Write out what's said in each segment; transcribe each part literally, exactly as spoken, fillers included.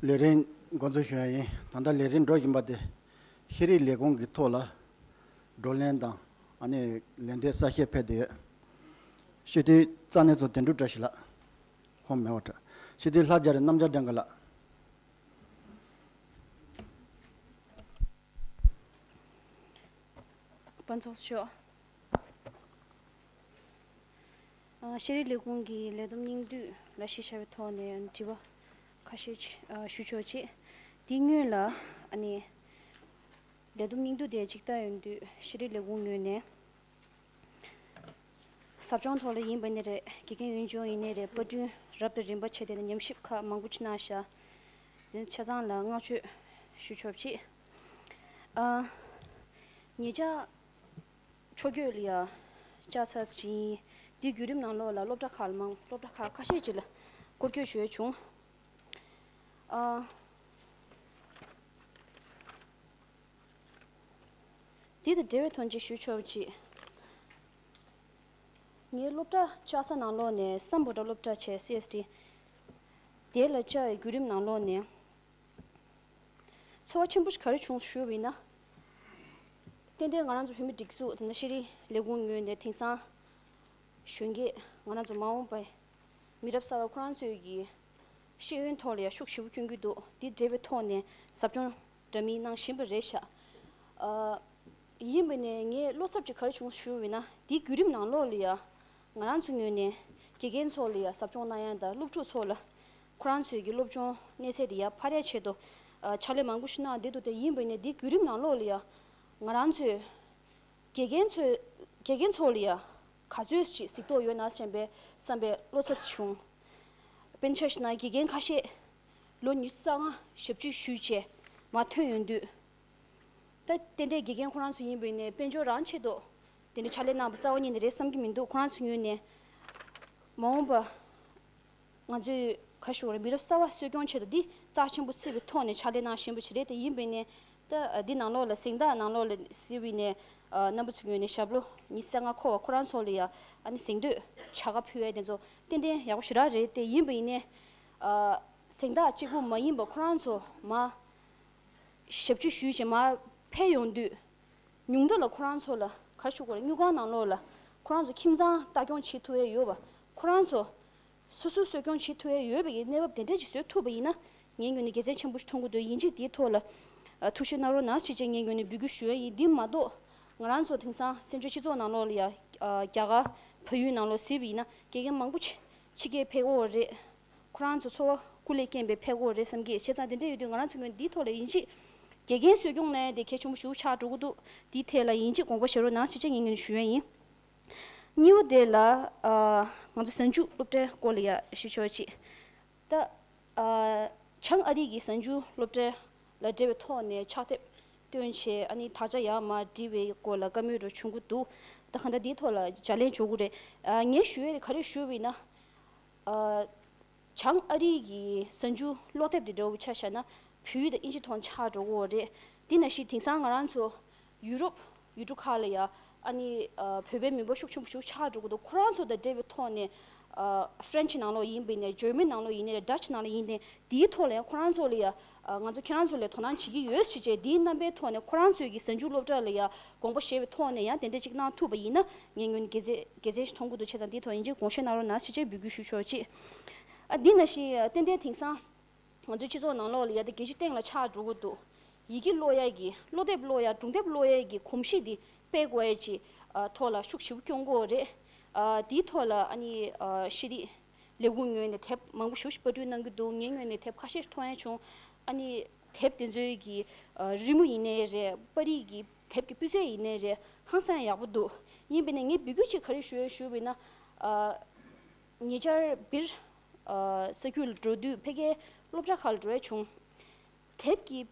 ལས་རིམ་འགོ་འཛུགས་ཞུ་ཡ་ཡིན། ད་ལྟ་ལས་རིམ་འགྲོ་བཞིན་པ་དེ་ཤེས་རིག་ལས་ཁུངས་ཀྱི་ཐོག་ལ་བགྲོ་གླེང་དང་ཨ་ནི་ལན་འདེབས་གསལ་བཤད་ཕེབས་བསྡད་ཡོད། སྤྱི་འཐུས་རྩ་གནས་ཚོ་དོན་གྲུབ་བཀྲ་ཤིས་ལགས། ཁོང་མེད་པ་འདྲ། སྤྱི་འཐུས་ལྷ་རྒྱ་རི་རྣམ་རྒྱལ་སྒྲོན་དཀར་ལགས། དཔལ་ཚོགས་གཙོ་མཆོག་ཨ། ཤེས་རིག་ལས་ཁུངས་ཀྱི་ལས་བསྡོམས་སྙིང་བསྡུས་ལ་གཞི་བཞག་པའི་ཐོག་ནས་དྲི་བ་ཁ་ཤས་ཅིག་ཨ། ཞུ་ཆོག་ཅིག་དེའི་སྔོན་ལ་ཨ་ནི་ལས་བསྡོམས་སྙིང་བསྡུས་དེ་ཅིག་ལྟ་ཡོང་དུས་ཤེས་རིག་ལས་ཁུངས་ངོས་ནས་ཟབ་སྦྱོང་ཐོག་ལ་ཡིན་པ་ནི་རེད། དགེ་རྒན་ཡོན་ཅོང་ཡིན་ནི་རེད། པར་སྐྲུན་རབ་དང་རིམ་པ་བྱས་ཏེ་ཉམས་ཞིབ་ཁག་མང་པོ་ཅིག་གནང་ཤག་དེ་ཆ་ཚང་ལ་བསྔགས་བརྗོད་ཞུ་ཆོག་ཅིག་ཨ། ཉེ་ཆར་ཕྱོགས་བསྐྱོད་ལ་ཡ་བཅར་ཚར་ཞིང་། འདིའི་བརྒྱུད་རིམ་ནང་ལོགས་ལ་སློབ་གྲྭ་ཁག་ལ་མང་སློབ་གྲྭ་ཁག་ཁ་ཤས་ཅིག་ལ་སྐོར་སྐྱོད་ཞུས་བྱུང་། ཨ། འདི་དང་འབྲེལ་བའི་ཐོག་ཅིག་ཞུ་ཆོག་ཅིག་ངའི་སློབ་གྲྭ་བཅར་ས་ནང་ལོགས་ནས་སམ་བྷོ་ཊ་སློབ་གྲྭ་བྱས། སི་ཨེས་ཊི། དེ་ལ་བཅར་བའི་བརྒྱུད་རིམ་ནང་ལོགས་ནས། ཚོར་བ་ཆེན་པོ་ཞིག་ག་རེ་བྱུང་ཞུས་པ་ཡིན་ན། ཏན་ཏན་ང་རང་ཚོ་བོད་མི་སྒྲིག་འཛུགས་དེ་ནས་ཤེས་རིག་ལས་ཁུངས་ངོས་ནས་དེང་སང་གཞོན་སྐྱེས་ང་རང་ཚོ་མ་འོངས་པའི་མི་རབས་གསར་པ་ཁོ་རང་ཚོའི་གི་ཤེས་ཡོན་ཐོག་ལ་ཡང་ཤུགས་ཞེ་པོ་སྐྱོན་གྱི་འདུག་དེ་འབྲེལ་བའི་ཐོག་ནས་ཟབ་སྦྱོང་འདྲ་མིན་གནང་བཞིན་པ་རེད་ཤག་ཨ། ཡིན་པ་ནས་ངས་བློ་འཚབ་ཅིག་ག་རེ་བྱུང་ཞུས་པ་ཡིན་ན། དེའི་བརྒྱུད་རིམ་ནང་ལོགས་ལ་ཡང་ང་རང་ཚོ་ངོས་ནས་དགེ་རྒན་ཚོ་ལ་ཡང་ཟབ་སྦྱོང་གནང་ཡ་དང་སློབ་ཕྲུག་ཚོ་ལ་ཁོ་རང་ཚོའི་གི་སློབ་སྦྱོང་གནས་ཚད་དེ་ཡར་འཕར་ཡ་ཆེད་དུ་ཨ། ཕྱག་ལས་མང་པོ་ཞིག་གནང་བསྡད་འདུག་དེ་ཡིན་པ་ནས་དེའི་བརྒྱུད་རིམ་ནང་ལོགས་ལ་ཡང་ང་རང་ཚོའི་དགེ་རྒན་ཚོའི་དགེ་རྒན་ཚོ་ལ་ཡང་ག་ཚོད་ཅིག་གཟིགས་རྟོག་ཡོད་ན་བསམ་པའི་བསམ་པའི་བློ་འཚབ་ཅིག་བྱུང་། དཔེར་ན་ཆ་བཞག་ན་དགེ་རྒན་ཁ་ཤས་ལོ་ཉི་ཤུ་རྩ་ལྔ་ཞབས་ཕྱི་ཞུས་བྱས་མར་ཐོན་ཡོང་དུས། ད་ཏན་ཏན་དགེ་རྒན་ཁོ་རང་ཚོ་ཡིན་པ་ཡིན་ནའི་དཔལ་འབྱོར་རང་ཆེད་དུ་དེ་འདྲ་ཕྱག་ལས་གནང་བ་རྩ་བ་ཉིད་ནས་རེད་བསམ་གྱི་མི་འདུག་ཁོ་རང་ཚོ་ངོས་ནས་མ་འོངས་པ་ང་ཚོས་ག་ཞུ་རེད། མི་རབས་གསར་པ་གསོ་སྐྱོང་ཆེད་དུ་འདི་རྩ་ཆེན་པོ་བརྩི་བའི་ཐོག་ནས་ཕྱག་ལས་གནང་བཞིན་པ་ཞིག་རེད། དེ་ཡིན་པ་ཡིན་ནའི་ད་འདི་ནང་ལོགས་ལ་གཟེངས་རྟགས་ནང་ལོགས་ལ་གཟིགས་པ་ཡིན་ནའི་རྣམ་པ་ཚོའི་ངོས་ནས་ཞབས་ལོ་ཉི་ཤུ་རྩ་ལྔ་འཁོར་བ་ཁོ་རང་ཚོ་ལ་ཡ་ཨ་ནི་གཟེངས་བསྟོད་བྱ་དགའ་ཕུལ་ཡས་དེ་ཚོ་ཏན་ཏན་ཡག་པོ་ཞེ་དྲག་རེད། དེ་ཡིན་པ་ཡིན་ནའི་གཟེངས་རྟགས་གཅིག་པུ་མ་ཡིན་པ་ཁོ་རང་ཚོ་མ་ཞབས་ཕྱི་ཞུས་བྱས་མར་ཕེབས་ཡོང་དུས། ཉུང་མཐའ་ལ་ཁོ་རང་ཚོ་ལ་ག་རེ་ཞུ་དགོས་རེད། དངུལ་ཁང་ནང་ལོགས་ལ་ཁོ་རང་ཚོ་ཁྱིམ་ཚང་ལྟ་སྐྱོང་བྱེད་ཐུབ་ཡས་ཡོད་པ། ཁོ་རང་ཚོ་སོ་སོའི་གསོ་སྐྱོང་བྱེད་ཐུབ་ཡས་ཡོད་པའི་གནས་བབ་དེ་འདྲ་ཅིག་བཟོ་ཐུབ་པ་ཡིན་ན་ངའི་ངོས་ནས་དགེ་མཚན་ཆེན་པོ་ཞིག་མཐོང་གི་འདུག་ཡིན་གཅིག་དེའི་ཐོག་ལ་ཐུགས་ཞིབ་གནང་རོགས་གནང་ཞེས་བྱས་ངའི་ངོས་ནས་འབོད་སྐུལ་ཞུ་ཡས་ཡིན། འདི་མ་གཏོགས་ང་རང་ཚོ་དེང་སང་བཙན་བྱོལ་སྤྱི་ཚོགས་ནང་ལོགས་ལ་ཡ་རྒྱ་གར་བལ་ཡུལ་ནང་ལོགས་གཟིགས་པ་ཡིན་ན་དགེ་རྒན་མང་པོ་ཕྱི་རྒྱལ་ཕེབས་ཀྱི་ཡོད་རེད། ཁོ་རང་ཚོ་འཚོ་བ་སྐུ་ལས་རྐྱེན་པས་ཕེབས་ཀྱི་ཡོད་རེད་བསམ་གྱི། བྱས་ཙང་དེ་འདྲ་ཡོད་དུས་ང་རང་ཚོ་ངོས་འདིའི་ཐོག་ལ་ཡིན་གཅིག་དགེ་རྒན་གསོ་སྐྱོང་གནང་ཡ་དེ་གལ་ཆེན་པོ་ཞིག་ཆགས་འགྲོ་གི་འདུག་འདིའི་ཐད་ལ་ཡིན་གཅིག་དགོངས་པ་བཞེས་རོགས་གནང་ཞེས་བྱས་ངའི་ངོས་ནས་ཞུ་ཡ་ཡིན། གཉིས་པ་དེ་ལ་ཨ་ང་ཚོ་གཟའ་མཇུག་སློབ་གྲྭའི་སྐོར་ལ་ཡ་ཞུ་ཆོག་ཅིག་ད་ཨ་བྱང་ཨ་རི་གི་གཟའ་མཇུག་སློབ་གྲྭ་ལ་འབྲེལ་བའི་ཐོག་ནས་ཕྱག་དེབ་བཏོན་བྱས་ཨ་ནི་དག་ཆ་ཡར་མར་བསྒྲིལ་བའི་སྐོར་ལ་བཀའ་མོལ་འདྲ་བྱུང་གི་འདུག་ད་གང་ལྟར་འདིའི་ཐོག་ལ་ལྗགས་ལན་འཇོག་གི་རེད། ཨ་ངས་ཞུ་ཡ་དེ་ག་རེ་ཞུ་བ་ཡིན་ན། ཨ། བྱང་ཨ་རི་གི་གཟའ་མཇུག་ཀློག་དེབ་དེ་འདྲ་བོ་ཆ་བཞག་ན་བོད་ཡིག་དང་ཨིན་ཇི་ཐོག་ཆགས་འགྲོ་གི་ཡོད་རེད། དེ་ནང་བཞིན་དེང་སང་ང་རང་ཚོ་ཡུ་རོབ་ཡུལ་གྲུ་ཁག་ལ་ཡ་ཨ་ནི་ཨ་བོད་པའི་མི་འབོར་ཤུགས་ཆེན་པོ་ཞིག་ཆགས་འགྲོ་གི་འདུག་ཁོ་རང་ཚོ་དང་འབྲེལ་བའི་ཐོག་ནས་ཨ་ཧྥ་རན་ཆི་ནང་ལོགས་ཡིན་པ་ཡིན་ནའི་ཇར་མན་ནང་ལོགས་ཡིན་ནའི་ཌ་ཅི་ནང་ལ་ཡིན་ནའི་དེའི་ཐོག་ལ་ཡང་ཁོ་རང་ཚོ་ལ་ཡ་ཨ་ང་ཚོ་ཁྱེད་རང་ཚོ་ལ་དོ་སྣང་བྱེད་ཀྱི་ཡོད་ཞེས་བྱས་དེའི་རྣམ་པའི་ཐོག་ནས་ཁོ་རང་ཚོའི་གི་གཟའ་མཇུག་སློབ་གྲྭ་ལ་ཡ་དགོངས་པ་བཞེས་པའི་ཐོག་ནས་ཡང་དེ་འདྲ་ཅིག་གནང་ཐུབ་པ་ཡིན་ན་ངས་ངོས་ནས་དགེ་མཚན་དགེ་མཚན་ཞིག་མཐོང་གི་འདུག་བྱས་ཙང་འདིའི་ཐོག་ཡིན་གཅིག་དགོངས་བཞེས་གནང་རོགས་གནང་ཞེས་བྱས་འབོད་སྐུལ་ཞུ་ཆོག་ཅིག་ཨ་འདི་ནང་བཞིན་ཏན་ཏན་དེང་སང་ང་ཚོའི་སྤྱི་ཚོགས་ནང་ལོགས་ལ་ཡ་དེ་རྒྱལ་སྤྱིའི་སྟེང་ལ་ཆགས་འགྲོ་གི་འདུག་ཡི་གེ་ཀློག་ཡ་གི་ཀློག་དེབ་ཀློག་ཡ་སྒྲུང་དེབ་ཀློག་ཡ་གི་གོམས་གཤིས་འདི་སྤེལ་དགོས་ཡ་ཅིག་ཨ་ཐོག་ལ་ཤུགས་ཞེ་པོ་སྐྱོན་དགོས་རེད། ཨ་དེའི་ཐོག་ལ་ཨ་ནི་ཨ་ཤེས་རིག་ལས་ཁུངས་ངོས་ནས་དེབ་མང་པོ་ཞེ་པོ་ཞིག་པར་སྐྲུན་གནང་གི་འདུག་ངའི་ངོས་ནས་དེབ་ཁ་ཤས་ཤིག་མཐོང་ཡ་བྱུང་། ཨ་ནི་དེབ་དེ་ཚོའི་གི་ཨ་རི་མོ་ཡིན་ནའི་རེད། པར་རིས་ཀྱི་དེབ་ཀྱི་སྤུས་ཚད་ཡིན་ནའི་རེད། ཧང་སང་ཡག་པོ་འདུག་ཡིན་པ་ཡིན་ནའི་ངས་འབོད་སྐུལ་ཅིག་ག་རེ་ཞུ་ཡ་ཞུ་བ་ཡིན་ན། ཨ་ཉེ་ཆར་སྦིར་ཨ་ས་ཁུལ་ལ་འགྲོ་དུས་ཕ་གིའི་སློབ་གྲྭ་ཁག་ལ་འགྲོ་ཡ་བྱུང་། དེབ་ཀྱི་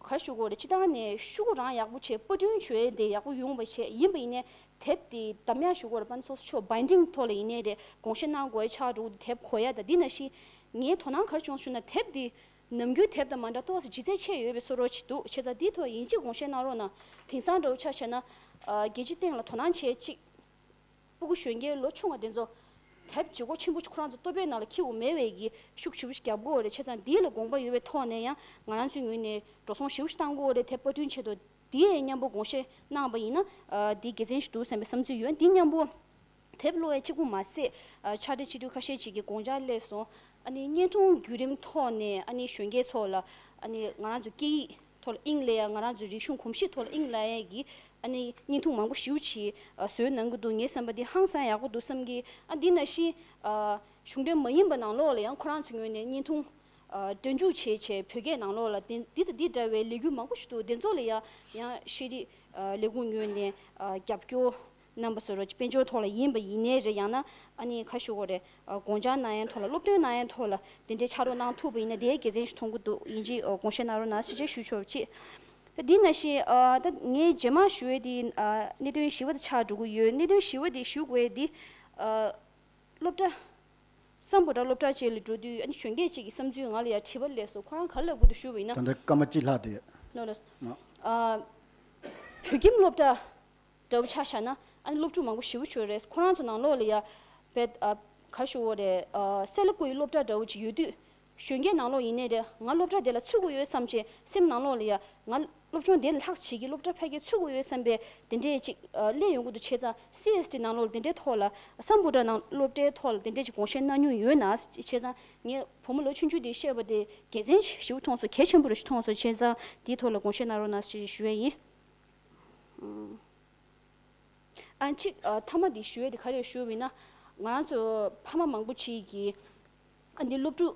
ག་རེ་ཞུ་དགོས་རེད། སྤྱིར་བཏང་ནས་ཤོག་གུ་རང་ཡག་པོ་བྱས། པར་སྐྲུན་བྱས་དེ་ཡག་པོ་ཡོང་བ་བྱས། ཡིན་པ་ཡིན་ནའི་དེབ་དེ་འདམ་ཡག་ཞུ་དགོས་རེད། པ་ན་སོ་སོ་ཆོག་བྷའིན་ཌིང་ཐོག་ལ་ཡིན་ནའི་རེད། དགོངས་བཞེས་གནང་དགོས་ཡ་ཆགས་འགྲོ་གི་འདུག་དེབ་གོ་ཡ་དང་། འདི་ནང་བཞིན་ངའི་དོ་སྣང་ག་རེ་བྱུང་ཞུ་ན། དེབ་འདི་ནམ་རྒྱུན་དེབ་དང་མ་འདྲ་ཏོག་ཙམ་ལྗིད་ཚད་ཆེ་ཡོད་པའི་བཟོ་འདྲ་ཅིག་འདུག་བྱས་ཙང་འདིའི་ཐོག་ཡིན་གཅིག་དགོངས་བཞེས་གནང་རོགས་གནང་། དེང་སང་འདྲ་བོ་ཆ་བཞག་ན་ཨ་རྒྱལ་སྤྱིའི་སྟེང་ལ་དོ་སྣང་བྱེད་ཅིག་སྤུ་གུ་གཞོན་སྐྱེས་ལོ་ཆུང་བ་དེ་ཚོ་ དེབ་བྱེད་སྒོ་ཆེན་པོ་ཁོ་རང་ཚོ་ལྟོ་ཕད་ནང་ལ་འཁྱེར་དགོས་མེད་པའི་གི་ཤུགས་ཆེ་པོ་ཞིག་རྒྱབ་དགོས་རེད། བྱས་ཙང་འདི་ལ་དགོངས་པ་ཡོད་པའི་ཐོག་ནས་ཡང་ང་རང་ཚོའི་ངོས་ནས་འགྲོ་སོང་ཞེ་པོ་ཞིག་བཏང་དགོས་རེད། དེབ་པར་སྐྲུན་ཆེད་དུ་འདི་ཡང་མཉམ་པོ་དགོངས་བཞེས་གནང་བ་ཡིན་ན་འདི་དགེ་མཚན་ཞིག་འདུག་བསམ་པའི་བསམ་ཚུལ་ཡོད། འདི་མཉམ་པོ་དེབ་ཀློག་ཡས་གཅིག་པུ་མ་ཟད་ཕྱག་སྦྲེལ་སྤྱི་འཐུས་ཁ་ཤས་ཅིག་གིས་དགོངས་འཆར་སླེབས་སོང་། ཨ་ནི་བརྙན་ཐུང་བརྒྱུད་རིམ་ཐོག་ནས་ཨ་ནི་གཞོན་སྐྱེས་ཚོ་ལ་ཨ་ནི་ང་རང་ཚོ་སྐད་ཡིག་ཐོག་ལ་དབྱིངས་སླེབས་ཡ། ང་རང་ཚོའི་རིག་གཞུང་གོམས་གཤིས་ཐོག་ལ་དབྱིངས་སླེབས་ཡ་གི་ཨ་ནི་བརྙན་ཐུང་མང་པོ་ཞེ་པོ་ཅིག་བཟོས་གནང་གི་འདུག་ངའི་བསམ་པ་འདི་ཧང་སང་ཡག་པོ་འདུག་བསམ་གི། ཨ་འདི་ནང་བཞིན་གཞུང་འབྲེལ་མ་ཡིན་པ་ནང་ལོགས་ལ་ཡང་ཁོ་རང་ཚོའི་ངོས་ནས་བརྙན་ཐུང་སྒྲ་འཇུག་བྱས་བྱས་བོད་སྐད་ནང་ལོགས་ལ་འདི་འདི་དང་འདི་འདྲ་བའི་ལས་འགུལ་མང་པོ་ཞིག་འདུག་དེ་ཚོ་ལ་ཡང་ཡང་ཤེས་རིག་ལས་ཁུངས་ངོས་ནས་རྒྱབ་སྐྱོར་རྣམ་པ་སོ་རོ་དཔལ་འབྱོར་ཐོག་ལ་ཡིན་པ་ཡིན་ནའི་རེད། ཡང་ན་ཨ་ནི་ཁ་ཤོ་གོ་རེད། དགོངས་འཆར་གནང་ཡན་ཐོག་ལ་སློབ་སྟོན་གནང་ཡན་ཐོག་ལ་དེ་འདྲའི་ཕྱག་རོགས་གནང་ཐུབ་པ་ཡིན་ན་དེའི་དགེ་མཚན་ཞིག་མཐོང་གི་འདུག་ཡིན་གཅིག་དགོངས་བཞེས་གནང་རོགས་གནང་ཞེས་བཅས་ཞུ་ཆོག་ཅིག་ད་འདི་ནང་བཞིན་ད་ངས་རྗེས་མ་ཞུ་ཡས་དེ་གནད་དོན་བཞི་པ་དེ་ཆགས་འགྲོ་གི་ཡོད། གནད་དོན་བཞི་པ་དེ་ཞུ་དགོས་དེ་སློབ་གྲྭ་སམ་བྷོ་ཊ་སློབ་གྲྭ་བཅས་ལ་འགྲོ་དུས་ཨ་ནི་གཞོན་སྐྱེས་གཅིག་གི་བསམ་ཚུལ་ང་ལ་ཡང་དྲི་བ་སླེབས་སོང་། ཁོ་རང་ག་རེ་ལབ་དགོས་འདུག་ཞུ་བ་ཡིན་ན། ད་ལྟ་སྐར་མ་གཅིག་ལྷག་དེ། ནོ་ལོ། ཨ། བོད་ཁྱིམ་སློབ་གྲྭ་འདྲ་བོ་ཆ་བཞག་ན་ཨ་ནི་སློབ་ཕྲུག་མང་པོ་ཞེ་པོ་ཅིག་ཡོད་རེད། ཁོ་རང་ཚོ་ནང་ལོགས་ལ་ཡ་བེད་ཨ་ག་རེ་ཞུ་དགོས་རེད། ཨ་གསེར་ལ་བརྐོས་ཡི་སློབ་གྲྭ་འདྲ་བོ་ཅིག་ཡོད་དུས་གཞོན་སྐྱེས་ནང་ལོགས་ཡིན་ནའི་རེད། ང་སློབ་གྲྭ་དེ་ལ་ཚུད་དགོས་ཡོད་བསམ་བྱས་སེམས་ནང་ལོགས་ལ་ཡ་ང་སློབ་སྦྱོང་དེ་ལ་ལྷག་བྱེད་ཀྱི་སློབ་གྲྭ་ཕལ་སྐད་ཚུད་དགོས་ཡོད་བསམ་པའི་དེ་འདྲས་ཅིག་ཨ་སླེབས་ཡོང་གི་འདུག་བྱས་ཙང་སི་ཨེས་ཏི་ནང་ལོགས་དེ་འདྲའི་ཐོག་ལ་སམ་བྷོ་ཊ་ནང་སློབ་གྲྭའི་ཐོག་ལ་དེ་འདྲས་ཅིག་དགོངས་བཞེས་གནང་མྱོང་ཡོད་ན། བྱས་ཙང་ངས་བུ་མོ་ལོ་ཆུང་ཆུང་དེས་བཤད་པ་དེ་དགེ་མཚན་ཞེ་པོ་མཐོང་སོང་། གལ་ཆེན་པོ་རེ་ཞིག་མཐོང་སོང་། བྱས་ཙང་དེའི་ཐོག་ལ་དགོངས་བཞེས་གནང་རོགས་གནང་ཞེས་ཞུ་ཡས་ཡིན། ཨ་གཅིག་ཨ་མཐའ་མ་འདི་ཞུ་ཡས་དེ་ག་རེ་ཞུ་བ་ཡིན་ན། ང་རང་ཚོ་ཕ་མ་མང་པོ་ཅིག་གིས་ཨ་འདི་སློབ་ཕྲུག་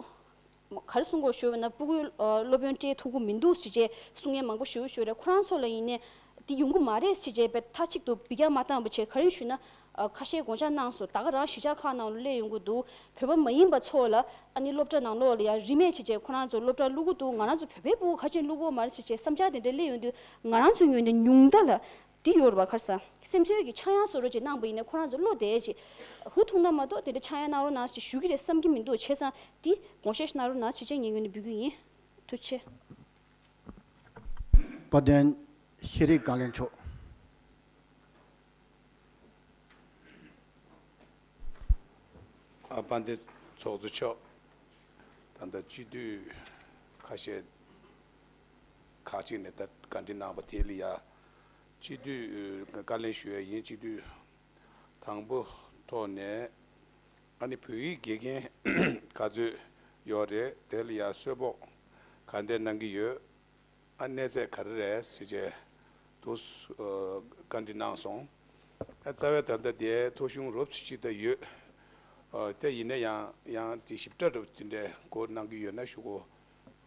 ག་རེ་གསུང་དགོས་ཞུ་བ་ན། སྤུ་གུ་ཨ་སློབ་ཡོན་སྤྲད་ཐུབ་ཀྱི་མི་འདུག་ཟེར་བྱས་གསུང་མཁན་མང་པོ་ཞེ་པོ་ཅིག་ཡོད་རེད། ཁོ་རང་ཚོ་ལ་ཡིན་ནའི་འདི་ཡོང་གི་མ་རེད་ཟེར་བྱས་པའི་མཐའ་གཅིག་ཏུ་འབུད་རྒྱག་མ་བཏང་བ་བྱས། ག་རེ་ཞུས་ན་ཨ་ཁ་ཤས་དགོངས་འཆར་གནང་སོང་། ད་ག་རང་གཞིས་ཆགས་ཁག་ནང་ལ་སླེབས་ཡོང་གི་འདུག་བོད་པ་མ་ཡིན་པ་ཚོ་ལ་ཨ་ནི་སློབ་གྲྭ་ནང་ལོགས་ལ་ཡང་རིན་མེད་བྱས་བྱས་ཁོ་རང་ཚོ་སློབ་གྲྭ་བླུག་གི་འདུག་ང་རང་ཚོ་བོད་པའི་སྤུ་གུ་ག་ཅིག་བླུག་གི་ཡོད་མ་རེད་ཟེར་བྱས་བསམ་འཆར་དེ་འདྲ་སླེབས་ཡོང་དུས་ང་རང་ཚོའི་ངོས་ནས་ཉུང་མཐའ་ལ། འདི་ཡོད་རེད་པ། ཁ་སང་སེམས་གསོའི་གི་ཆག་ཡང་བཟོ་འདྲ་ཅིག་གནང་པ་ཡིན་ན་ཁོ་རང་ཚོ་བློ་བདེ་ཅིག་ཧུ་ཐུག་ན་མ་གཏོགས་དེ་འདྲ་ཆག་ཡང་གནང་རོགས་གནང་ཞེས་ཞུ་གི་རེད་བསམ་གྱི་མི་འདུག་བྱས་ཙང་འདི་དགོངས་བཞེས་ཤིག་གནང་རོགས་གནང་ཞེས་བྱས་ངས་ངོས་ནས་འབོད་སྐུལ་ཡིན། ཐུགས་རྗེ་ཆེ། དཔལ་ལྡན་ཤེས་རིག་བཀའ་བློན་མཆོག་ཨ་དཔལ་ལྡན་ཚོགས་གཙོ་མཆོག་ད་ལྟ་སྤྱི་འཐུས་ཁ་ཤས་ཁག་ཅིག་ནས་ད་བཀའ་འདྲི་གནང་བ་དེ་ལ་ཡ། སྤྱི་འཐུས་བཀའ་ལན་ཞུ་ཡ་ཡིན། སྤྱི་འཐུས་དང་པོ་ཐོག་ནས་ཨ་ནི་བོད་ཡིག་དགེ་རྒན་ག་ཚོད་ཡོད་རེད། དེ་ལ་ཡ་གསོལ་ཕོགས་ག་འདྲ་གནང་གི་ཡོད། ཨ་གནས་ཚད་ག་རེ་རེད་ཟེར་བྱས་འདུག་ཨ་བཀའ་འདྲི་གནང་སོང་། ཨ་རྩ་བའི་ད་ལྟ་དེ་ཐོ་གཞུང་རོབ་ཙམ་ཅིག་ད་ཡོད། ཨ་དེ་ཡིན་ན་ཡང་ཡང་དེ་ཞིབ་ཕྲ་རོབ་ཙམ་དེ་འདྲའི་སྐོར་གནང་གི་ཡོད་ན་ཞུ་གོ་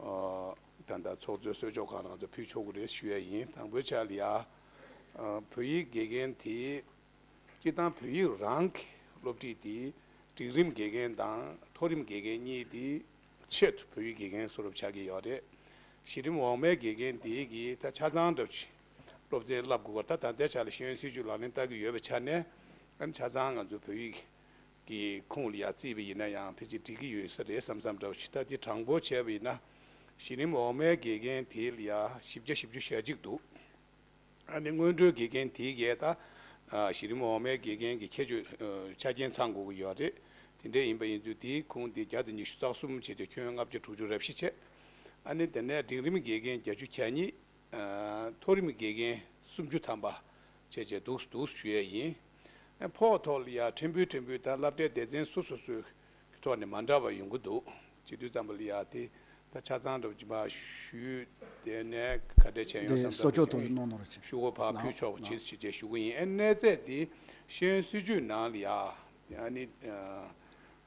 ཨ་ད་ལྟ་ཚོགས་གཙོའི་གསོལ་ལྕོག་སྒང་ལ་ང་ཚོ་ཕུལ་ཆོག་གི་རེད་ཞུ་ཡ་ཡིན། དང་པོའི་ཆ་ལ་ཡ་ཨ་བོད་ཡིག་དགེ་རྒན་དེ། སྤྱིར་བཏང་བོད་ཡིག་རང་གི་སློབ་ཁྲིད་དེ་འབྲིང་རིམ་དགེ་རྒན་དང་མཐོ་རིམ་དགེ་རྒན་གཉིས་དེ་ཆེད་དུ་བོད་ཡིག་དགེ་རྒན་བཟོ་འདྲ་ཆགས་ཀྱི་ཡོད་རེད། གཞི་རིམ་འོག་མའི་དགེ་རྒན་དེ་གིས་ད་ཆ་ཚང་འདྲ་ཅིག་སློབ་ཚན་བསླབ་དགོས་པ། ད་ད་ལྟའི་ཆ་ལ་ཤེས་ཡོན་སྲིད་བྱུས་ལག་ལེན་བསྟར་གྱི་ཡོད་པའི་ཆ་ནས་ཨ་ནི་ཆ་ཚང་ང་ཚོ་བོད་ཡིག་གི་ཁུངས་ལ་ཡ་བརྩིས་པ་ཡིན་ན་ཡང་ཕལ་ཆེར་འགྲིག་གི་ཡོད་ས་རེད་བསམ་བསམ་འདྲ་ཅིག་ད་དེ་དྲང་པོ་བྱས་པ་ཡིན་ན་གཞི་རིམ་འོག་མའི་དགེ་རྒན་དེ་ལ་ཡ་བཞི་བརྒྱ་བཞི་བཅུ་ཞེ་གཅིག་འདུག་ཨ་ནི་སྔོན་འགྲོའི་དགེ་རྒན་དེའི་གས་ད་ཨ་གཞི་རིམ་འོག་མའི་དགེ་རྒན་གྱི་ཁྱད་ཆོས་ཨ་ཆ་རྐྱེན་ཚང་དགོས་ཀྱི་ཡོད་རེད། དེ་འདྲ་ཡིན་པ་ཡིན་དུས་དེའི་ཁུངས་དེ་བརྒྱ་དང་ཉི་ཤུ་རྩ་གསུམ་བྱས་ཏེ་ཁྱོན་ལྔ་བརྒྱ་དྲུག་ཅུ་རེ་བཞི་བྱས། ཨ་ནི་དེ་ནས་འབྲིང་རིམ་དགེ་རྒན་བརྒྱད་ཅུ་གྱ་གཉིས། ཨ་མཐོ་རིམ་དགེ་རྒན་སུམ་ཅུ་ཐམ་པ་བྱས་བྱས་འདུག་འདུག་ཞུ་ཡས་ཡིན། ཨ་ཕོགས་ཐོག་ལ་ཡ་ཕྲན་བུ་ཕྲན་བུ་ད་སློབ་གྲྭའི་སྡེ་ཚན་སོ་སོ་སོའི་ཐོག་ནས་མ་འདྲ་བ་ཡོང་གི་འདུག་སྤྱི་འཐུས་ཙམ་པ་ལ་ཡ་དེ་ད་ཆ་ཚང་འདྲ་པོ་ཅིག་མར་ཞུས་དེ་ནས་ག་འདྲས་བྱས་ཡོང་འདི་བསམ་གསོལ་ཙམ་ཅིག་ཐོག་ནས་གནང་གནང་རོགས་བྱེད། ཤུ་གུ་ཕར་ལགས་ཕུལ་ཆོག་པ་ལགས་བྱེད་ཟེར་བྱས་ཞུ་གི་ཡིན། ཨེ་གནས་ཚད་དེ་ཤེས་ཡོན་སྲིད་བྱུས་ནང་ལ་ཡ་ཨ་ནི་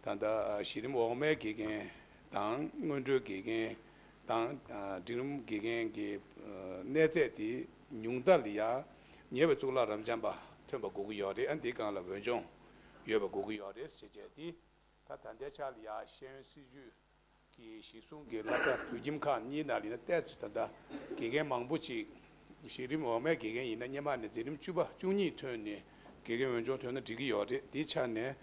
ད་ལྟ་གཞི་རིམ་འོག་མའི་དགེ་རྒན་དང་སྔོན་འགྲོའི་དགེ་རྒན་དང་འབྲིང་རིམ་དགེ་རྒན་གྱི་གནས་ཚད་དེ་ཉུང་མཐའ་ལ་ཡ་ཉེ་བའི་གཙུག་ལག་རབ་འབྱམས་པ་ཐོན་པ་དགོས་ཀྱི་ཡོད་རེད། ཨ་འདིའི་སྒང་ལ་འོས་སྦྱོང་ཡོད་པ་དགོས་ཀྱི་ཡོད་རེད་ཟེར་བྱས་དེ། ད་ད་ལྟའི་ཆ་ལ་ཡ་ཤེས་ཡོན་སྲིད་བྱུས་ཀྱི་གཞི་བཟུང་གི་སློབ་གྲྭ་བོད་ཁྱིམ་ཁག་གཉིས་ནང་ལ་ཡིན་ན་ཏོག་ཙམ་ད་ལྟ་དགེ་རྒན་མང་པོ་ཅིག་གཞི་རིམ་འོག་མའི་དགེ་རྒན་ཡིན་ན་སྔོན་མ་ནས་འཛིན་རིམ་བཅུ་པ་བཅུ་གཉིས་ཐོན་ནས་དགེ་རྒན་འོས་སྦྱོང་ཐོན་ན་འགྲིག་གི་ཡོད་རེད། དེའི་ཆ་ནས་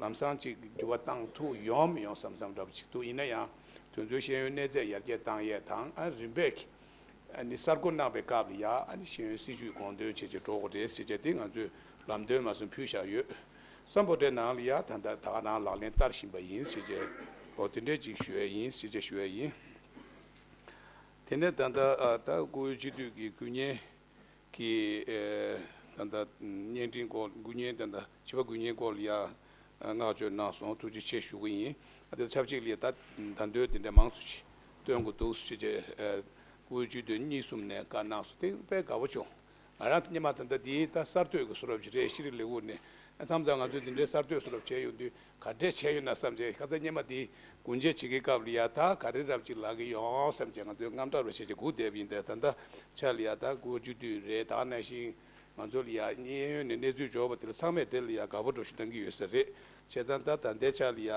ལམ་སང་ཅིག་འགྱུར་བ་བཏང་ཐུབ་ཡོང་མི་ཡོང་བསམ་བསམ་འདྲ་པོ་ཅིག་འདུག་ཡིན་ན་ཡང་དེ་ཚོའི་ཤེས་ཡོན་གནས་ཚད་ཡར་རྒྱས་བཏང་ཡས་དང་ཨ་རིམ་པས་ཀྱི་ཨ་ནི་གསར་བསྐོ་གནང་བའི་སྐབས་ལ་ཡ་ཨ་ནི་ཤེས་ཡོན་སྲིད་བྱུས་དགོངས་དོན་བྱས་བྱས་འགྲོ་དགོས་རེད་ཟེར་བྱས་དེ་ང་ཚོས་ལམ་སྟོན་མ་སོང་ཕུལ་བཞག་ཡོད། སམ་བྷོ་ཊའི་ནང་ལ་ཡ་ད་ལྟ་ད་ག་རང་ལག་ལེན་བསྟར་བཞིན་པ་ཡིན་ཟེར་བྱས། འོ་དེ་འདྲས་ཅིག་ཞུ་ཡ་ཡིན་ཟེར་བྱས་ཞུ་ཡ་ཡིན། དེ་ནས་ད་ལྟ་ཨ་ད་བཀུར་འོས་སྤྱི་འཐུས་ཀྱི་དགུ་བརྙན་གྱི་ཨེ་ད་ལྟ་བརྙན་འཕྲིན་སྐོར་དགུ་བརྙན་ད་ལྟ་བྱིས་པ་དགུ་བརྙན་སྐོར་ལ་ཡ་བསྔགས་བརྗོད་གནང་སོང་། ཐུགས་རྗེ་ཆེ་ཞུ་གི་ཡིན། ཨ་དེ་ཆབས་ཅིག་ལ་ཡ་ད་ད་འདོད་དེ་འདྲ་མང་ཚོགས་ཀྱིས་སྟོན་དགོས་འདུག་ཟེར་བྱས་ཨེ་བཀུར་འོས་སྤྱི་འཐུས་གཉིས་གསུམ་ནས་བཀའ་གནང་སོང་། དེ་དཔེ་དགའ་པོ་བྱུང་། ང་རང་སྔོན་མ་ད་ལྟ་འདིའི་ད་གསར་གཏོད་ཀྱི་བཟོ་འདྲ་ཅིག་རེད། ཤེས་རིག་ལས་ཁུངས་ནས་མཚམས་མཚམས་ང་ཚོས་འདི་འདྲའི་གསར་གཏོད་བཟོ་འདྲ་བྱས་ཡོང་དུས་ག་འདྲས་བྱས་ཡོད་ན་བསམ་བྱས། ཁ་སང་སྔོན་མ་འདི་སྒོ་འབྱེད་བྱེད་ཀྱི་སྐབས་ལ་ཡ་ད་ག་རེ་རབ་ཅིག་ལབ་ཀྱི་ཡོང་བསམ་བྱས་ང་ཚོས་དངངས་སྐྲག་རུ་བྱས་བྱས་སྒུག་བསྡད་པ་ཡིན། ད་ད་ལྟ་ཆ་ལ་ཡ་ད་བཀུར་འོས་སྤྱི་འཐུས་རེད། ད་ག་ནང་བཞིན་ང་ཚོ་ལ་ཡ་གཡས་གཡོན་ནས་གནས་ཚུལ་འབྱོར་བ་དེ་ལ་ཚང་མས་དེ་ལ་ཡ་དགའ་པོ་འདྲ་ཞིག་གནང་གི་ཡོད་ས་རེད། བྱས་ཙང་ད་ད་ལྟའི་ཆ་ལ་ཡ་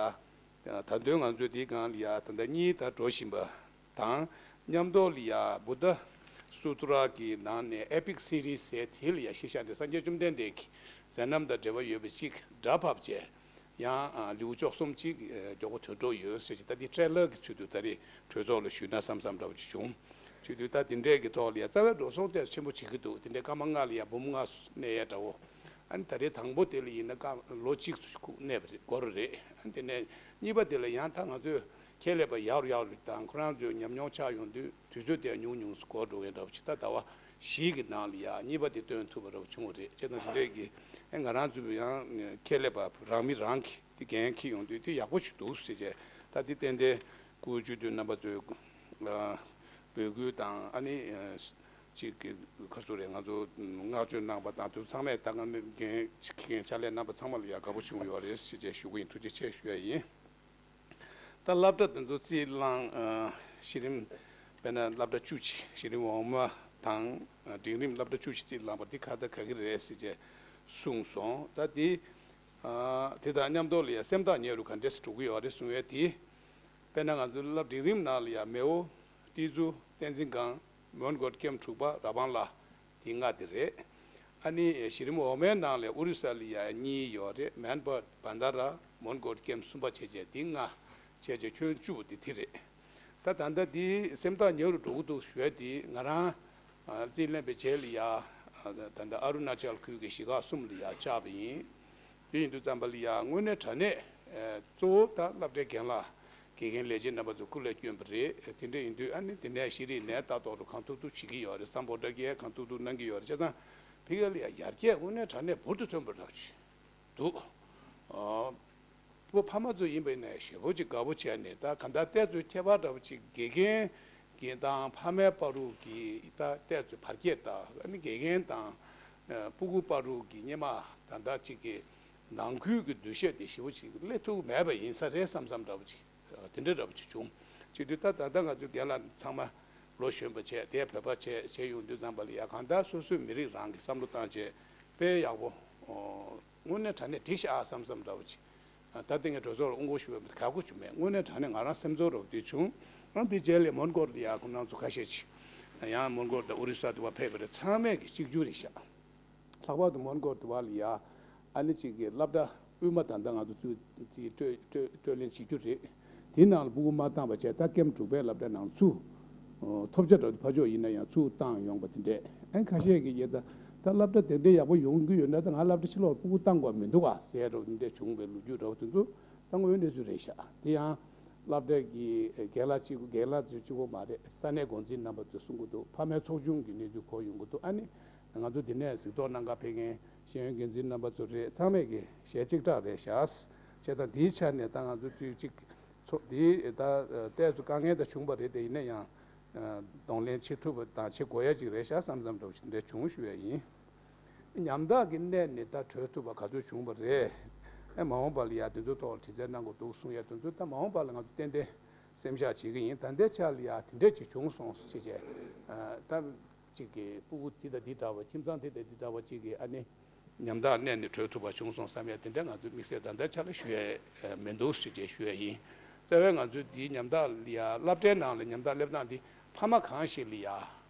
ད་དུང་ང་ཚོས་འདིའི་སྒང་ལ་ཡ་ད་ལྟ་གཉིས་ད་འགྲོ་བཞིན་པ། དང་མཉམ་དུ་ལ་ཡ་བུདྡྷ་སུ་ཏྲ་གི་ནང་ནས་ཨེ་པིག་སི་རི་ཟེར་དེ་ལ་ཡ་ཤེས་བྱ་འདི་སངས་རྒྱས་བཅོམ་ལྡན་འདས་ཀྱི་མཛད་རྣམ་དང་འབྲེལ་བ་ཡོད་པ་ཅིག་སྒྲ་ཕབ་བྱས། ཡང་ལེའུ་བཅུ་གསུམ་ཅིག་མགྱོགས་པོ་ཐོན་འགྲོ་ཡོད་ཟེར་གྱི། ད་འདི་ཊེ་ལར་གྱི་ཚུལ་དུ་ད་རེས་གྲོས་ཚོགས་ལ་ཞུས་ན་བསམ་བསམ་འདྲ་བོ་ཅིག་བྱུང་། བྱེད་དུས་ད་འདི་འདྲས་ཀྱི་ཐོག་ལ་ཡ་རྩ་བའི་འགྲོ་སོང་ཏོག་ཙམ་ཆེན་པོ་བྱེད་ཀྱི་འདུག། དེ་འདྲའི་སྐར་མ་ལྔ་ལ་ཡ་འབུམ་ལྔ་གནས་ཡ་འདྲ་བོ། ཨ་ནི་ད་རེས་དང་པོ་དེ་ལ་ཡིན་ན་སྐར་ལོ་གཅིག་ཙམ་ཞིག་གནས་པ་རེད། འགོར་རེད། ཨ་ནི་དེ་ནས་གཉིས་པ་དེ་ལ་ཡང་ད་ང་ཚོས་ཁྱད་ལས་པ་ཡག་རུ་ཡག་རུ་དང་ཁོ་རང་ཚོའི་ཉམས་མྱོང་ཆགས་ཡོང་དུས་དུས་ཚོད་དེ་ཉུང་ཉུང་སུ་འགོར་འགྲོ་མཁན་འདྲ་བོ་ཅིག། ད་ཟླ་བ་བཞི་གི་ནང་ལ་ཡ་གཉིས་པ་དེ་སྟོན་ཐུབ་པ་འདྲ་བོ་བྱུང་བ་རེད། བྱས་ཙང་དེ་འདྲས་ཀྱི་ཨེ་ང་རང་ཚོས་ཡང་ཁྱད་ལས་པ་རང་མི་རང་གིས་དེ་འགན་འཁྱེར་ཡོང་དུས་དེ་ཡག་པོ་ཞིག་འདུག་ཟེར་བྱས། ད་དེ་ཏན་ཏན་སྐུ་སྤྱི་འཐུས་རྣམ་པ་ཚོས་འབོད་སྐུལ་དང་ཨ་ནི་ཅིག་གི་ཁ་སུ་རེད། ང་ཚོ་བསྔགས་བརྗོད་གནང་པ་དང་དུ་ཚང་མས་ད་ང་མི་འགན་འཁྱེར་མཁན་ཕྱག་ལས་གནང་པ་ཚང་མ་ལ་ཡ་དགའ་པོ་བྱུང་ཡོད་རེད་ཟེར་བྱས་ཞུ་གི་ཡིན། ཐུགས་རྗེ་ཆེ་ཞུ་ཡ་ཡིན། ད་སློབ་གྲྭ་དེ་ཚོ་རྩིས་བླངས། ཨ་གཞི་རིམ་དཔེར་ན་སློབ་གྲྭ་བཅུ་གཅིག་གཞི་རིམ་འོག་མ་དང་ཨ་འབྲིང་རིམ་སློབ་གྲྭ་བཅུ་གཅིག་རྩིས་བླངས་པ་འདི་ག་དང་ག་གི་རེད་ཟེར་བྱས་གསུངས་སོང་། ད་འདི་ཨ་དེ་དང་མཉམ་དུ་ལ་ཡ་སེམས་ཐག་ཉེ་རུ་ག་འདྲས་སེ་འགྲོ་གི་ཡོད་རེད་གསུང་བས་དེ། དཔེར་ན་ང་ཚོ་སློབ་འབྲིང་རིམ་ནང་ལ་ཡ་མེའོ། ཏི་ཛུ། བསྟན་འཛིན་སྒང་། མོན་གྷོ་ཀེམ་དྲུག་པ། ར་བང་ལ། དེ་ལྔ་དེ་རེད། ཨ་ནི་གཞི་རིམ་འོག་མའི་ནང་ལས་ཨོ་རི་ས་ལ་ཡ་གཉིས་ཡོད་རེད། མན་བྷར། བན་དྷ་ར། མོན་གྷོ་ཀེམ་གསུམ་པ་བྱས་བྱས་དེ་ལྔ་བྱས་བྱས་ཁྱོན་བཅུ་པོ་དེ་དེ་རེད། ད་ད་ལྟ་འདི་སེམས་ཐག་ཉེ་རུ་འགྲོ་གི་འདུག་ཞུ་བས་དེ་ང་རང་རྩིས་ལེན་པའི་རྗེས་ལ་ཡ་ད་ལྟ་ཨ་རུ་ན་ཅལ་ཁུལ་གྱི་གཞིས་ཁག་གསུམ་ལ་ཡ་བཅར་བ་ཡིན། དེ་ཡིན་དུས་ཙམ་པ་ལ་ཡ་དངོས་གནས་དྲང་གནས་གཙོ་བོ་ད་སློབ་གྲྭའི་རྒན་ལགས་དགེ་རྒན་ལས་བྱེད་རྣམ་པ་ཚོ་སྐུ་ལས་བསྐྱོན་པ་རེད། དེ་འདྲ་ཡིན་དུས་ཨ་ནི་དེ་ནས་ཤེས་རིག་ནས་ལྟ་རྟོག་རུ་གང་ཐུབ་ཐུབ་བྱེད་ཀྱི་ཡོད་རེད། སམ་བྷོ་ཊ་གིས་གང་ཐུབ་ཐུབ་གནང་གི་ཡོད་རེད། བྱས་ཙང་ཕ་གི་ལ་ཡ་ཡར་རྒྱས་དངོས་གནས་དྲང་གནས་འབུར་དུ་ཐོན་པ་འདྲ་ཅིག་འདུག། ཨ་ཕོ་ཕ་མ་ཚོ་ཡིན་པ་ཡིན་ན་ཞེ་པོ་ཅིག་དགའ་པོ་བྱས་ནས། ད་གང་ལྟར་ཏོག་ཙམ་ཁྱད་པར་འདྲ་པོ་ཅིག་དགེ་རྒན་གྱི་དང་ཕ་མའི་བར་དུ་གི་ད་ཏོག་ཙམ་བར་ཁྱད་དང་། ཨ་ནི་དགེ་རྒན་དང་ཨ་སྤུ་གུ་བར་དུ་གི་སྔོན་མ་ད་ལྟ་ཅིག་གི་ནང་ཁུལ་གྱི་འདུ་ཤེས་དེ་ཞེ་པོ་ཅིག་སླེབས་ཐུབ་མེད་པ་ཡིན་ས་རེད་བསམ་བསམ་འདྲ་པོ་ཅིག་དེ་འདྲ་འདྲ་པོ་ཅིག་བྱུང་། བྱེད་དུས་ད་ད་ལྟ་ང་ཚོ་རྒན་ལགས་ཚང་མ་ལོ་གཞོན་པ་བྱས། དེ་བོད་པ་བྱས་བྱས་ཡོང་དུས་ཙམ་པ་ལ་ཡ་གང་ལྟར་སོ་སོའི་མི་རིགས་རང་གི་བསམ་བློ་བཏང་བྱས་དཔེ་ཡག་པོ། དངོས་གནས་དྲང་གནས་འགྲིག་ཤག་བསམ་བསམ་འདྲ་པོ་ཅིག། ད་ལྟ་ངས་གྲོས་ཚོགས་ལ་དབུ་འགོ་ཞུ་བའི་ག་གོ་ཅིག་མེད། དངོས་གནས་དྲང་གནས་ང་རང་སེམས་ཚོར་རོབ་དེ་བྱུང་། ཨང་དེ་རྗེས་ལ་མོན་གྷོ་ལ་ཡ་ཁོང་རྣམ་ཚོ་ཁ་ཤས་ཅིག་ཡང་མོན་གྷོ་དང་ཨོ་རི་ས་དུ་བ་ཕེབས་པ་རེད། ཚང་མས་ཀྱི་གཅིག་གྱུར་རེད་ཤག། ལྷག་པར་དུ་མོན་གྷོ་དུ་བ་ལ་ཡ་ཨ་ནི་གཅིག་གི་སློབ་གྲྭ་དབུས་མ་ད་ལྟ་ང་ཚོ་ཚུར་ཅིག་སྤྲོད་སྤྲོད་སྤྲོད་ལེན་བྱེད་རྒྱུ་རེད། དེའི་ནང་ལ་སྤུ་གུ་མ་བཏང་བ་བྱས། ད་ཀེམ་དྲུག་པའི་སློབ་གྲྭའི་ནང་ཚུར་ཐོབ་ཆ་འདྲ་ཕར་ཕྱོགས་ཡིན་ན་ཡང་ཚུར་བཏང་ཡོང་པ་དེ་འདྲས། ཨ་ནི་ཁ་ཤས་ཀྱིས་ཡ་ད་ད་སློབ་གྲྭ་དེ་འདྲས་ཡག་པོ་ཡོང་གི་ཡོད་ན་ད་ང་སློབ་གྲྭ་ཕྱི་ལོགས་ལ་སྤུ་གུ་བཏང་དགོས་མི་འདུག་ག་ཟེར་འདྲ་དེ་འདྲས་བྱུང་བའི་ལོ་རྒྱུས་འདྲ་དེ་ཚོ་ད་དངོས་ཡོད་གནས་ཚུལ་རེད་ཤག། དེ་ཡང་སློབ་གྲྭ་གི་རྒན་ལགས་གཅིག་པུ་རྒན་ལགས་ཚོ་གཅིག་པོ་མ་རེད། ས་གནས་འགོ་འཛིན་རྣམ་པ་ཚོས་གསུང་གི་འདུག། ཕ་མའི་ཚོགས་ཆུང་གི་གནས་ཚུལ་གོ་ཡོང་གི་འདུག། ཨ་ནི་ང་ཚོ་འདི་ནས་གཟིགས་རྟོག་གནང་ག་ཕེབས་མཁན་ཤེས་ཡོན་འགན་འཛིན་རྣམ་པ་ཚོ་རེད། ཚང་མས་ཀྱི་ཞལ་གཅིག་གྲགས་རེད་ཤག། བྱས་ཙང་འདིའི་ཆ་ནས་ད་ང་ཚོ་ཚུལ་གཅིག་ཚོགས་འདི་ད་ཏོག་ཙམ་དཀའ་ངལ་ད་བྱུང་བ་རེད། དེ་ཡིན་ན་ཡང་གདོང་ལེན་བྱེད་ཐུབ་པ་དང་བྱེད་དགོས་ཡ་གཅིག་རེད་ཤག་བསམ་བསམ་འདྲ་བོ་ཞིག་འདྲ་བྱུང་ཞུ་ཡ་ཡིན། ཉམ་ཐག་གི་གནས་ནས་ད་གྲོལ་ཐུབ་པ་ག་ཚོད་བྱུང་བ་རེད། ཨེ་མ་འོངས་པ་ལ་ཡ་དེ་ཚོའི་ཐོག་ལ་དྲི་རྩད་གནང་དགོས་འདུག་གསུང་ཡ་དེ་ཚོ་ད་མ་འོངས་པ་ལ་ང་ཚོ་ཏན་ཏན་སེམས་ཤག་བྱེད་ཀྱི་ཡིན། ད་ལྟའི་ཆ་ལ་ཡ་དེ་འདྲས་ཅིག་བྱུང་སོང་ཟེར་བྱས། ཨ་ད་ཅིག་གི་སྤུ་གུ་འདི་དང་འདི་འདྲ་བ། ཁྱིམ་ཚང་འདི་དང་འདི་འདྲ་བ་ཅིག་གི་ཨ་ནི་ཉམ་ཐག་གནས་ནས་གྲོལ་ཐུབ་པ་བྱུང་སོང་བསམ་ཡ་དེ་འདྲ་ང་ཚོའི་དམིགས་བསལ་ད་ལྟའི་ཆ་ལ་ཞུ་ཡ་མི་འདུག་ཟེར་བྱས་ཞུ་ཡ་ཡིན། རྩ་བའི་ང་ཚོའི་འདིའི་ཉམ་ཐག་ལ་ཡ་སློབ་གྲྭའི་ནང་ལ་ཉམ་ཐག་སླེབས་སྟངས་འདི་ཕ་མ་གང་ཞིག་ལ་ཡ་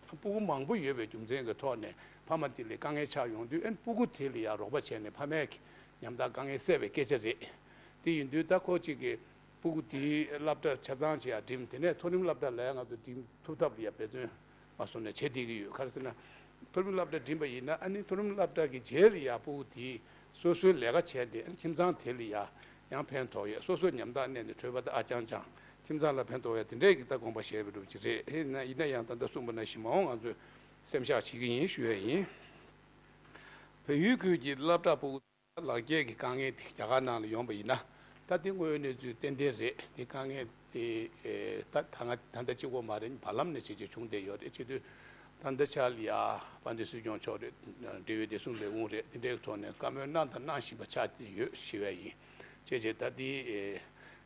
སྤུ་གུ་མང་པོ་ཡོད་པའི་རྒྱུ་མཚན་གྱི་ཐོག་ནས་ཕ་མ་དེ་ལ་དཀའ་ངལ་ཆགས་ཡོང་དུས། ཨན་སྤུ་གུ་དེ་ལ་ཡ་རོགས་པ་བྱས་ནས་ཕ་མས་ཀྱི་ཉམ་ཐག་དཀའ་ངལ་སེལ་བའི་སྐད་ཆ་རེད། དེ་ཡིན་དུས་ད་ཁོ་གཅིག་གི་སྤུ་གུ་དེའི་སློབ་གྲྭ་ཆ་ཚང་ཅིག་ཡ་འགྲིམ། དེ་ནས་མཐོ་རིམ་སློབ་གྲྭ་ལ་ཡ་ང་ཚོ་འགྲིམ་ཐུབ་ཐབས་ལ་ཡ་འབད་བརྩོན་མ་སོང་ནས་བྱེད་བསྡད་ཀྱི་ཡོད། ག་རེ་ཟེར་ན་མཐོ་རིམ་སློབ་གྲྭ་འགྲིམ་པ་ཡིན་ན་ཨ་ནི་མཐོ་རིམ་སློབ་གྲྭ་གི་རྗེས་ལ་ཡ་སྤུ་གུ་དེའི་ སོ་སོའི་ལས་ཀ་བྱས་ཏེ་ཁྱིམ་ཚང་དེ་ལ་ཡ་ཡང་ཕན་ཐོགས་ཡས། སོ་སོ་ཉམ་ཐག་གནས་ནས་གྲོད་པ་ད་ཨ་ཅང་ཅང་། ཁྱིམ་ཚང་ལ་ཕན་ཐོགས་ཡས་དེ་འདྲས་ཀྱི་ད་དགོངས་པ་བཞེས་པའི་འགྲུབ་ཀྱི་རེད། ཡིན་ན་ཡང་ད་ལྟ་གསུངས་པ་ནང་བཞིན་མ་འོངས་ང་ཚོས་སེམས་བཞག་བྱེད་ཀྱི་ཡིན་ཞུ་ཡས་ཡིན། བལ་ཡུལ་ཁུལ་གྱི་སློབ་གྲྭ་ཕྲུ་གུ། ལག་འཁྱེར་གྱི་དཀའ་ངལ་དེ་རྒྱ་གར་ནང་ལ་ཡོང་པ་ཡིན་ན། ད་དེ་དངོས་ཡོད་གནས་ཚུལ་ཏན་ཏན་རེད། དེ་དཀའ་ངལ་དེ་ད་ད་ང་ད་ལྟ་གཅིག་པོ་མ་རེད། བར་ལམ་ནས་བྱས་བྱས་བྱུང་བསྡད་ཡོད་རེད། བྱེད་དུས་ད་ལྟ་ཆར་ལ་ཡ་དཔལ་ལྡན་སྲིད་སྐྱོང་མཆོག་རེད། འབྲེལ་ཡོད་བདེ་སྲུང་ལས་ཁུངས་རེད། དེ་འདྲའི་ཐོག་ནས་བཀའ་མོལ་གནང་དང་གནང་བཞིན་པ་ཆགས་བསྡད་ཡོད་ཞུ་བ་ཡིན། བྱས་བྱས་ད་དེ་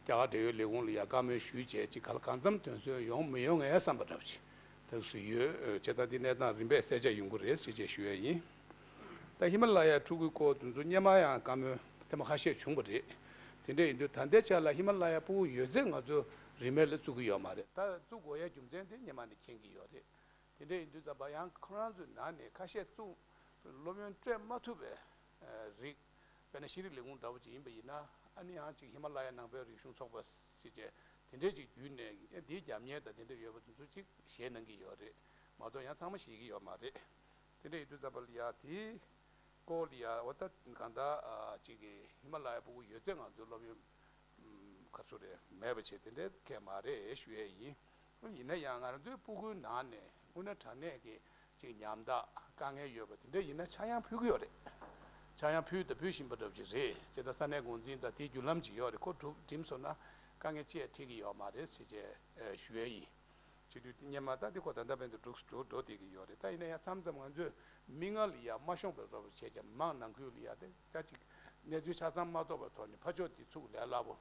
རྒྱ་གར་འབྲེལ་ཡོད་ལས་ཁུངས་ལ་ཡ་བཀའ་མོལ་ཞུས་བྱས་ཅིག་ག་ལ་གང་འཚམ་དོན་སོན་ཡོང་མི་ཡོང་ངའི་བསམ་པ་འདྲ་བོ་ཅིག་ཐུགས་སུ་ཡོད། བྱས་ད་འདི་གནས་སྟངས་རིམ་པས་གསལ་ཆ་ཡོང་གི་རེད་ཟེར་བྱས་ཞུ་ཡས་ཡིན། ད་ཧི་མ་ལ་ཡའི་ཕྲུ་གུའི་སྐོར་དེ་ཚོ་སྔོན་མ་ཡང་བཀའ་མོལ་ཐེངས་མ་ཁ་ཤས་བྱུང་བ་རེད། དེ་འདྲ་ཡིན་དུས་ད་ལྟའི་ཆ་ལ་ཧི་མ་ལ་ཡའི་ཕྲུ་གུ་ཡོད་ཚད་ང་ཚོ་རིན་མེད་ལ་བཙུགས་ཀྱི་ཡོད་མ་རེད། ད་བཙུགས་དགོས་ཡའི་རྒྱུ་མཚན་དེ་སྔོན་མ་ནས་མཁྱེན་གྱི་ཡོད་རེད། དེ་འདྲ་ཡིན་དུས་ཙམ་པ་ཡང་ཁོ་རང་ཚོའི་ནང་ནས་ཁ་ཤས་བཙུགས་སློབ་ཡོན་སྤྲད་མ་ཐུབ་པའི་རིགས། དཔེར་ན་ཤེས་རིག་ལས་ཁུངས་འདྲ་བོ་ཅིག་ཡིན་པ་ཡིན་ན། ཨ་ནི་ཡང་ཅིག་ཧི་མ་ལ་ཡ་ནང་པའི་རིག་གཞུང་ཚོགས་པ་ཟེར་བྱས་དེ་འདྲས་ཅིག་བརྒྱུད་ནས་འདིའི་རྒྱབ་གཉེར་དང་དེ་འདྲ་ཡོད་པ་དེ་ཚོ་ཅིག་བཞེས་གནང་གི་ཡོད་རེད་མ་གཏོགས་ཡང་ཚང་མ་བཞེས་ཀྱི་ཡོད་མ་རེད། དེ་འདྲ་ཡིན་དུས་ཙམ་པ་ལ་ཡ་དེའི་སྐོར་ལ་ཡ་འོ་ད་གང་ལྟར་ཅིག་གི་ཧི་མ་ལ་ཡ་ཕྲུ་གུ་ཡོད་ཚད་ང་ཚོའི་སློབ་ཡོན་ག་ཚོད་རེད་མེད་པ་བྱས་དེ་འདྲའི་གང་མ་རེད་ཞུ་ཡས་ཡིན། ཡིན་ན་ཡང་ང་རང་ཚོའི་ཕྲུ་གུའི་ནང་ནས་དངོས་གནས་དྲང་གནས་ཀྱི་ཅིག་ཉམ་ཐག་དཀའ་ངལ་ཡོད་པ་དེ་འདྲ་ཡིན་ན་ཆག་ཡང་ཕུལ་གྱི་ཡོད་རེད། ཆག་ཡང་ཕུལ་དང་ཕུལ་བཞིན་པ་འདྲ་ཅིག་རེད། ཅེས་ད་ས་གནས་འགོ་འཛིན་དང་དེའི་བརྒྱུད་ལམ་ཅིག་ཡོད་རེད། ཁོ་གྲུབ་འགྲིམ་སོང་ན་དཀའ་ངལ་ཅི་ཡང་འཕྲད་ཀྱི་ཡོད་མ་རེད་ཅེས་བྱས་ཞུ་ཡས་ཡིན། བྱེད་དུས་དེ་སྔོན་མ་ད་དེ་ཁོ་ད་ལྟ་བར་དུ་འགྲོ་འགྲོ་བསྡད་ཀྱི་ཡོད་རེད། ད་ཡིན་ན་ཡང་མཚམས་མཚམས་ང་ཚོས་མིག་སྔར་ལ་ཡང་མ་ཤོང་བའི་རོགས་པ་བྱས་ཀྱང་མང་ནང་ཁུལ་ལ་ཡང་དེ་ད་ཅིག་གནས་ཚུལ་ཆ་ཚང་མ་རྟོགས་པའི་ཐོག་ནས་ཕར་ཕྱོགས་དེ་ཚུགས་ལས་སླ་པོ།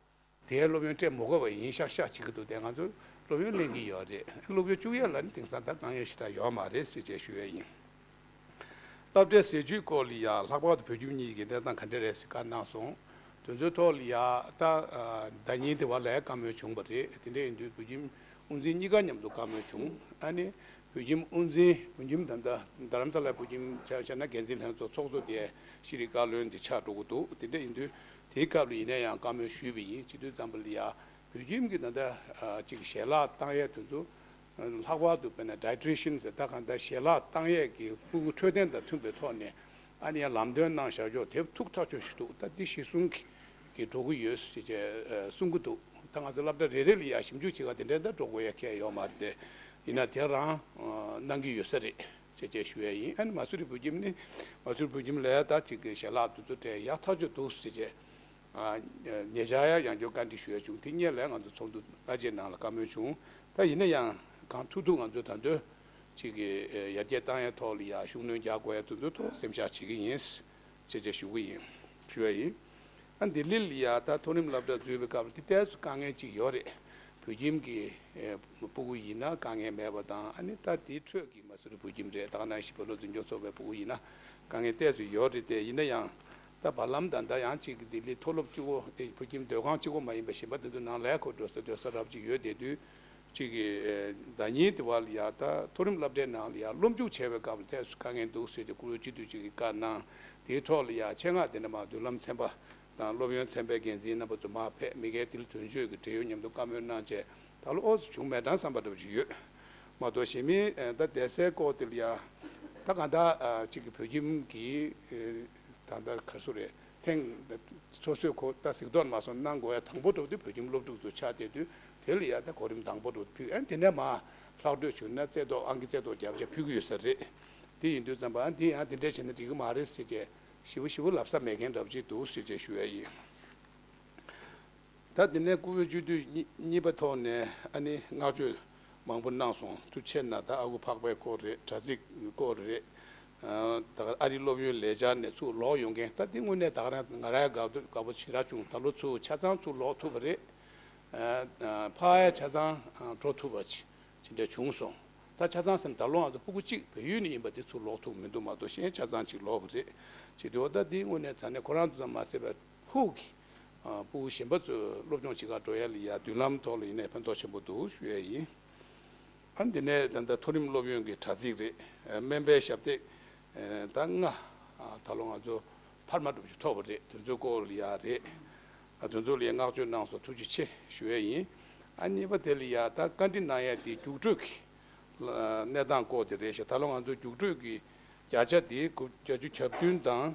དེའི་སློབ་ཡོན་སྤྲད་མ་དགོས་པ་ཡིན་ཤག་ཤག་བྱེད་ཀྱི་འདུག་དེ་ང་ཚོ་སློབ་ཡོན་ལེན་གྱི་ཡོད་རེད། སློབ་ཡོན་བཅུག་ཡས་ལ་ནི་དེང་སང་ད་དཀའ་ངལ་ཞེ་དྲག་ཡོད་མ་རེད་ཟེར་བྱས་ཞུ་ཡས་ཡིན། སློབ་གྲྭའི་ཟས་བཅུད་སྐོར་ལ་ཡང་ལྷག་པར་དུ་བོད་ཁྱིམ་གཉིས་ཀྱི་གནས་སྟངས་ག་འདྲ་རེད་ཟེར་བཀའ་གནང་སོང་། དེ་ཚོའི་ཐོག་ལ་ཡང་ད་ཟླ་ཉིན་དེ་བ་ལ་ཡང་བཀའ་མོལ་བྱུང་བ་རེད། དེ་འདྲ་ཡིན་དུས་བོད་ཁྱིམ་དབུ་འཛིན་གཉིས་ཀ་མཉམ་དུ་བཀའ་མོལ་བྱུང་། ཨ་ནི་བོད་ཁྱིམ་དབུ་འཛིན་བོད་ཁྱིམ་ད་ལྟ་རྡ་རམ་ས་ལའི་བོད་ཁྱིམ་ཆ་བཞག་ན་འགན་འཛིན་ལྷན་ཚོགས་ཚོགས་གཙོ་དེ་ཤེས་རིག་བཀའ་བློན་དེ་ཆགས་འགྲོ་གི་འདུག་དེ་འདྲ་ཡིན་དུས་དེའི་སྐབས་ལ་ཡིན་ན་ཡང་བཀའ་མོལ་ཞུས་པ་ཡིན། བྱེད་དུས་ཙམ་པ་ལ་ཡང་བོད་ཁྱིམ་གྱི་ད་ལྟ་ཅིག་ཞལ་ལག་བཏང་ཡས་དེ་ཚོ་ལྷག་པར་དུ་དཔེར་ན་dietitian་ཟེར་ད་གང་ལྟར་ཞལ་ལག་བཏང་ཡས་ཀྱི་ཕྲུ་གུ་འཕྲོད་བསྟེན་དང་མཐུན་པའི་ཐོག་ནས་ཨ་ནི་ཡང་ལམ་སྟོན་གནང་བཞག་ཆོག་དེ་ཐུགས་ཐག་ཆོད་ཞིག་འདུག་ད་འདི་གཞི་བཟུང་གི་གི་འགྲོ་གི་ཡོད་ཟེར་བྱས་གསུང་གི་འདུག་ད་ང་ཚོ་སློབ་གྲྭ་རེ་རེ་ལ་ཡང་ཞིབ་འཇུག་བྱེད་ག་དེ་འདྲའི་ད་འགྲོ་དགོས་ཡ་ཁྱད་ཡོད་མ་རེད་དེ། ཡིན་ན་དེ་རང་གནང་གི་ཡོད་ས་རེད་ཟེར་བྱས་ཞུ་ཡ་ཡིན། ཨ་ནི་མ་སུ་རི་བོད་ཁྱིམ་ནི་མ་སུ་རི་བོད་ཁྱིམ་ལ་ད་ཅིག་གི་ཞལ་ལག་དེ་ཚོ་སྤྲད་ཡག་ཐག་ཆོད་འདུག་ཟེར་བྱས། ཉེ་ཆར་ཡང་ཡང་བསྐྱར་བཀའ་འདྲི་ཞུ་ཡ་བྱུང་། དེ་སྔོན་ལ་ང་ཚོ་ཚོགས་འདུ་སྔ་རྗེས་ནང་ལ་བཀའ་མོལ་བྱུང་། ད་ཡིན་ན་ཡང་གང་ཐུབ་ཐུབ་ང་ཚོས་ད་དུང་ཅིག་གི་ཡར་རྒྱས་བཏང་ཡའི་ཐོག་ལ་ཡ་ཤུགས་སྣོན་རྒྱག་དགོས་ཡ་དེ་ཚོའི་ཐོག་སེམས་ཤུགས་བྱེད་ཀྱི་ཡིན་ཞེས་བྱས་ཞུ་གི་ཡིན། ཞུ་ཡ་ཡིན། ཨ་ལྡི་ལི་ལ་ཡ་ད་མཐོ་རིམ་སློབ་གྲྭ་འཛུལ་བའི་སྐབས་ལ་དེ་ཏོག་ཙམ་དཀའ་ངལ་ཅིག་ཡོད་རེད། བོད་ཁྱིམ་གྱི་ཕྲུ་གུ་ཡིན་ན་དཀའ་ངལ་མེད་པ་དང་། ཨ་ནི་ད་དེའི་ཁྲོད་ཀྱི་མ་སུ་རི་བོད་ཁྱིམ་རེད། ད་ག་ནང་བཞིན་བོད་སློབ་འཛིན་སྐྱོང་ཚོགས་པའི་ཕྲུ་གུ་ཡིན་ན་དཀའ་ངལ་ཏོག་ཙམ་ཡོད་རེད་དེ། ཡིན་ན་ཡང་ད་བར་ལམ་ད་ལྟ་ཡང་གཅིག་གི་ལྡི་ལི་མཐོ་སློབ་གཅིག་པོ་དེ་བོད་ཁྱིམ་སྡོད་ཁང་གཅིག་པོ་མ་ཡིན་པ་གཞན་པ་དེ་ཚོ་ནང་ལས་ཁོ་འགྲོ་ས་སྡོད་ས་རབ་ཅིག་ཡོད་བསྡད་དུས། གཅིག་གི་ཟླ་ཉིན་དེ་བ་ལ་ཡ་ད་མཐོ་རིམ་སློབ་གྲྭའི་ནང་ལ་ཡ་སློབ་འཇུག་བྱས་པའི་སྐབས་ལ་ཏོག་ཙམ་དཀའ་ངལ་འདུག་ཟེར་ཏེ་བཀུར་འོས་སྤྱི་འཐུས་གཅིག་གིས་བཀའ་གནང་། དེའི་ཐོག་ལ་ཡ་ཆེད་མངགས་དེ་འདྲ་མ་མདུན་ལམ་ཚན་པ་དང་སློབ་ཡོན་ཚན་པའི་འགན་འཛིན་རྣམ་པ་ཚོ་མར་ཕེབས། མི་སྒེར་དེ་ལ་དོན་གཅོད་ཀྱི་འབྲེལ་ཡོད་མཉམ་དུ་བཀའ་མོལ་གནང་བྱས། ད་ལོ་ཨོ་ཙི་བྱུང་མེད་གྲང་བསམ་པ་འདྲ་པོ་ཞིག་ཡོད་མ་གཏོགས། གཞན་མི་ད་བསྡད་སའི་སྐོར་དེ་ལ་ཡ་ད་གང་ལྟར་གཅིག་གི་བོད་ཁྱིམ་གྱི་ད་ལྟ་ག་རེ་ཟེར་རེད། ཐེངས་སོ་སོས་ཁོ་ད་གཟིགས་རྟོག་མ་སོང་གནང་དགོས་ཡ་དང་པོ་འགྲོ་དུས་བོད་ཁྱིམ་སློབ་ཕྲུག་ཚོ་ཆགས་བསྡད་དུས། དེ་ལ་ཡ་ད་གོ་རིམ་དང་པོ་འགྲོ་ཕུལ། ཨ་དེ་ནས་མར་ལྷག་འཕྲོས་བྱུང་ན་རྩེ་ཏོག་ཨང་ཀི་རྩེ་ཏོག་བརྒྱབ་བྱས་ཕུལ་གྱི་ཡོད་ས་རེད། དེ་ཡིན་དུས་ཙམ་པ་ཨ་འདི་ཡང་དེ་འདྲས་བྱས་ན་འགྲིག་གི་མ་རེད་ཟེར་བྱས་ཞེ་པོ་ཞེ་པོ་ལབ་ས་མེད་མཁན་འདྲ་པོ་ཅིག་འདུག་ཟེར་བྱས་ཞུ་ཡ་ཡིན། ད་དེ་ནས་བཀུར་འོས་སྤྱི་འཐུས་གཉིས་གཉིས་པ་ཐོག་ནས་ཨ་ནི་བསྔགས་བརྗོད་མང་པོ་གནང་སོང་། ཐུགས་ཆེ་གནང་། ད་ཨ་ཁུ་འཕགས་པའི་སྐོར་རེད། དྲ་ཚིགས་སྐོར་རེད། ད་ག་ཨ་རིའི་སློབ་ཡོན་ལས་འཆར་ནས་ཚུར་ལོག་ཡོང་མཁན། ད་འདི་དངོས་གནས་ད་ག་རང་ང་རང་དགའ་པོ་དགའ་པོ་ཞེ་དྲག་བྱུང་། ད་ལོ་ཚུར་ཆ་ཚང་ཚུར་ལོག་ཐུབ་པ་རེད། ཕར་ཡ་ཆ་ཚང་འགྲོ་ཐུབ་པ་ཅི་ཅི་འདྲ་བྱུང་སོང་། ད་ཆ་ཚང་སེམས་ད་ལོ་ང་ཚོ་ཕྲུ་གུ་གཅིག་བལ་ཡུལ་ནས་ཡིན་པ་དེ་ཚུར་ལོག་ཐུབ་མི་འདུག་མ་གཏོགས་གཞན་ཆ་ཚང་གཅིག་ལོག་པ་རེད། བྱེད་དུས་འོ་ད་འདི་དངོས་གནས་ཚ་ནས་ཁོ་རང་ཚོ་ཙམ་མ་ཟད་པའི་ཕུགས་ཀྱི་ཕྲུ་གུ་གཞན་པ་ཚོ་སློབ་སྦྱོང་བྱེད་གར་འགྲོ་ཡ་ལ་ཡ་མདུན་ལམ་ཐོག་ལ་ཡིན་ནའི་ཕན་ཐོགས་ཆེན་པོ་འདུག་ཞུ་ཡ་ཡིན། ཨ་འདི་ནས་ད་ལྟ་མཐོ་རིམ་སློབ་ཡོན་གྱི་དྲ་ཚིགས་རེད། སྨན་པའི་ཞབས་སྟེགས་ད་ལྔ་ད་ལོ་ང་ཚོ་འཕར་མ་འགྲོ་ཞིག་ཐོབ་པ་རེད། དེ་ཚོའི་སྐོར་ལ་ཡ་རེད། དེ་ཚོ་ལ་ཡ་བསྔགས་བརྗོད་གནང་སོང་། ཐུགས་རྗེ་ཆེ་ཞུ་ཡས་ཡིན། ཨ་གཉིས་པ་དེ་ལ་ཡ་ད་བཀའ་འདྲི་གནང་ཡས་དེ་རྒྱུགས་སྤྲོད་ཀྱི་གནས་སྟངས་སྐོར་དེ་རེད་ཤག་ད་ལོ་ང་ཚོ་རྒྱུགས་སྤྲོད་ཀྱི་བརྒྱ་ཆ་དེ་དགུ་བརྒྱད་ཅུ་གྱ་བདུན་དང་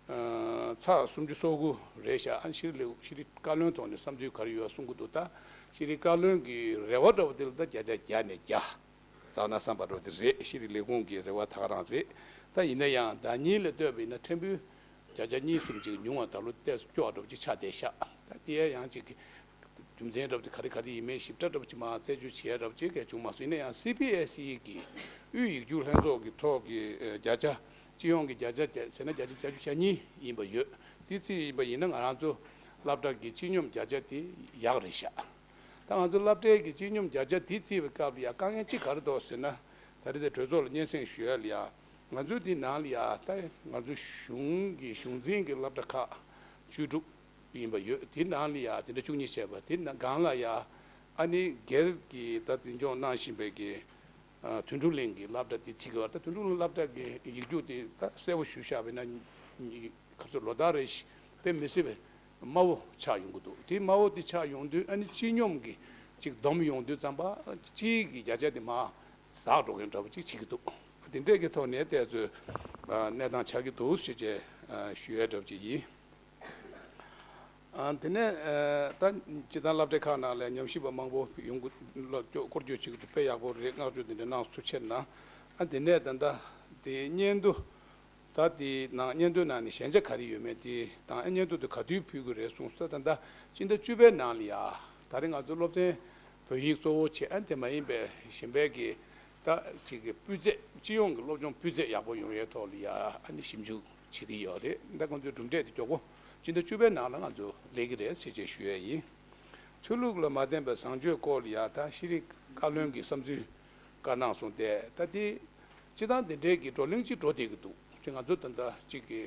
ཚེག་སུམ་ཅུ་སོ་དགུ་རེད་ཤག་ཨ་ཤེས་རིག་ལས་ཤེས་རིག་བཀའ་བློན་ཐོག་ནས་བསམ་ཚུལ་ག་རེ་ཡོད་གསུང་གི་འདུག་ད་ཤེས་རིག་བཀའ་བློན་གྱི་རེ་བ་འདྲ་བོ་དེ་ལ་ད་བརྒྱ་ཆ་བརྒྱ་ནས་བརྒྱ་རག་ན་བསམ་པ་འདྲ་བོ་དེ་རེད། ཤེས་རིག་ལས་ཁུངས་ཀྱི་རེ་བ་ད་ག་རང་རེད། ད་ཡིན་ན་ཡང་ཟླ་ཉིན་ལ་ལྟོས་པ་ཡིན་ན་ཕྲན་བུ་བརྒྱ་ཆ་གཉིས་གསུམ་ཅིག་ཉུང་བ་ད་ལོ་ཏོག་ཙམ་སྐྱོ་བ་འདྲ་བོ་ཅིག་ཆགས་བསྡད་ཤག་ད་དེ་ཡང་ཅིག་རྒྱུ་མཚན་འདྲ་བོ་དེ་ག་རེ་ག་རེ་ཡིན་མིན་ཞིབ་ཕྲ་འདྲ་བོ་ཅིག་མར་རྩད་གཅོད་བྱས་འདྲ་བོ་ཅིག་གས་བྱུང་མ་སོང་། ཡིན་ན་ཡང་སི་བི་ཨེས་ཨི་གི་དབུས་ཡིག་རྒྱུགས་ལྷན་ཚོགས་ཀྱི་ཐོག་གི་ཨ་བརྒྱ་ཆ་སྤྱི་ཡོངས་ཀྱི་བརྒྱ་ཆ་བརྒྱ་ཟེར་ན་བརྒྱ་ཆ་བརྒྱད་ཅུ་གྱ་གཉིས་ཡིན་པ་ཡོད། དེ་རྩིས་ཡིན་པ་ཡིན་ན་ང་རང་ཚོ་སློབ་གྲྭ་གི་སྤྱི་སྙོམས་བརྒྱ་ཆ་དེ་ཡག་རེད་ཤག་ད་ང་ཚོ་སློབ་གྲྭའི་གི་སྤྱི་སྙོམས་བརྒྱ་ཆ་དེ་རྩིས་པའི་སྐབས་ལ་ཡང་དཀའ་ངལ་གཅིག་ག་རེ་འདུག་ཟེར་ན། ད་རེས་དེ་གྲོས་ཚོགས་ལ་སྙན་སེང་ཞུ་ཡ་ལ་ཡ། ང་ཚོའི་དེ་ནང་ལ་ཡ་ད་ང་ཚོའི་གཞུང་གི་གཞུང་འཛིན་གྱི་སློབ་གྲྭ་ཁག་བཅུ་དྲུག་ཡིན་པ་ཡོད། དེ་ནང་ལ་ཡ་དེ་འདྲ་བཅུ་གཉིས་བྱས་པ་དེ་ནང་སྒང་ལ་ཡ་ཨ་ནི་སྒེར་གྱི་ད་འཛིན་སྐྱོང་གནང་བཞིན་པའི་གི་ཨ་དོན་གྲུབ་གླིང་གི་སློབ་གྲྭ་དེ་བྱེད་ཀྱི་བར་ད་དོན་གྲུབ་གླིང་སློབ་གྲྭ་གི་ཡིག་རྒྱུགས་དེ་ད་གསལ་པོ་ཞུ་བཞག་པ་ཡིན་ན། ག་ཚོད་ལོ་ལྟར་རེ་བཞིན་དཔེ་མི་སྲིད་པའི་དམའ་བོ་ཆགས་ཡོང་གི་འདུག་དེ་དམའ་བོ་དེ་ཆགས་ཡོང་དུས་ཨ་ནི་སྤྱི་སྙོམས་ཀྱི་ཅིག་བསྡོམས་ཡོང་དུས་ཙམ་པ་སྤྱིའི་གི་བརྒྱ་ཆ་དེ་མར་ཟག་འགྲོ་མཁན་འདྲ་བོ་ཅིག་བྱེད་ཀྱི་འདུག་དེ་འདྲས་ཀྱི་ཐོག་ནས་ཏོག་ཙམ་གནས་སྟངས་ཆགས་ཀྱི་འདུག་ཞེས་བྱས་ཞུ་ཡས་འདྲ་བོ་ཅིག་ཡིན། དེ་ནས་ད་སྤྱིར་བཏང་སློབ་གྲྭ་ཁག་ནང་ལ་ཉམས་ཞིབ་པ་མང་པོ་ཡོང་གི་སྐོར་སྐྱོད་བྱེད་ཀྱི་འདུག་དཔེ་ཡག་པོ་རེད། བསྔགས་བརྗོད་དེ་འདྲ་གནང་ཚུལ་ཕྱིར་ན། དེ་ནས་ད་ལྟ་དེ་སྙན་ཐོ། ད་དེའི་ནང་སྙན་ཐོའི་ནང་ནས་ཞན་ཆ་ག་རེ་ཡོད་མེད་དེ་དང་སྙན་ཐོ་དེ་ག་དུས་ཕུལ་དགོས་རེད་གསུངས་སོང་། ད་ལྟ་སྤྱི་ཟླ་བཅུ་པའི་ནང་ལ་ཡ་ད་རེས་ང་ཚོ་སློབ་ཚན་བོད་ཡིག་གཙོ་བོ་བྱས་ཨ་དེ་མ་ཡིན་པའི་གཞན་པའི་གི་ད་ཅིག་གི་སྤུས་ཚད་སྤྱི་ཡོངས་ཀྱི་སློབ་སྦྱོང་སྤུས་ཚད་ཡག་པོ་ཡོང་ཡའི་ཐོག་ལ་ཡ་ཨ་ནི་ཞིབ་འཇུག་བྱེད་ཀྱི་ཡོད་རེད། ད་ཁོང་ཚོའི་གྲུབ་འབྲས་དེ་མགྱོགས་པོ་སྤྱི་ཟླ་བཅུ་པའི་ནང་ལ་ང་ཚོ་སླེབས་ཀྱི་རེད་ཟེར་བྱས་ཞུ་ཡས་ཡིན། ཆོས་ལུགས་ལ་མ་བརྟེན་པའི་བཟང་སྤྱོད་སྐོར་ལ་ཡ་ད་ཤེས་རིག་བཀའ་བློན་གྱི་བསམ་ཚུལ་བཀའ་གནང་སོང་སྟེ། ད་དེ་སྤྱི་བཏང་དེ་འདྲའི་གི་བགྲོ་གླེང་ཅིག་འགྲོ་བསྡད་ཀྱི་འདུག་ཅེས་ང་ཚོ་ད་ལྟ་གཅིག་གི་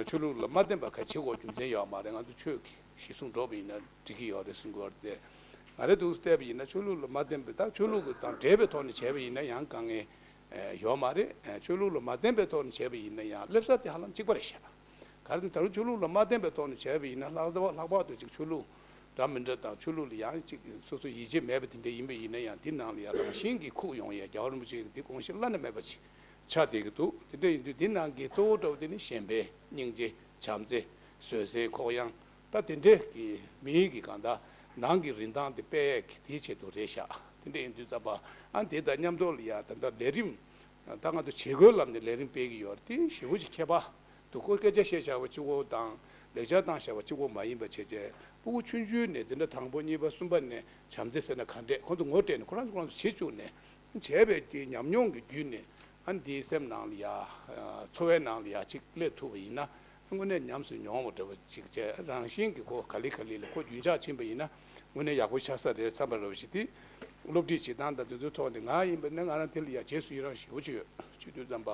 ཆོས་ལུགས་ལ་མ་བརྟེན་པ་ག་བྱེད་དགོས་རྒྱུ་མཚན་ཡོད་མ་རེད། ང་ཚོ་ཆོས་ཀྱི་གཞི་བཟུང་འགྲོ་བ་ཡིན་ན་འགྲིག་གི་ཡོད་རེད་གསུང་གི་ཡོད་རེད་དེ། ང་རེ་འདུག་བལྟས་པ་ཡིན་ན་ཆོས་ལུགས་ལ་མ་བརྟེན་པའི་ད་ཆོས་ལུགས་ཀྱི་དང་འབྲེལ་བའི་ཐོག་ནས་བྱས་པ་ཡིན་ན་ཡང་དཀའ་ངལ་ཡོད་མ་རེད། ཆོས་ལུགས་ལ་མ་བརྟེན་པའི་ཐོག་ནས་བྱས་པ་ཡིན་ན་ཡང་སླེབས་ས་དེ་ཧ་ལམ་གཅིག་པ་རེད་ཤག་ག་རེ་ཟེར་ན་ད་རུང་ཆོས་ལུགས་ལ་མ་བརྟེན་པའི་ཐོག་ནས་བྱས་པ་ཡིན་ན་ལྷག་ལྷག་པར་དུ་ཅིག་ཆོས་ལུགས་འདྲ་མི་འདྲ་དང་ཆོས་ལུགས་ལ་ཡང་ཅིག་སོ་སོ་ཡིད་ཆེས་མེད་པ་དེ་འདྲ་ཡིན་པ་ཡིན་ན་ཡང་དེ་ནང་ལ་ཡང་རང་བཞིན་གྱིས་ཁུག་ཡོང་ཡས་རྒྱལ་བ་རིན་པོ་ཆེ་གི་དེ་དགོངས་གཞི་བླ་ན་མེད་པ་ཅིག་ཆགས་བསྡད་ཀྱི་འདུག་དེ་འདྲ་ཡིན་དུས་དེ་ནང་གི་གཙོ་བོ་འདྲ་བོ་དེ་ནི་གཞན་ཕན་སྙིང་རྗེ་བྱམས་བརྩེ་བཟོད་བསྲན་ཁོག་ཡངས་ད་དེ་འདྲས་ཀྱི་མིའི་གི་གང་ལྟར་ནང་གི་རིན་ཐང་དེ་སྤེལ་ཡས་ཀྱི་དེའི་ཆེད་དུ་རེད་ཤག་དེ་འདྲ་ཡིན་དུས་ཙམ་པ་ཨ་དེ་དང་མཉམ་དུ་ལ་ཡ་ད་ལྟ་ལས་རིམ་ད་ང་ཚོ་བྱེད་སྒོའི་ལམ་ནས་ལས་རིམ་སྤེལ་གྱི་ཡོད་རེད། དེ་ཞེ་པོ་ཅིག་ཁྱད་པར་འདུག་ཁོ་སྐད་ཆ་བཤད་བྱ་བ་གཅིག་པོ་དང་ལེགས་སྦྱར་བཏང་བྱ་བ་གཅིག་པོ་མ་ཡིན་པ་བྱས་བྱས་ཕྲུ་གུ་ཆུང་ཆུང་ནས་འཛིན་གྲྭ་དང་པོ་གཉིས་པ་གསུམ་པ་ནས་བྱམས་བརྩེ་ཟེར་ན་ག་འདྲས་ཁོང་ཚོ་ངོ་སྤྲད་ནས་ཁོ་རང་ཚོ་ཁོ་རང་ཚོ་བྱེད་བཅུག་ནས་བྱས་པའི་དེ་ཉམས་མྱོང་གི་བརྒྱུད་ནས་ཨ་འདིའི་སེམས་ནང་ལ་ཡ་འཚོ་བའི་ནང་ལ་ཡ་ཅིག་སླེབས་ཐུབ་པ་ཡིན་ན་དངོས་གནས་ཉམས་སུ་མྱོང་བ་འདྲ་བ་ཅིག་བྱས་རང་བཞིན་གྱིས་ཁོ་ག་ལེ་ག་ལེ་ལ་ཁོ་རྒྱུན་ཆགས་ཕྱིན་པ་ཡིན་ན་དངོས་གནས་ཡག་པོ་ཆགས་ས་རེད་བསམ་པ་འདྲ་བ་ཞིག་དེ་སློབ་ཁྲིད་བྱེད་སྟངས་དང་དེ་ཚོའི་ཐོག་ནས་ང་ཡིན་པ་ན་ང་རང་དེ་ལ་ཡ་རྗེས་སུ་ཡི་རང་ཞེ་པོ་ཅིག་ཡོད། བྱེད་དུས་ཙམ་པ་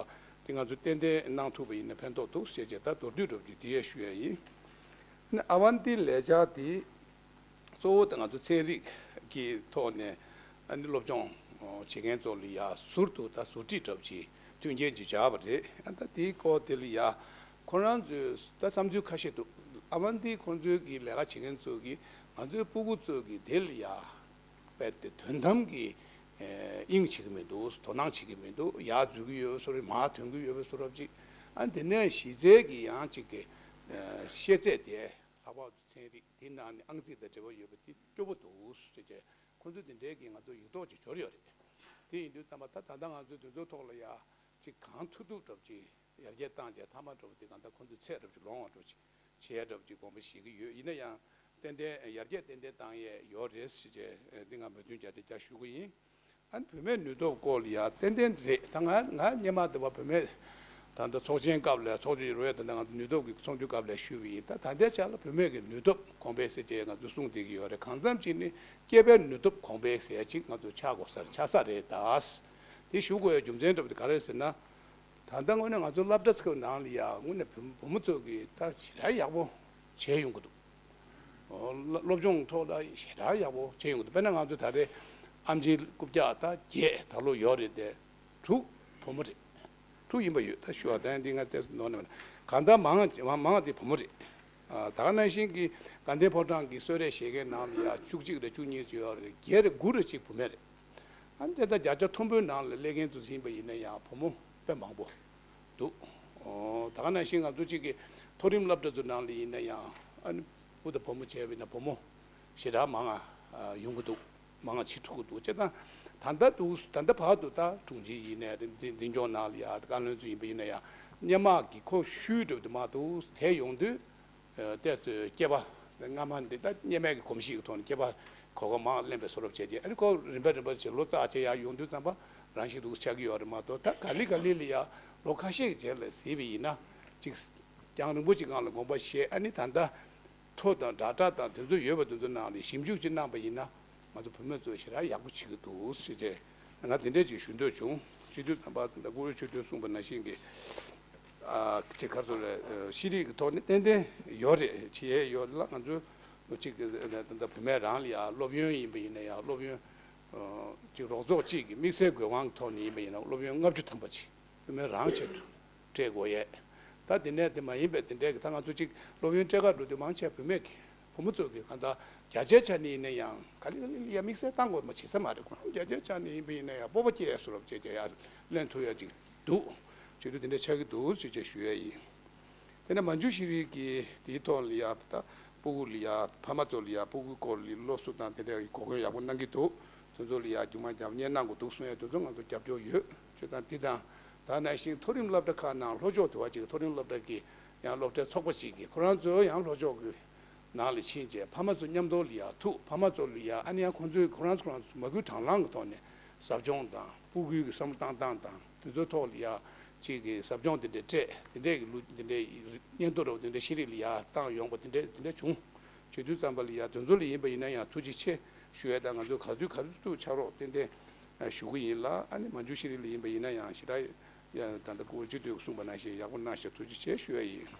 དེ་ང་ཚོ་ཏན་ཏན་གནང་ཐུབ་པ་ཡིན་ན་ཕན་ཐོགས་འདུག་ཟེར་བྱས་ད་མདོར་བསྡུས་འདྲ་བོ་ཅིག་དེ་ཡས་ཞུ་ཡས་ཡིན། ཨ་ནི་ཨ་ཝན་ཏི་ལས་འཆར་དེ་གཙོ་བོ་དེ་ང་ཚོ་ཚན་རིག་གི་ཐོག་ནས་ཨ་ནི་སློབ་སྦྱོང་བྱེད་མཁན་ཚོ་ལ་ཡ་ཟུར་དུ་ད་ཟུར་ཁྲིད་འདྲ་བོ་ཅིག་མཐུན་རྐྱེན་ཅིག་སྦྱར་བ་རེད། ཨ་ད་དེའི་སྐོར་དེ་ལ་ཡ་ཁོ་རང་ཚོས་ད་བསམ་ཚུལ་ཁ་ཤས་འདུག་ཨ་ཝན་ཏི་ཁོང་ཚོའི་གི་ལས་ཀ་བྱེད་མཁན་ཚོ་གིས་ང་ཚོའི་སྤུ་གུ་ཚོ་གི་དེ་ལ་ཡ་རྦད་དེ་དོན་དམ་གྱི་ཨེ་དབྱིངས་བྱེད་ཀྱི་མི་འདུག་དོ་སྣང་བྱེད་ཀྱི་མི་འདུག་ཡར་འཛུལ་གྱི་ཡོད་པའི་བཟོ་འདྲ་མར་ཐོན་གྱི་ཡོད་པའི་བཟོ་འདྲ་ཅིག་ཨ་དེ་ནས་གཞི་རྩའི་གི་ཡང་ཅིག་གི་ཨེ་ཤེས་ཚད་དེ་ལྷག་པར་དུ་ཚན་རིག་དེའི་ནང་ནས་ཨང་རྩིས་དང་འབྲེལ་བ་ཡོད་པ་དེ་སྐྱོ་པོ་འདུག་ཟེར་བྱས་ཁོང་ཚོས་དེ་འདྲའི་གི་ང་ཚོ་ཡིག་ཐོག་ཅིག་འབྱོར་ཡོད་རེད། དེ་ཡིན་དུས་ཙམ་པ་ད་ད་ལྟ་ང་ཚོས་དེ་ཚོའི་ཐོག་ལ་ཡ་ཅིག་གང་ཐུབ་ཐུབ་འདྲ་པོ་ཅིག་ཡར་རྒྱས་བཏང་རྗེས་མཐའ་མ་འགྲོ་བ་དེ་གང་ལྟར་ཁོང་ཚོའི་ཚད་འགྲོ་བ་ཅིག་ལོངས་པ་འགྲོ་བ་ཅིག་བྱེད་ཡ་འདྲ་བ་ཅིག་དགོངས་པ་བཞེས་ཀྱི་ཡོད། ཡིན་ན་ཡང་ཏན་ཏན་ཡར་རྒྱས་ཏན་ཏན་བཏང་ཡས་ཡོད་རེད་ཟེར་བྱས་འདི་ང་མོས་མཐུན་བརྒྱ་ཆ་བརྒྱ་ཞུ་གི་ཡིན། ཨ་ནི་བུད་མེད་ནུས་སྟོབས་སྐོར་ལ་ཡ་ཏན་ཏན་རེད། ད་ང་ང་སྔོན་མ་དེ་བ་བུད་མེད་ད་ལྟ་ཚོགས་ཆེན་སྐབས་ལ་ཚོགས་ཆེན་རུ་བས་ད་ལྟ་ང་ཚོ་ནུས་སྟོབས་ཀྱི་ཚོགས་འདུའི་སྐབས་ལ་ཞུས་པ་ཡིན། ད་ད་ལྟའི་ཆ་ལ་བུད་མེད་ཀྱི་ནུས་སྟོབས་གོང་འཕེལ་ཟེར་བྱས་ང་ཚོ་གསུངས་བསྡད་ཀྱི་ཡོད་རེད། གང་འཚམ་ཅིག་ནི་སྐྱེས་པའི་ནུས་སྟོབས་གོང་འཕེལ་ཟེར་ཡ་ཅིག་ང་ཚོ་ཆགས་དགོས་ས་རེད། ཆགས་ས་རེད། ད་དེ་ཞུ་དགོས་ཡ་རྒྱུ་མཚན་འདྲ་པོ་དེ་ག་རེ་ཟེར་ན། ད་ལྟ་དངོས་གནས་ང་ཚོ་སློབ་གྲྭ་ཚོའི་ནང་ལ་ཡ་དངོས་གནས་བུ་བུ་མོ་ཚོ་གིས་ད་ཞེ་དྲག་ཡག་པོ་བྱས་ཡོང་གི་འདུག་ཨོ་སློབ་སྦྱོང་ཐོག་ལ་ཞེ་དྲག་ཡག་པོ་བྱས་ཡོང་གི་འདུག་དཔེར་ན་ང་ཚོ་ད་རེས་ཨེམ་ཆི་རྐུབ་བཀྱག་ད་བརྒྱད་ད་ལོ་ཡོད་རེད་དེ་དྲུག་བུ་མོ་རེད། དྲུག་ཡིན་པ་ཡོད། ད་ཞུ་བ་ད་འདི་ང་ཏོག་ཙམ་ནོར་ནས་མ་རེད། གང་ལྟར་མང་མང་མང་དེ་བུ་མོ་རེད། ད་ག་ནང་བཞིན་གྱི་དགའ་ལྡན་ཕོ་བྲང་གི་གསོལ་རས་བཞེས་མཁན་ནང་ལ་ཡ་བཅུ་གཅིག་རེ་བཅུ་གཉིས་ཡོད་རེད། བརྒྱད་རེ་དགུ་རེ་གཅིག་བུད་མེད་རེད། ཨ་ནི་དེ་ལྟར་བརྒྱ་ཆ་མཐོན་པོའི་ནང་ལ་སླེབས་མཁན་ཚོ་ཡིན་པ་ཡིན་ན་ཡང་བུ་མོ་དཔེ་མང་པོ་འདུག་ཨོ། ད་ག་ནང་བཞིན་ང་ཚོ་གཅིག་གི་མཐོ་རིམ་སློབ་གྲྭ་ཚོ་ནང་ལ་ཡིན་ན་ཡང་ཨ་ནི་བུ་དང་བུ་མོ་བྱས་པ་ཡིན་ན་བུ་མོ་ཞེ་དྲག་མང་ང་ཡོང་གི་འདུག་མང་ང་ཕྱིན་ཐུབ་ཀྱི་འདུག་བྱས་ཙང་ད་ལྟ་འདུག་ད་ལྟ་བར་དུ་ད་དྲུང་ཆེ་ཡིན་ནའི་འཛིན་འཛིན་སྐྱོང་ནང་ལ་ཡ་བཀའ་བློན་ཚོ་ཡིན་པ་ཡིན་ན་ཡང་སྔོན་མ་གི་ཁོ་ཤུལ་འགྲོ་དུ་མ་འདུག་དེ་ཡོང་དུས། ཨ་དེ་ཚོའི་སྐྱེས་པ་སྔ་མ་འདི་ད་སྔོན་མའི་གི་གོམས་གཤིས་ཀྱི་ཐོག་ནས་སྐྱེས་པ་གོ་སྐབས་མང་ལེན་པའི་བཟོ་འདྲ་བྱས་རྗེས་ཨ་ནི་ཁོ་རིམ་པ་རིམ་པ་བྱས་ལོ་ཙཱ་བྱས་ཡར་ཡོང་དུས་ཙམ་པ་རང་བཞིན་དུ་ཆགས་ཀྱི་ཡོད་རེད་མ་གཏོགས། ད་ག་ལེ་ག་ལེ་ལ་ཡ་ལོ་ཁ་ཤས་ཀྱི་རྗེས་ལ་གཟིགས་པ་ཡིན་ན་ཅིག་རྒྱང་རིང་པོ་ཅིག་སྒང་ལ་དགོངས་པ་བཞེས། ཨ་ནི་ད་ལྟ་མཐོ་དང་སྦྲག་སྦྲག་དང་དེ་ཚོ་ཡོད་པ་དེ་ཚོ་ནང་ནས་ཞིབ་འཇུག་ཅིག་གནང་པ་ཡིན་ན་ང་ཚོ་བུད་མེད་ཚོ་ཞེ་དྲག་ཡག་པོ་བྱེད་ཀྱི་འདུག་ཟེར་ཏེ་ང་དེ་འདྲས་ཅིག་ཞུ་འདོད་བྱུང་། སྤྱི་འཐུས་དམ་པ་ད་ལྟ་བཀུར་འོས་ཆོས་སྐྱོང་གསུངས་པ་ནང་བཞིན་གྱི། ཨ་ཅེ་ག་ཚོད་རེད། ཤེས་རིག་གི་ཐོག་ནས་ཏན་ཏན་ཡོད་རེད། བྱེད་ཡས་ཡོད་ལ་ང་ཚོ་གཅིག་ད་ལྟ་བུད་མེད་རང་ལ་ཡ་སློབ་ཡོན་ཡིན་པ་ཡིན་ན་ཡང་སློབ་ཡོན་ཅིག་རོགས་ཚོགས་གཅིག་གི་དམིགས་བསལ་དགོས་དབང་གི་ཐོག་ནས་ཡིན་པ་ཡིན་ན་སློབ་ཡོན་ལྔ་བཅུ་ཐམ་པ་ཅིག་བུད་མེད་རང་ཆེད་དུ་སྤྲད་དགོས་ཡས། ད་དེ་ནས་དེ་མ་ཡིན་པའི་དེ་འདྲའི་གི་ད་ང་ཚོ་གཅིག་སློབ་ཡོན་སྤྲད་ག་འགྲོ་དུས་མང་ཆེ་བུད་མེད་ཀྱི་བུ་མོ་ཚོ་གི་གང་ལྟར་རྒྱ་ཆེའི་ཆ་ནས་ཡིན་ན་ཡང་ག་ལེ་ག་ལེ་ལ་ཡ་དམིགས་བསལ་བཏང་དགོས་མ་བྱེད་ས་མ་རེད། ཁོ་རང་རྒྱ་ཆེའི་ཆ་ནས་ཡིན་པ་ཡིན་ན་ཡང་སྤོབས་པ་སྐྱེ་ཡས་བཟོ་འདྲ་བྱས་བྱས་ཡར་ལེན་ཐུབ་ཡ་ཅིག་འདུག་བྱེད་དུས་དེ་འདྲ་ཆགས་ཀྱི་འདུག་ཅེས་བཅས་ཞུ་ཡ་ཡིན། དེ་ནས་མན་ཇུ་ཤེས་རིག་གི་དེའི་ཐོག་ལ་ཡ་ད་སྤུ་གུ་ལ་ཡ་ཕ་མ་ཚོ་ལ་ཡ་སྤུ་གུའི་སྐོར་ལ་སློབ་གསོ་དང་དེ་འདྲའི་གོ་སྐོན་ཡག་པོ་གནང་གི་འདུག་དེ་ཚོ་ལ་ཡ་རྒྱུ་མ་རྒྱབ་གཉེར་གནང་དགོས་འདུག་གསུང་ཡ་དེ་ཚོ་ང་ཚོ་རྒྱབ་སྐྱོར་ཡོད། བྱས་ཙང་འདི་དང་ད་ནང་བཞིན་མཐོ་རིམ་སློབ་གྲྭ་ཁག་ནང་ལྷོ་ཕྱོགས་དེ་བ་ཅིག་མཐོ་རིམ་སློབ་གྲྭ་གི་ཡང་སློབ་གྲྭའི་ཚོགས་པ་ཞིག་གིས་ཁོ་རང་ཚོ་ཡང་ལྷོ་ཕྱོགས་ཀྱི་ནང་ལ་ཕྱིན་རྗེས་ཕ་མ་ཚོ་མཉམ་དུ་ལ་ཡ་ཐུག་ཕ་མ་ཚོ་ལ་ཡ་ཨ་ནི་ཡང་ཁོང་ཚོས་ཁོ་རང་ཚོ་ཁོ་རང་ཚོ་མ་སྐུལ་དྲག་ལངས་ཀྱི་ཐོག་ནས་ཟབ་སྦྱོང་དང་སྤུ་གུའི་གི་བསམ་བློ་བཏང་སྟངས་དང་དེ་ཚོའི་ཐོག་ལ་ཡ་གཅིག་གི་ཟབ་སྦྱོང་དེ་འདྲ་སྤྲད་དེ་འདྲའི་གི་ལུ་དེ་འདྲའི་སྙན་ཐོ་རོགས་དེ་འདྲ་ཤེས་རིག་ལ་ཡ་བཏང་ཡོང་པ་དེ་འདྲ་དེ་འདྲ་བྱུང་། བྱེད་དུས་ཙམ་པ་ལ་ཡ་དེ་ཚོ་ལ་ཡིན་པ་ཡིན་ན་ཡང་ཐུགས་རྗེ་ཆེ་ཞུ་ཡ་དང་ང་ཚོས་ག་དུས་ག་དུས་ཕྱག་རོགས་ཏན་ཏན་ཞུ་གི་ཡིན་ལ། ཨ་ནི་མན་ཇུ་ཤེས་རིག་ལ་ཡིན་པ་ཡིན་ན་ཡང་ཞེ་དྲག་ཡ་ད་ལྟ་སྐུ་བོ་སྤྱི་འཐུས་གསུངས་པ་ནང་བཞིན་ཡག་པོ་གནང་ཞེས་ཐུགས་རྗེ་ཆེ་ཞུ་ཡ་ཡིན།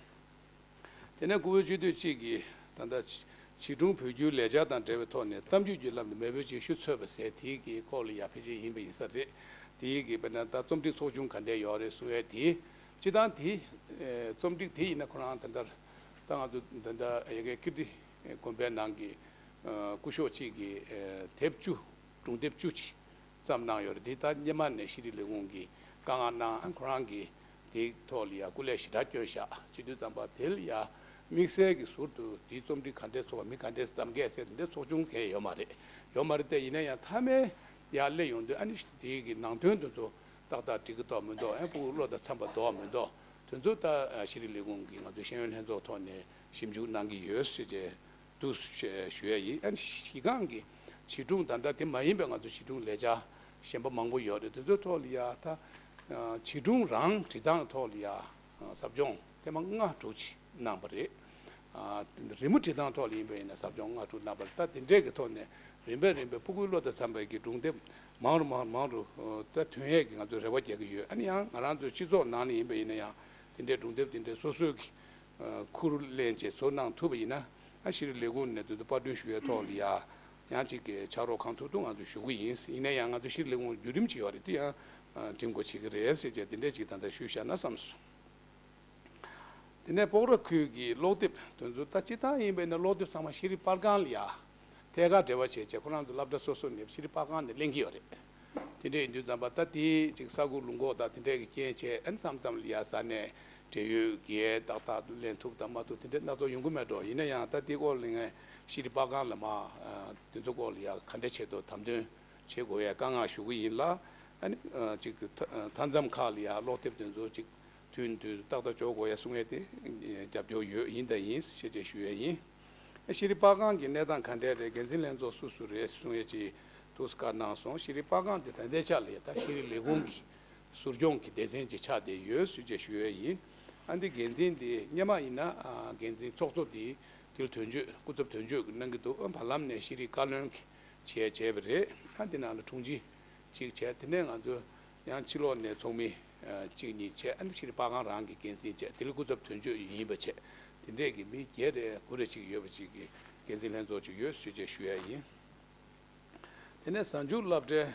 དེ་ནས་སྐུ་བོའི་སྤྱི་འཐུས་གཅིག་གིས་ད་ལྟ་བྱིས་སྒྲུང་བོད་བསྒྱུར་ལས་འཆར་དང་འབྲེལ་བའི་ཐོག་ནས་གཏམ་རྒྱུད་ཀྱི་ལམ་ནས་མེས་པོའི་རྗེས་ཤུལ་འཚོལ་བ་ཟེར་དེའི་གི་སྐོར་ལ་ཡ་ཕལ་ཆེར་ཡིན་པ་ཡིན་ས་རེད། དེའི་གི་དཔེར་ན་ད་རྩོམ་སྒྲིག་ཚོགས་ཆུང་ག་འདྲས་ཡོད་རེད་གསུང་ཡས་དེ། སྤྱི་བཏང་དེ་རྩོམ་སྒྲིག་དེ་ཡིན་ན་ཁོ་རང་ད་ལྟ་ད་ང་ཚོ་ད་ལྟ་ཡ་གི་ཀིརྟི་དགོན་པའི་ནང་གི་སྐུ་ཞབས་གཅིག་གིས་དེབ་བཅུ་སྒྲུང་དེབ་བཅུ་ཅིག་བརྩམས་གནང་ཡོད་རེད། འདི་ལྟར་སྔོན་མ་ནས་ཤེས་རིག་ལས་ཁུངས་ཀྱིས་བཀའ་མངགས་གནང་། ཁོ་རང་གིས་དེའི་ཐོག་ལ་ཡང་སྐུ་ལས་ཞེ་དྲག་བསྐྱོན་བཞག་བྱེད་དུས་ཙམ་པ་དེ་ལ་ཡང་དམིགས་བསལ་གྱི་ཟུར་དུ་དེའི་རྩོམ་སྒྲིག་ག་འདྲས་ཚོགས་པ་མི་ག་འདྲས་བདམས་གས་ཟེར་དེ་འདྲའི་ཚོགས་ཆུང་གང་ཡང་ཡོད་མ་རེད། ཡོད་མ་རེད་དེ། ཡིན་ན་ཡང་མཐའ་མའི་ཡར་སླེབས་ཡོང་དུས་ཨ་ནི་དེའི་གི་ནང་དོན་དེ་ཚོ་ཏག་ཏག་འགྲིག་གི་འདུག་མི་འདུག་ཨ་ཕྲུ་གུ་བློ་དང་འཚམ་པ་འདུག་མི་འདུག་དེ་ཚོ་ད་ཤེས་རིག་ལས་ཁུངས་ཀྱིས་ང་ཚོའི་ཤེས་ཡོན་ལྷན་ཚོགས་ཐོག་ནས་ཞིབ་འཇུག་གནང་གི་ཡོད་ཟེར་བྱས། འདུག་ཞུ་ཡ་ཡིན། ཨ་ནི་གཞི་རྐང་གི་བྱིས་སྒྲུང་ད་ལྟ་དེ་མ་ཡིན་པའི་ང་ཚོ་བྱིས་སྒྲུང་ལས་འཆར་གཞན་པ་མང་པོ་ཡོད་རེད། དེ་ཚོའི་ཐོག་ལ་ཡ་ད་བྱིས་སྒྲུང་རང་འབྲི་སྟངས་ཐོག་ལ་ཡ་ཟབ་སྦྱོང་ཐེངས་མ་ལྔ་དྲུག་ཅིག་གནང་པ་རེད། རི་མོ་འབྲི་སྟངས་ཐོག་ལ་ཡིན་པ་ཡིན་ན་ཟབ་སྦྱོང་ལྔ་དྲུག་གནང་པ་རེད། ད་དེ་འདྲས་ཀྱི་ཐོག་ནས་རིམ་པས་རིམ་པས་ཕྲུ་གུའི་བློ་དང་འཚམ་པའི་གི་སྒྲུང་དེབ་མང་རུ་མང་རུ་མང་རུ་ད་ཐོན་ཡས་ཀྱི་ང་ཚོས་རེ་བ་རྒྱག་གི་ཡོད། ཨ་ནི་ཡང་ང་རང་ཚོའི་སྤྱི་ཚོགས་ནང་ནས་ཡིན་པ་ཡིན་ན་ཡང་དེ་འདྲའི་སྒྲུང་དེབ་དེ་འདྲའི་སོ་སོའི་གི་ཁུར་ལེན་བྱས་ཚུར་གནང་ཐུབ་པ་ཡིན་ན། ཨ་ཤེས་རིག་ལས་ཁུངས་ནས་དེ་ཚོ་པར་སྐྲུན་ཞུ་ཡའི་ཐོག་ལ་ཡ་ཡང་གཅིག་གི་ཕྱག་རོགས་གང་ཐུབ་ཐུབ་ང་ཚོས་ཞུ་གི་ཡིན། ཡིན་ན་ཡང་ང་ཚོ་ཤེས་རིག་ལས་ཁུངས་བརྒྱུད་རིམ་ཅིག་ཡོད་རེད། དེ་ཡང་འགྲིམ་དགོས་བྱེད་ཀྱི་རེད་ཟེར་བྱས་དེ་འདྲས་ཅིག་ད་ལྟ་ཞུས་བཞག་ན་བསམ་སོང་། དེ་ནས་སྤོག་ར་ཁུལ་གྱི་ཀློག་དེབ་དེ་ཚོ་ད་སྤྱི་བཏང་ཡིན་པས་ན་ཀློག་དེབ་ཚང་མ་ཤེས་རིག་པར་ཁང་ལ་ཡ་ཐད་ཀར་འབྲེལ་བ་བྱས་བྱས་ཁོ་རང་ཚོ་སློབ་གྲྭ་སོ་སོ་ནས་ཤེས་རིག་པར་ཁང་ནས་ལེན་གྱི་ཡོད་རེད། དེ་འདྲ་ཡིན་དུས་ཙམ་པ་ད་དེ་ཅིག་ས་ཁུག་ལུང་ཁོག་དང་དེ་འདྲས་ཀྱི་རྐྱེན་བྱས་ཨ་ནི་མཚམས་མཚམས་ལ་ཡ་ས་གནས་འབྲེལ་ཡོད་ཀྱིས་ཏག་ཏག་ལེན་ཐུབ་དང་མ་ཐུབ་དེ་འདྲས་སྣ་ཚོགས་ཡོང་གི་མེད་འགྲོ། ཡིན་ན་ཡང་ད་དེ་སྐོར་ལ་ངས་ཤེས་རིག་པར་ཁང་ལ་མ་དེ་ཚོ་སྐོར་ལ་ཡ་ག་འདྲ་བྱེད་དོ་དམ་དོན་བྱེད་དགོས་ཡ་བཀའ་མངགས་ཞུ་གི་ཡིན་ལ། ཨ་ནི་ཅིག་མཐའ་མཚམས་ཁག་ལ་ཡ་ཀློག་དེབ་དེ་ཚོ་ཅིག་དུས་དུས་ཏག་ཏག་འཇོག་དགོས་ཡ་གསུང་ཡ་དེ་རྒྱབ་སྐྱོར་ཡོད་ཡིན་དང་ཡིན་ཞེས་བཅས་ཞུ་ཡ་ཡིན། ཤེས་རིག་པར་ཁང་གི་གནས་སྟངས་ག་འདྲས་རེད། འགན་འཛིན་ལྷན་ཚོགས་སུ་སུ་རེད་གསུང་ཡ་ཅིག་ཐུགས་བཀའ་གནང་སོང་། ཤེས་རིག་པར་ཁང་དེ་ད་ལྟའི་ཆ་ལ་ཡ་ད་ཤེས་རིག་ལས་ཁུངས་ཀྱི་ཟུར་སྐྱོང་གི་སྡེ་ཚན་ཅིག་ཆགས་བསྡད་ཡོད་ཞེས་བཅས་ཞུ་ཡ་ཡིན། ཨ་འདི་འགན་འཛིན་དེ་སྔོན་མ་ཡིན་ན་འགན་འཛིན་ཚོགས་གཙོ་དེ་དེར་དོན་གཅོད་སྐུ་ཚབ་དོན་གཅོད་ཀྱི་གནང་གི་འདུག་བར་ལམ་ནས་ཤེས་རིག་བཀའ་བློན་གྱི་བྱས་བྱས་པ་རེད། ཨ་འདི་ནང་ལ་དྲུང་ཆེ་གཅིག་བྱས། དེ་ནས་ང་ཚོ་ཡང་ཕྱི་ལོགས་ནས་ཚོགས་མི་གཅིག་གཉིས་བྱས། ཨ་ནི་ཕྱིར་པར་ཁང་རང་གི་འགན་འཛིན་བྱས། དེ་ལ་སྐུ་ཚབ་དོན་གཅོད་ཡིན་པ་བྱས། དེ་འདྲས་ཀྱི་མི་བརྒྱད་རེ་དགུ་རེ་ཅིག་ཡོད་པ་ཅིག་གི་འགན་འཛིན་ལྷན་ཚོགས་ཅིག་ཡོད་ཞུ་ཅེས་ཞུ་ཡ་ཡིན། དེ་ནས་གཟའ་མཇུག་སློབ་གྲྭའི་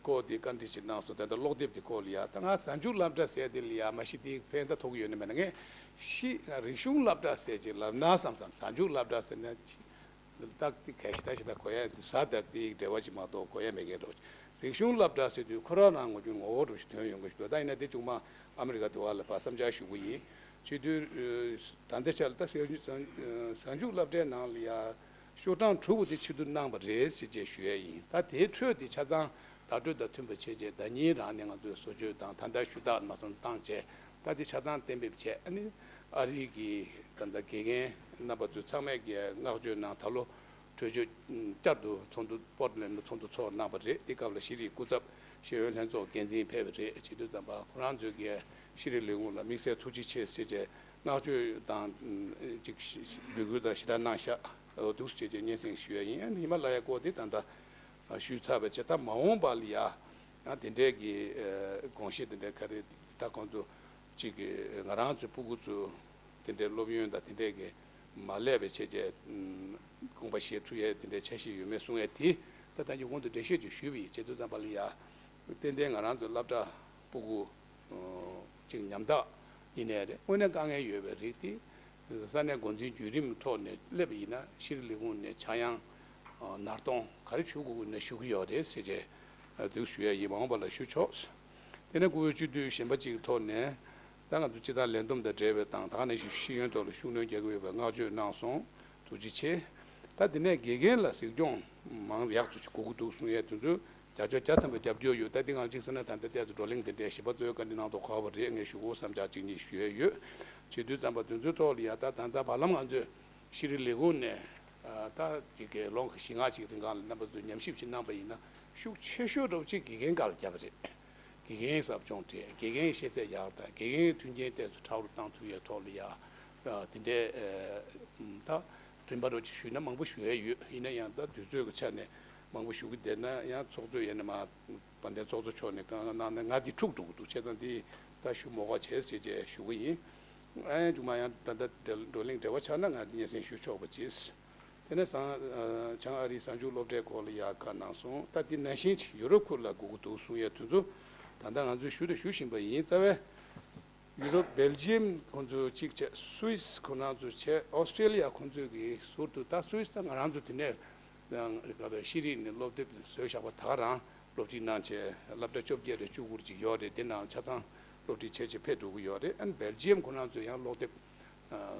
སྐོར་དེ་བཀའ་འདྲི་ཅིག་གནང་སོང་། དེ་འདྲ་ཀློག་དེབ་དེ་སྐོར་ལ་ཡ། ད་ང་གཟའ་མཇུག་སློབ་གྲྭ་ཟེར་དེ་ལ་ཡ་མ་གཞི་དེ་ཕན་ཐོགས་ཐོགས་ཀྱི་ཡོད་ནི་མེད་ན། ངས་ཤི་རིག་གཞུང་སློབ་གྲྭ་ཟེར་ཅིག་ལབ་ན་བསམ་བསམ། གཟའ་མཇུག་སློབ་གྲྭ་ཟེར་ན་ཅི། ཏག་ཏི་གལ་ཞིག་ད་ཞིག་ད་གོ་ཡ་དེ་ས་དག་དེ་འབྲེལ་བ་ཅིག་མ་གཏོགས་གོ་ཡ་མེད་མཁན་འགྲོ། རིག་གཞུང་སློབ་གྲྭ་ཟེར་དུས་ཁོ་རང་རང་ངོ་རྒྱུ་ངོ་བོ་འགྲོ་ཞིག་དོན་ཡོང་གི་ཞིག་འདུག་ད་ཡིན་ན་དེ་ཅུང་མ་ ཨ་མི་རི་ཀ་དེ་བ་ལ་ཕར་བསམ་འཆར་ཞུ་གི་ཡིན། བྱེད་དུས་ད་ལྟའི་ཆར་ལ་ད་གཟའ་གཟའ་མཇུག་སློབ་གྲྭའི་ནང་ལ་ཡ་ཤོག་གྲངས་དྲུག་པོ་དེ་ཕྱིར་བསྡུ་གནང་བ་རེད་ཟེར་བྱས་ཞུ་ཡས་ཡིན། ད་དེའི་ཁྲོད་དེ་ཆ་ཚང་བརྡ་སྤྲོད་དང་མཐུན་པ་བྱས་རྗེས་ཟླ་ཉིན་རང་ནས་ང་ཚོས་བཟོ་བཅོས་དང་ད་ལྟ་ཞུ་དག་མ་སོང་བཏང་བྱས། ད་དེ་ཆ་ཚང་གཏན་འབེབས་བྱས། ཨ་ནི་ཨ་རི་གི་ད་ལྟ་དགེ་རྒན་རྣམ་པ་ཚོ་ཚང་མས་ཀྱི་བསྔགས་བརྗོད་གནང་། ད་ལོ་གྲོས་ཆོད་བསྐྱར་དུ་ཚོགས་འདུ་པོར་ཊ་ལེན་ཌ་ཚོགས་འདུ་ཚོགས་གནང་བ་རེད། དེ་སྐབས་ལ་ཤེས་རིག་སྐུ་ཚབ་ཤེས་ཡོན་ལྷན་ཚོགས་འགན་འཛིན་ཕེབས་པ་རེད། བྱེད་དུས་ཙམ་པ་ཁོ་རང་ཚོས་ཀྱི་ཤེས་རིག་ལས་ཁུངས་ལ་དམིགས་བསལ་ཐུགས་རྗེ་ཆེ་ཟེར་བྱས་བསྔགས་བརྗོད་དང་ཅིག་འབོད་སྐུལ་དང་ཞེ་དྲག་གནང་ཤག་འདུག་ཟེར་བྱས་སྙན་སེང་ཞུ་ཡ་ཡིན། ཨ་ནི་ཧི་མ་ལ་ཡའི་སྐོར་དེ་ད་ལྟ་ཞུས་ཚར་བ་བྱས། ད་མ་འོངས་པ་ལ་ཡ་ཡང་དེ་འདྲའི་གི་དགོངས་བཞེས་དེ་འདྲའི་ག་རེ་ད་ཁོང་ཚོ་གཅིག་གི་ང་རང་ཚོའི་སྤུ་གུ་ཚོ་དེ་འདྲའི་སློབ་ཡོན་དང་དེ་འདྲའི་གི་མ་སླེབས་པའི་ཆེད་ཀྱི་དགོངས་པ་བཞེས་ཐུབ་ཡས་དེ་འདྲའི་འཆར་གཞི་ཡོད་མེད་གསུང་ཡས་དེ་ད་ལྟ་ཉིན་གུང་དུ་འགྲེལ་བཤད་ཅིག་ཞུས་པ་ཡིན། བྱེད་དུས་ཙམ་པ་ལ་ཡ་ཏན་ཏན་ང་རང་ཚོའི་སློབ་གྲྭ་སྤུ་གུ་གཅིག་ཉམ་ཐག་ཡིན་ནའི་རེད། དངོས་གནས་དཀའ་ངལ་ཡོད་པའི་རིགས་དེ་ས་གནས་འགོ་འཛིན་བརྒྱུད་རིམ་ཐོག་ནས་སླེབས་པ་ཡིན་ན་ཤེས་རིག་ལས་ཁུངས་ནས་ཆག་ཡང་ནར་གཏོང་ག་རེ་ཞུ་དགོས་ཀྱི་ན་ཞུ་གི་ཡོད་རེད་ཟེར་བྱས་འདུག་ཞུ་ཡ་ཡིན། མ་འོངས་པ་ལ་ཞུ་ཆོག། དེ་ནས་སྐུ་ངོ་སྤྱི་འཐུས་གཞན་པ་གཅིག་གི་ཐོག་ནས་ད་ང་ཚོ་སྤྱི་བཏང་ལས་བསྡོམས་དང་འབྲེལ་བའི་དང་ད་ག་ནང་བཞིན་ཤེས་ཡོན་ཐོག་ལ་ཤུགས་སྣོན་རྒྱག་གི་ཡོད་པའི་བསྔགས་བརྗོད་གནང་སོང་། ཐུགས་རྗེ་ཆེ། ད་དེ་ནས་དགེ་རྒན་ལ་གཟིགས་སྐྱོང་མང་ཡག་ཏུ་ཞིག་དགོས་ཀྱི་འདུག་གསུང་ཡས་དེ་ཚོ་བརྒྱ་ཆ་བརྒྱ་ཐམ་པ་རྒྱབ་སྐྱོར་ཡོད། ད་འདི་ང་གཅིག་ཟེར་ན་ད་ལྟ་ཏོག་ཙམ་བགྲོ་གླེང་དེ་འདྲའི་ཞིབ་པ་བཟོས་ག་འདི་གནང་ཐོག་ཁག་པོ་རེད། ངས་ཞུ་དགོས་བསམ་འཆར་གཅིག་གཉིས་ཞུ་ཡས་ཡོད། བྱེད་དུས་ཙམ་པ་དེ་ཚོའི་ཐོག་ལ་ཡ་ད་ད་ལྟ་བར་ལམ་ང་ཚོས་ཤེས་རིག་ལས་ཁུངས་ནས་ད་ཅིག་གི་ལོ་བཞི་ལྔ་ཅིག་རིང་གང་ལ་རྣམ་པ་ཚོས་ཉམས་ཞིབ་ཅིག་གནང་པ་ཡིན་ན་ཤུགས་ཆེ་ཤོས་འདྲ་བོ་ཅིག་དགེ་རྒན་སྒང་ལ་བརྒྱབ་པ་རེད། དགེ་རྒན་གྱི་ཟབ་སྦྱོང་སྤྲད། དགེ་རྒན་གྱི་ཤེས་ཚད་ཡག་དང་དགེ་རྒན་གྱི་མཐུན་རྐྱེན་ཏོག་ཙམ་ཁྲ་བོར་བཏང་ཐུབ་ཡས་ཐོག་ལ་ཡ་དེ་འདྲའི་ད་རིམ་པ་འདྲ་བོ་ཅིག་ཞུས་ན་མང་པོ་ཞུ་ཡས་ཡོད། ཡིན་ན་ཡང་ད་དུས་ཚོད་ཀྱི་ཆ་ནས་མང་པོ་ཞུ་གི་བསྡད་ན་ཡང་ཚོགས་གཙོས་ཡིན་ན་མ་དཔལ་ལྡན་ཚོགས་གཙོ་མཆོག་ནས་བཀའ་གནང་ན་ང་འདི་འཁྲུག་འགྲོ་གི་འདུག་བྱས་ཙང་འདི་ད་ཞུ་མ་དགོས་བྱས་ཟེར་བྱས་ཞུ་གི་ཡིན། ཨ་ཡང་མཇུག་མ་ཡང་ད་ལྟ་བགྲོ་གླེང་འབྲེལ་བ་ཆགས་ན་ང་འདི་སྙན་སེང་ཞུ་ཆོག་པ་བྱས། དེ་ནས་བྱང་ཨ་བྱང་ཨ་རིའི་གཟའ་མཇུག་སློབ་གྲྭའི་སྐོར་ལ་ཡང་བཀའ་གནང་སོང་། ད་འདི་ནང་བཞིན་ཡུ་རོབ་ཁུལ་ལ་དགོས་ཀྱི་འདུག་གསུང་ཡས་དེ་ཚོ་ད་ལྟ་ང་ཚོས་ཞུ་དང་ཞུ་བཞིན་པ་ཡིན། རྩ་བའི་ཡུ་རོབ་སྦེལ་ཇི་ཡམ་ཁོང་ཚོ་གཅིག་བྱས། སུད་སི་ཁོ་རང་ཚོ་བྱས། ཨོ་སི་ཀྲེ་ལི་ཡ་ཁོང་ཚོས་ཀྱི་ཟུར་དུ་ད་སུད་སི་ད་ང་རང་ཚོ་དེ་ནས་ཤེས་རིག་ནས་སློབ་དེབ་བཟོས་བཞག་པ་ད་ག་རང་སློབ་ཁྲིད་གནང་བྱས་སློབ་གྲྭ་བཅོ་བརྒྱད་རེ་བཅུ་དགུ་རེ་ཅིག་ཡོད་རེད། དེ་ནང་ཆ་ཚང་སློབ་ཁྲིད་བྱས་བྱས་ཕེབས་འགྲོ་གི་ཡོད་རེད། ཨ་ནི་སྦེལ་ཇི་ཡམ་ཁོ་རང་ཚོས་ཡང་སློབ་དེབ་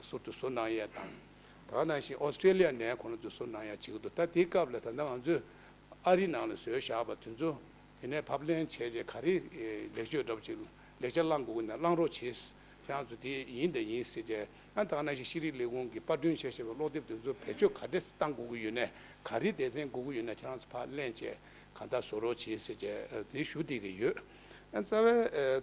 ཟུར་དུ་བཟོ་གནང་ཡས་དང་། ད་ག་ནང་བཞིན་ཨོ་སི་ཀྲེ་ལི་ཡ་ནས་ཁོ་རང་ཚོས་བཟོ་གནང་ཡས་བྱེད་ཀྱི་འདུག་ད་དེའི་སྐབས་ལ་ད་ལྟ་ང་ཚོས་ཨ་རི་ནང་ལ་བཟོས་བཞག་པ་དེ་ཚོ་དེ་ནས་ཕབ་ལེན་བྱས་རྗེས་ག་རེ་ལེགས་བཅོས་འདྲ་པོ་ཅིག་ལེགས་ཆ་བླང་དགོས་ཀྱི་ན་བླང་རོགས་བྱེད། ཁྱེད་རང་ཚོ་དེ་ཡིན་དང་ཡིན་ཟེར་རྗེས་ཨ་ད་ག་ནང་བཞིན་ཤེས་རིག་ལས་ཁུངས་ཀྱི་པར་སྐྲུན་བྱས་བྱས་པའི་ཀློག་དེབ་དེ་ཚོ་བེད་སྤྱོད་ག་འདྲས་བཏང་དགོས་ཀྱི་ཡོད་ནས་ག་རེ་སྡེ་ཚན་དགོས་ཀྱི་ཡོད་ན་ཁྱེད་རང་ཚོ་ཕར་ལེན་བྱས། གང་ལྟར་བཟོ་རོགས་བྱེད་ཟེར་བྱས་དེ་ཞུ་བསྡད་ཀྱི་ཡོད། རྩ་བའི་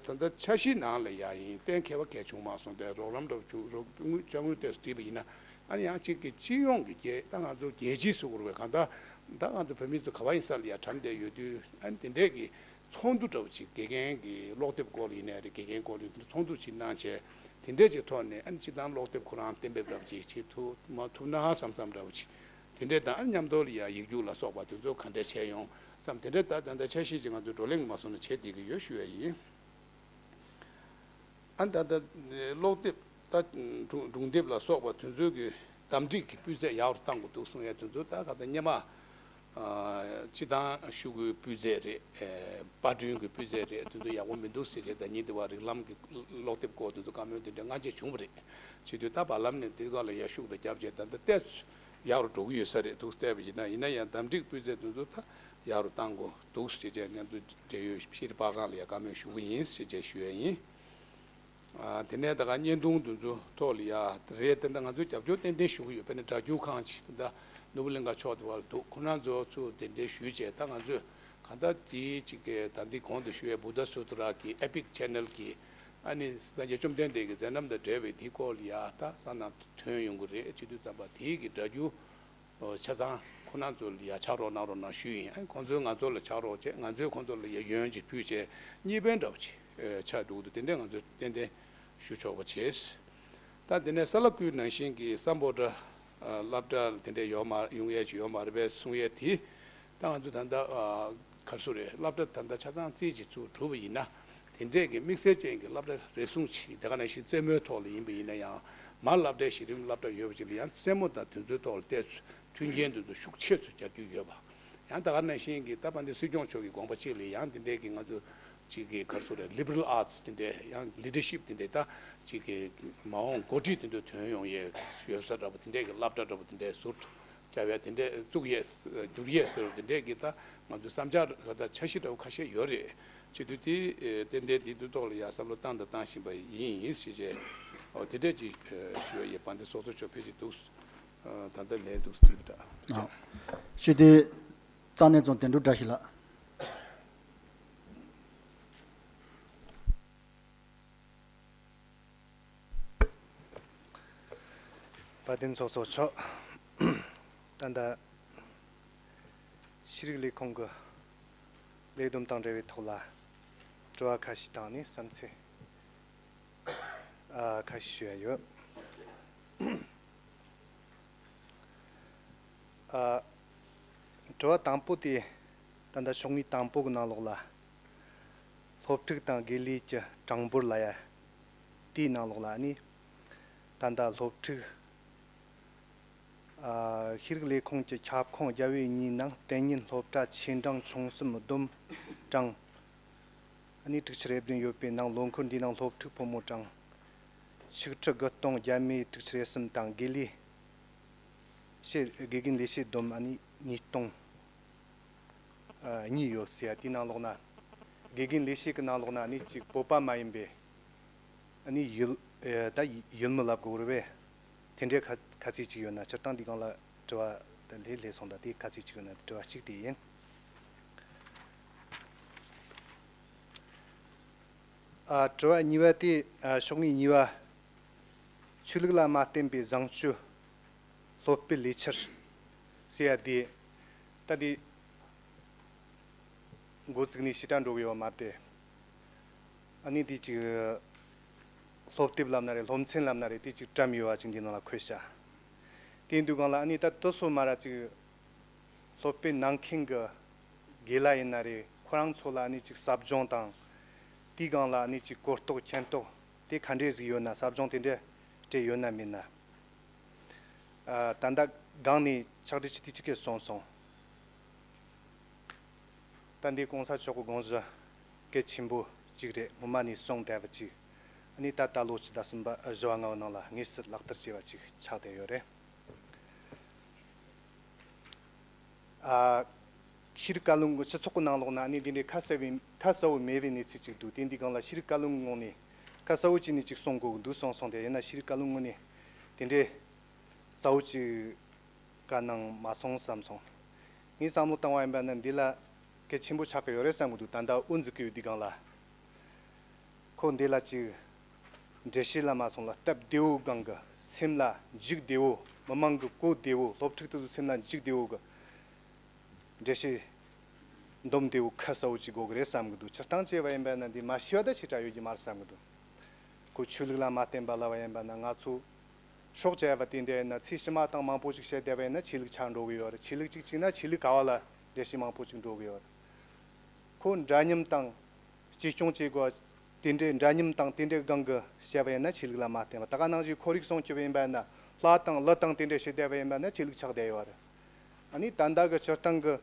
ད་ལྟ་འཆར་གཞི་ནང་ལ་ཡ་ཡིན་གཏན་འཁེལ་བ་གལ་བྱུང་མ་སོང་སྟེ་རོགས་རམ་འདྲ་བྱུང་རོགས་དངུལ་དཔྱ་དངུལ་ཏོག་ཙམ་བྲིས་པ་ཡིན་ན་ཨ་ནི་ཡང་གཅིག་གི་སྤྱི་ཡོངས་ཀྱི་རྒྱལ་ད་ང་ཚོ་རྒྱལ་སྤྱི་ཟེར་དགོས་རེད་པས། གང་ལྟར་ད་ང་ཚོ་བོད་མི་ཚོ་ག་བ་ཡིན་ས་ལ་ཡ་གྲམ་བསྡད་ཡོད་དུས་ཨ་ནི་དེ་འདྲས་ཀྱི་ཚོགས་འདུ་འདྲ་བོ་ཅིག་དགེ་རྒན་གྱི་ཀློག་དེབ་སྐོར་ལ་ཡིན་ནའི་རེད། དགེ་རྒན་སྐོར་ལ་ཡིན་ཚོགས་འདུ་ཅིག་གནང་བྱས་དེ་འདྲས་ཀྱི་ཐོག་ནས་ཨ་ནི་སྤྱི་བཏང་ཀློག་དེབ་ཁོ་རང་གཏན་འབེབས་འདྲ་བོ་ཅིག་བྱེད་ཐུབ་མ་ཐུབ་ན་བསམ་བསམ་འདྲ་བོ་ཅིག་དེ་འདྲས་དང་ཨ་མཉམ་དུ་ལ་ཡ་ཡིག་རྒྱུགས་ལ་སོགས་པ་དེ་ཚོ་ག་འདྲས་བྱས་ཡོང་བསམ་དེ་འདྲས་ད་ད་ལྟ་འཆར་གཞི་ཅིག་ང་ཚོས་བགྲོ་གླེང་མ་སོང་ན་བྱེད་བསྡད་ཀྱི་ཡོད་ཞུ་ཡ་ཡིན། ཨ་ད་ལྟ་ཀློག་དེབ་ད་སྒྲུང་སྒྲུང་དེབ་ལ་སོགས་པ་དེ་ཚོའི་གི་བདམས་སྒྲིག་གི་སྤུས་ཚད་ཡག་རུ་བཏང་དགོས་འདུག་གསུང་ཡ་དེ་ཚོ་ད་ག་ཚ་སྔོན་མ་སྤྱི་བཏང་ཤོག་གུའི་སྤུས་ཚད་རེད། པར་སྐྲུན་གྱི་སྤུས་ཚད་རེད། དེ་ཚོ་ཡག་པོ་མི་འདུག་ཟེར་བྱས་ད་ཉིན་དེ་བ་རིགས་ལམ་གྱི་ཀློག་དེབ་སྐོར་དེ་ཚོ་བཀའ་མོལ་དེ་འདྲ་སྔ་རྗེས་བྱུང་བ་རེད། བྱེད་དུས་ད་བར་ལམ་ནས་དེ་ག་ལ་ཡ་ཤུགས་ལ་བརྒྱབ་བྱས་ད་ལྟ་ཏོག་ཙམ་ཡག་རུ་འགྲོ་གི་ཡོད་ས་རེད་འདུག་བལྟས་པ་ཡིན་ན། ཡིན་ན་ཡང་བདམས་སྒྲིག་སྤུས་ཚད་དེ་ཚོ་ད་ཡག་རུ་བཏང་དགོས་འདུག་ཟེར་བྱས་ང་ཚོ་འབྲེལ་ཡོད་ཤེས་རིག་པར་ཁང་ལ་ཡ་བཀའ་མོལ་ཞུ་གི་ཡིན་ཟེར་བྱས་ཞུ་ཡ་ཡིན། དེ་ནས་ད་ག་བརྙན་ཐུང་དེ་ཚོ་ཐོག་ལ་ཡ་རེད། དེ་འདྲ་ང་ཚོས་རྒྱབ་སྐྱོར་ཏན་ཏན་ཞུ་གི་ཡོད། དཔེར་ན་སྒྲ་སྒྱུར་ཁང་ཅིག་དེ་འདྲ་ནོར་བུ་གླིང་ག་ཕྱོགས་དེ་བར་འདུག་ཁོ་རང་ཚོ་ཚུར་གདན་འདྲེན་ཞུས་བྱས་ད་ང་ཚོས་གང་ལྟར་དེའི་ཅིག་གི་ད་འདི་གོང་དུ་ཞུ་བའི་བུདྡྷ་སུ་ཏྲ་གི་ཨེ་པིག་ཆེ་ནལ་གི་ཨ་ནི་སངས་རྒྱས་བཅོམ་ལྡན་འདས་ཀྱི་མཛད་རྣམ་དང་འབྲེལ་བའི་དེའི་སྐོར་ལ་ཡ་ད་ས་ནང་ཐོན་ཡོང་གི་རེད། བྱེད་དུས་ཙམ་པ་དེའི་གི་སྒྲ་སྒྱུར་ཆ་ཚང་ཁོ་རང་ཚོ་ལ་ཡ་ཕྱག་རོགས་གནང་རོགས་གནང་ཞུས་ཡིན། ཨ་ཁོང་ཚོས་ང་ཚོ་ལ་ཕྱག་རོགས་བྱས། ང་ཚོས་ཁོང་ཚོ་ལ་ཡ་ཡོན་ཅིག་ཕུལ་བྱས་གཉིས་ཕན་འདྲ་བོ་ཅིག་ཆགས་འགྲོ་གི་འདུག་དེ་འདྲས་ང་ཚོས་ཏན་ཏན་ཞུ་ཆོག་པ་བྱས། ད་དེ་ནས་ས་ལ་ཀུའི་ནང་བཞིན་གྱི་སམ་བྷོ་ཊ་སློབ་གྲྭ་དེ་འདྲས་ཡོད་མ་ཡོང་ཡས་ཅིག་ཡོད་མ་རེད་པས་གསུང་ཡས་དེ་ད་ང་ཚོ་ད་ལྟ་ག་རེ་ཟེར་རེད། སློབ་གྲྭ་ད་ལྟ་ཆ་ཚང་རྩིས་ཀྱིས་ཚུར་གྲུབ་པ་ཡིན་ན་དེ་འདྲས་ཀྱི་དམིགས་བསལ་ཅན་གྱི་སློབ་གྲྭ་རེ་ཟུང་ཅིག་དེ་ག་ནང་བཞིན་རྩེད་མོའི་ཐོག་ལ་ཡིན་པ་ཡིན་ན་ཡང་མ་སློབ་གྲྭའི་གཞི་རིམ་སློབ་གྲྭ་ཡོད་པ་ཅིག་ལ་ཡང་རྩེད་མོ་དང་དེ་ཚོའི་ཐོག་ལ་བལྟས་ཚུལ་མཐུན་རྐྱེན་དེ་ཚོ་ཤུགས་ཆེ་ཚུལ་རྒྱག་རྒྱུ་ཡོད་པ། ཡང་ད་ག་ནང་བཞིན་གྱི་ད་དཔལ་ལྡན་སྲིད་སྐྱོང་མཆོག་གི་དགོངས་པ་གཅིག་ལ་ཡང་དེ་འདྲའི་གི་ང་ཚོ་ ཅིག་གི་ག་རེ་ཟེར་རེད། ལི་བྷི་རལ་ཨར་ཊི་སི་དེ་འདྲའི། ཡང་ལི་ཌར་ཤིབ་དེ་འདྲའི། ད་ཅིག་གི་མ་འོངས་འགོ་ཁྲིད་དེ་འདྲ་ཐོན་ཡོང་ཡས་ཡོད་ས་འདྲ་པོ་དེ་འདྲའི་གི་སློབ་གྲྭ་འདྲ་པོ་དེ་འདྲའི་ཟུར་དུ་བརྒྱབ་ཡས། དེ་འདྲའི་བཙུགས་ཡས་བསྒྱུར་ཡས་ཟེར་བ་དེ་འདྲའི་གི་ད་ང་ཚོའི་བསམ་འཆར་ད་འཆར་གཞི་འདྲ་པོ་ཁ་ཤས་ཡོད་རེད། བྱེད་དུས་དེ་ཏན་ཏན་དེ་དུས་ཐོག་ལ་ཡ་བསམ་བློ་བཏང་དང་བཏང་བཞིན་པ་ཡིན་ཞེས་བྱས། འོ་དེ་འདྲས་ཅིག་ཞུ་ཡས་ཡིན། དཔལ་ལྡན་ཚོགས་གཙོ་མཆོག་ཕེབས་ཀྱི་འདུག་ད་ལྟ་ལན་འདུག་ཟེར་གྱི་འདུག་ཨ། ཞུ་དུས་རྩ་ནས་ཙང་དོན་གྲུབ་བཀྲ་ཤིས་ལགས། དཔལ་ལྡན་ཚོགས་གཙོ་མཆོག་ད་ལྟ་ཤེས་རིག་ལས་ཁུངས་ཀྱི་ལས་བསྡོམས་དང་འབྲེལ་བའི་ཐོག་ལ་དྲི་བ་ཁ་ཤས་དང་ནི་བསམ་ཚུལ་ཨ་ཁ་ཤས་ཞུ་ཡ་ཡོད། ཨ། དྲི་བ་དང་པོ་དེ་ད་ལྟ་ཤོག་ངོས་དང་པོ་གི་ནང་ལོགས་ལ་སློབ་ཕྲུག་དང་དགེ་ལས་ཀྱི་གྲངས་འབོར་ལབ་ཡ་དེའི་ནང་ལོགས་ལ་ནི། ད་ལྟ་སློབ་ཕྲུག་ཨ། ཤེས་རིག་ལས་ཁུངས་ཀྱི་ཁྱབ་ཁོངས་རྒྱ་བོད་གཉིས་ནང་གཏན་ཉིན་སློབ་གྲྭ་ཆེ་འབྲིང་ཆུང་གསུམ་བསྡོམས་གྲངས་ཨ་ནི་དྲུག་ཅུ་རེ་བདུན་ཡོད་པའི་ནང་ལོ་འཁོར་འདིའི་ནང་སློབ་ཕྲུག་ཕོ་མོ་གྲངས་ཆིག་ཁྲི་དགུ་སྟོང་བརྒྱ་མེད་དྲུག་ཅུ་རེ་གསུམ་དང་། དགེ་ལས་བྱེད། དགེ་རྒན་ལས་བྱེད་བསྡོམས་ཨ་ནི་ཉིས་སྟོང་གཉིས་ཡོད་ཟེར་ཡ་དེའི་ནང་ལོགས་ན། དགེ་རྒན་ལས་བྱེད་ཀྱི་ནང་ལོགས་ན་ཨ་ནི་གཅིག་བོད་པ་མ་ཡིན་པའི་ཨ་ནི་ཡུལ་ཨེ་ད་ཡུལ་མི་ལབ་དགོས་རེད་པས། དེ་འདྲའི་ཁ་ཁ་ཚིག་ཅིག་ཡོད་ན། སྤྱིར་བཏང་འདི་སྒང་ལ་དྲི་བ་ད་ལས་སླེབས་སོང་། ད་དེ་ཁ་ཚིག་ཅིག་ཡོད་ན། དྲི་བ་གཅིག་དེ་ཡིན། ཨ། དྲི་བ་གཉིས་པ་དེ། ཨ། ཤོག་ངོས་གཉིས་པ། ཆོས་ལུགས་ལ་མ་བརྟེན་པའི་བཟང་སྤྱོད་སློབ་སྤེལ་ལས་འཆར་ཟེར་ཡ་དེ། ད་དེ་འགོ་བཙུགས་ནས་ཞེ་དྲག་འགྲོ་གི་ཡོད་མ་རེད། ཨ་ནི་དེ་ཅིག་སློབ་དེབ་ལབ་ན་རེད། སློབ་ཚན་ལབ་ན་རེད། དེ་ཅིག་བཀྲམ་ཡོད་པ་ཅིག་འདི་ནང་ལ་འཁོད་བཞག་དེ་འདུག་སྒང་ལ་ཨ་ནི་ད་དེ་ཚོ་མ་ར་ཅིག་སློབ་སྤེལ་གནང་མཁན་གྱི་དགེ་ལགས་ཡིན་ན་རེད། ཁོ་རང་ཚོ་ལ་ཨ་ནི་ཅིག་ཟབ་སྦྱོང་དང་། དེའི་སྒང་ལ་ཨ་ནི་ཅིག་གོ་རྟོགས་མཁྱེན་རྟོགས་དེ་ག་འདྲས་ཟིག་ཡོད་ན། ཟབ་སྦྱོང་དེ་འདྲས་སྤྲད་ཡོད་ན་མེད་ན། ཨ། ད་ལྟ་སྒང་ནས་ཕྱག་བྲིས་ཅིག་དེ་ཅིག་གིས་སོང་སོང་། ད་འདི་གོང་ས་མཆོག་གི་དགོངས་གཞི་གལ་ཆེན་པོ་གཅིག་རེད། སྔོན་མ་ནས་གསུངས་བསྡད་པ་གཅིག་ཨ་ནི་ད་ལྟ་ལོ་ཕྱི་ཟླ་གསུམ་པ་བཞི་པ་ལྔ་པའི་ནང་ལ་དངོས་སུ་ལག་བསྟར་བྱས་པ་གཅིག་ཆགས་བསྡད་ཡོད་རེད། ཨ། ཤེས་རིག་བཀའ་བློན་གྱི་སྤྱི་ཚོགས་ཀྱི་ནང་ལོགས་ན་ཨ་ནི་འདི་འདྲའི་ཁ་གསལ་བའི་ཁ་གསལ་བོ་མེད་པའི་གནས་ཚུལ་ཅིག་འདུག་དེ་འདི་སྒང་ལ་ཤེས་རིག་བཀའ་བློན་ངོས་ནས་ཁ་གསལ་བོ་བྱས་ནས་ཅིག་གསུང་དགོས་ཀྱི་འདུག་གསུངས་སོང་། དེ་ཡིན་ན་ཤེས་རིག་བཀའ་བློན་ངོས་ནས་དེ་འདྲའི་གསལ་བོ་ཅིག་བཀའ་གནང་མ་སོང་བསམ་སོང་། ངས་བསམ་བློ་བཏང་བ་ཡིན་པ་ན་འདི་ལ་གལ་ཆེན་པོ་ཆགས་ཀྱི་ཡོད་རེད་བསམ་གྱི་འདུག་ད་ལྟ་དབུ་འཛུགས་ཀྱི་ཡོད་དུས་སྒང་ལ། ཁོ་འདི་ལ་ཅིག་འགྲེལ་བཤད་ལ་མ་སོང་ལ། སྟབས་བདེ་བོ་སྒང་གི། སེམས་ལ་འཇུག་བདེ་བོ། མི་མང་གི་གོ་བདེ་བོ། སློབ་ཕྲུག་དེ་ཚོའི་སེམས་ལ་འཇུག་བདེ་བོ་གི་འགྲེལ་བཤད་འདོམས་བདེ་བོ་ཁ་གསལ་བོ་ཅིག་དགོས་ཀྱི་རེད་བསམ་གྱི་འདུག་སྤྱིར་བཏང་བྱས་པ་ཡིན་པ་ན་འདི་མ་ཤེས་པ་ད་ཞེ་དྲག་ཡོད་ཀྱི་མ་རེད་བསམ་གྱི་འདུག་ཁོ་ཆོས་ལུགས་ལ་མ་བརྟེན་པ་ལབ་པ་ཡིན་པ་ན། ང་ཚོ་སྲོག་བཅད་པ་དེ་འདྲ་ཡིན་ན། ཚེ་ཕྱི་མ་དང་མང་པོ་ཅིག་བཤད་བསྡད་པ་ཡིན་ན་ཆོས་ལུགས་ཆགས་འགྲོ་གི་ཡོད་རེད། ཆོས་ལུགས་ཅིག་བྱས་ན་ཆོས་ལུགས་ག་བ་ལ་འགྲེལ་བཤད་མང་པོ་ཅིག་འགྲོ་གི་ཡོད་རེད། ཁོ་འདྲ་མཉམ་དང་གཅེས་སྐྱོང་བྱེད་དགོས། དེ་འདྲའི་འདྲ་མཉམ་དང་དེ་འདྲའི་སྒང་གི་བཤད་པ་ཡིན་ན་ཆོས་ལུགས་ལ་མ་བརྟེན་པ། ད་ག་ནང་བཞིན་ཁོར་ཡུག་སྲུང་སྐྱོབ་ཡིན་པ་ཡིན་ན། ལྷ་དང་ཀླུ་དང་དེ་འདྲ་བཤད་བསྡད་པ་ཡིན་པ་ན་ཆོས་ལུགས་ཆགས་བསྡད་ཡོད་རེད། ཨ་ནི་ད་ལྟ་གི་སྤྱིར་བཏང་གི་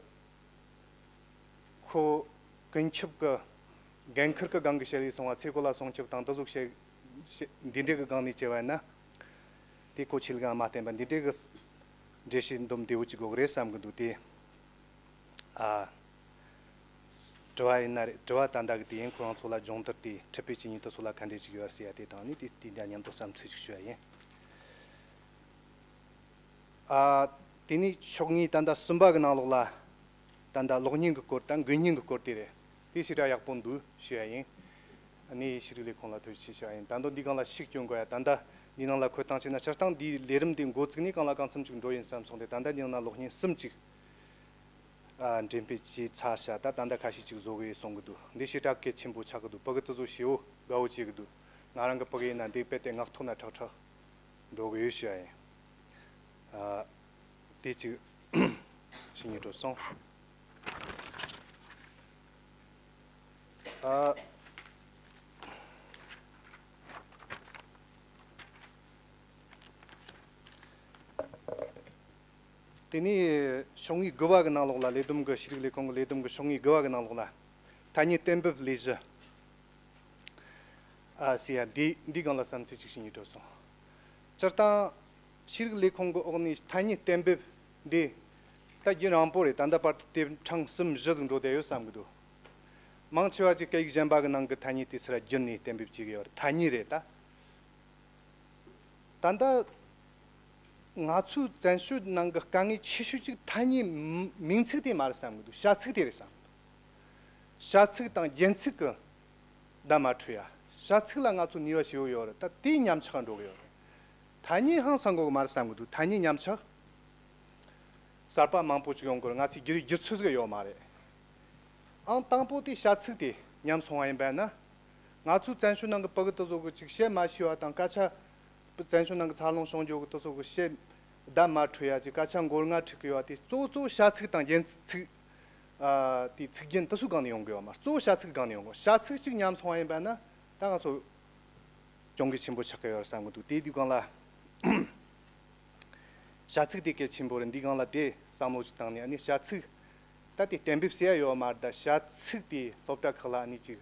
ཁོ་ཀུན་ཁྱབ་ཀྱི་འགན་ཁུར་གྱི་སྒང་གི་བཤད་ལས་སོང་བ། ཚེ་འཁོར་ལ་སྲུང་སྐྱོབ་དང་དེ་ཚོ་བཤད་བཤད་འདི་འདྲའི་གི་སྒང་ནས་བྱས་པ་ཡིན་ན། དེ་ཁོ་ཆོས་ལུགས་ལ་མ་བརྟེན་པ་འདི་འདྲའི་གི་འགྲེལ་བཤད་འདོམས་བདེ་བོ་ཅིག་དགོས་ཀྱི་རེད་བསམ་གྱི་འདུག་དེ། ཨ། དྲི་བ་ཡིན་ན་རེད། དྲི་བ་ད་ལྟ་གི་དེ་ཡིན། ཁོ་རང་ཚོ་ལ་སྦྱོང་བརྡར་དེ་ཁྲིད་པའི་བྱེད་ནུས་དེ་ཚོ་ལ་ག་འདྲས་ཅིག་ཡོད་ཟེར་ཡ་དེ་དང་ནི་དེ་དེ་འདྲ་མཉམ་དུ་བསམ་ཚུལ་ཅིག་ཞུ་ཡ་ཡིན། ཨ། དེ་ནས་ཕྱོགས་གཉིས་ད་ལྟ་གསུམ་པ་གི་ནང་ལོགས་ལ་ད་ལྟ་གློག་བརྙན་གི་སྐོར་དང་འགུལ་བརྙན་གི་སྐོར་དེ་རེད། དེ་ཞེ་དྲག་ཡག་པོ་འདུག་ཞུ་ཡ་ཡིན། ཨ་ནི་ཤེས་རིག་ལས་ཁུངས་ལ་ཐུགས་རྗེ་ཆེ་ཞུ་ཡ་ཡིན། ད་དུང་འདི་སྒང་ལ་ཤུགས་སྐྱོན་དགོས་ཡ། ད་ལྟ་འདི་ནང་ལ་འཁོད་སྟངས་བྱས་ན། སྤྱིར་བཏང་འདིའི་ལས་རིམ་འདི་འགོ་བཙུགས་ནས་གང་ལ་གང་འཚམ་ཅིག་འགྲོ་ཡིན་བསམ་སོང་སྟེ། ད་ལྟ་འདི་ནང་ན་གློག་བརྙན་གསུམ་ཅིག་ཨ། འགྲེམས་སྤེལ་བྱས་ཚར་ཤག་ད་ད་ལྟ་ཁ་ཤས་ཅིག་བཟོ་གི་ཡོད་གསུང་གི་འདུག་འདི་ཞེ་དྲག་གལ་ཆེན་པོ་ཆགས་ཀྱི་འདུག་ཕ་གི་དེ་ཚོ་ཞེ་པོ་དགའ་བོ་བྱེད་ཀྱི་འདུག་ང་རང་གི་ཕ་གི་ཡིན་ན་འདི་རྦད་དེ་ངག་ཐོག་ན་ཁྲག་ཁྲག་འགྲོ་གི་ཡོད་ཞུ་ཡ་ཡིན། ཨ། དེ་ཅིག་ཞུ་སྙིང་འདོད་སོང་། ཨ། དེ་ནས་ཕྱོགས་སྔའི་དགུ་པ་གི་ནང་ལོགས་ལ། ལས་བསྡོམས་གི་ཤེས་རིག་ལས་ཁུངས་གི་ལས་བསྡོམས་གི་ཕྱོགས་སྔའི་དགུ་པ་གི་ནང་ལོགས་ལ། ཐ་སྙད་གཏན་འབེབས་ལས་གཞི་ ཨ་སི་ཡ་འདི་འདི་སྒང་ལ་བསམ་ཚུལ་ཅིག་ཞུ་སྙིང་འདོད་སོང་། སྤྱིར་བཏང་ཤེས་རིག་ལས་ཁུངས་ཀྱི་འོག་ནས་ཐ་སྙད་གཏན་འབེབས་འདི་ད་རྒྱུན་རིང་པོ་རེད། ད་ལྟ་བར་དུ་དེབ་གྲངས་གསུམ་བཞི་ཟིག་འགྲོ་བསྡད་ཡོད་བསམ་གི་འདུག་མང་ཆེ་བ་ཅིག་སྐད་ཡིག་གཞན་པ་གི་ནང་གི་ཐ་སྙད་དེ་ཚུར་བསྒྱུར་ནས་གཏན་འབེབས་བྱེད་གི་ཡོད་རེད། ཐ་སྙད་རེད་ད། ད་ལྟ་ང་ཚོའི་བཙན་བྱོལ་ནང་གི་དཀའ་ངལ་ཆེ་ཤོས་ཅིག་ཐ་སྙད་མིང་ཚིག་དེ་མ་རེད་བསམ་གི་འདུག་བྱ་ཚིག་དེ་རེད་བསམ་གི་འདུག་བྱ་ཚིག་དང་རྒྱན་ཚིག་གི་བརྡ་མ་འཕྲོད་ཡ། བྱ་ཚིག་ལ་ང་ཚོ་ནུས་པ་ཞེ་པོ་ཡོད་རེད། ད་དེའི་ཉམས་ཆག་འགྲོ་གི་ཡོད་རེད། ཐ་སྙད་ཧང་སང་དགོས་གི་མ་རེད་བསམ་གི་འདུག་ཐ་སྙད་ཉམས་ཆག་གསར་པ་མང་པོ་ཅིག་ཡོང་དགོས་རེད། ང་ཚོས་བསྒྱུར་བསྒྱུར་ཚུལ་ཟིག་ཡོད་མ་རེད། ཨང་དང་པོ་དེ་བྱ་ཚིག་དེ་ཉམས་སོང་བ་ཡིན་པ་ན། ང་ཚོའི་བཙན་བྱོལ་ནང་གི་ཕྲུ་གུ་དེ་ཚོ་གི་ཅིག་བཤད་མ་ཤེས་པ་དང་སྐད་ཆ། བཙན་བྱོལ་ནང་གི་འཚར་ལོངས་བྱུང་རྒྱུ་གི་དེ་ཚོ་གི་བཤད་བརྡ་མ་འཕྲོད་ཡ་ཅིག་སྐད་ཆ་མགོ་རྔ་འཁྲིག་གི་ཡོད་པ་དེ་གཙོ་བོ་གཙོ་བོ་བྱ་ཚིག་དང་རྒྱན་ཚིག་ཨ་དེ་ཚིག་རྒྱན་དེ་ཚོའི་སྒང་ནས་ཡོང་གི་ཡོད་མ་རེད། གཙོ་བོ་བྱ་ཚིག་སྒང་ནས་ཡོང་གི། བྱ་ཚིག་ཅིག་ཉམས་སོང་བ་ཡིན་པ་ན་ད་ང་ཚོ་གྱོང་གུད་ཆེན་པོ་ཆགས་ཀྱི་ཡོད་རེད་བསམ་གི་འདུག་དེ་དུས་སྒང་ལ་བྱ་ཚིག་དེ་གལ་ཆེན་པོ་རེད། འདི་སྒང་ལ་དེ་བསམ་བློ་ཞིག་བཏང་ནས་ཨ་ནི་བྱ་ཚིག་ད་དེ་གཏན་འབེབས་བྱེད་ཡ་ཡོད་མ་རེད། ད་བྱ་ཚིག་དེ་སློབ་གྲྭ་ཁག་ལ་ཨ་ནི་ཅིག་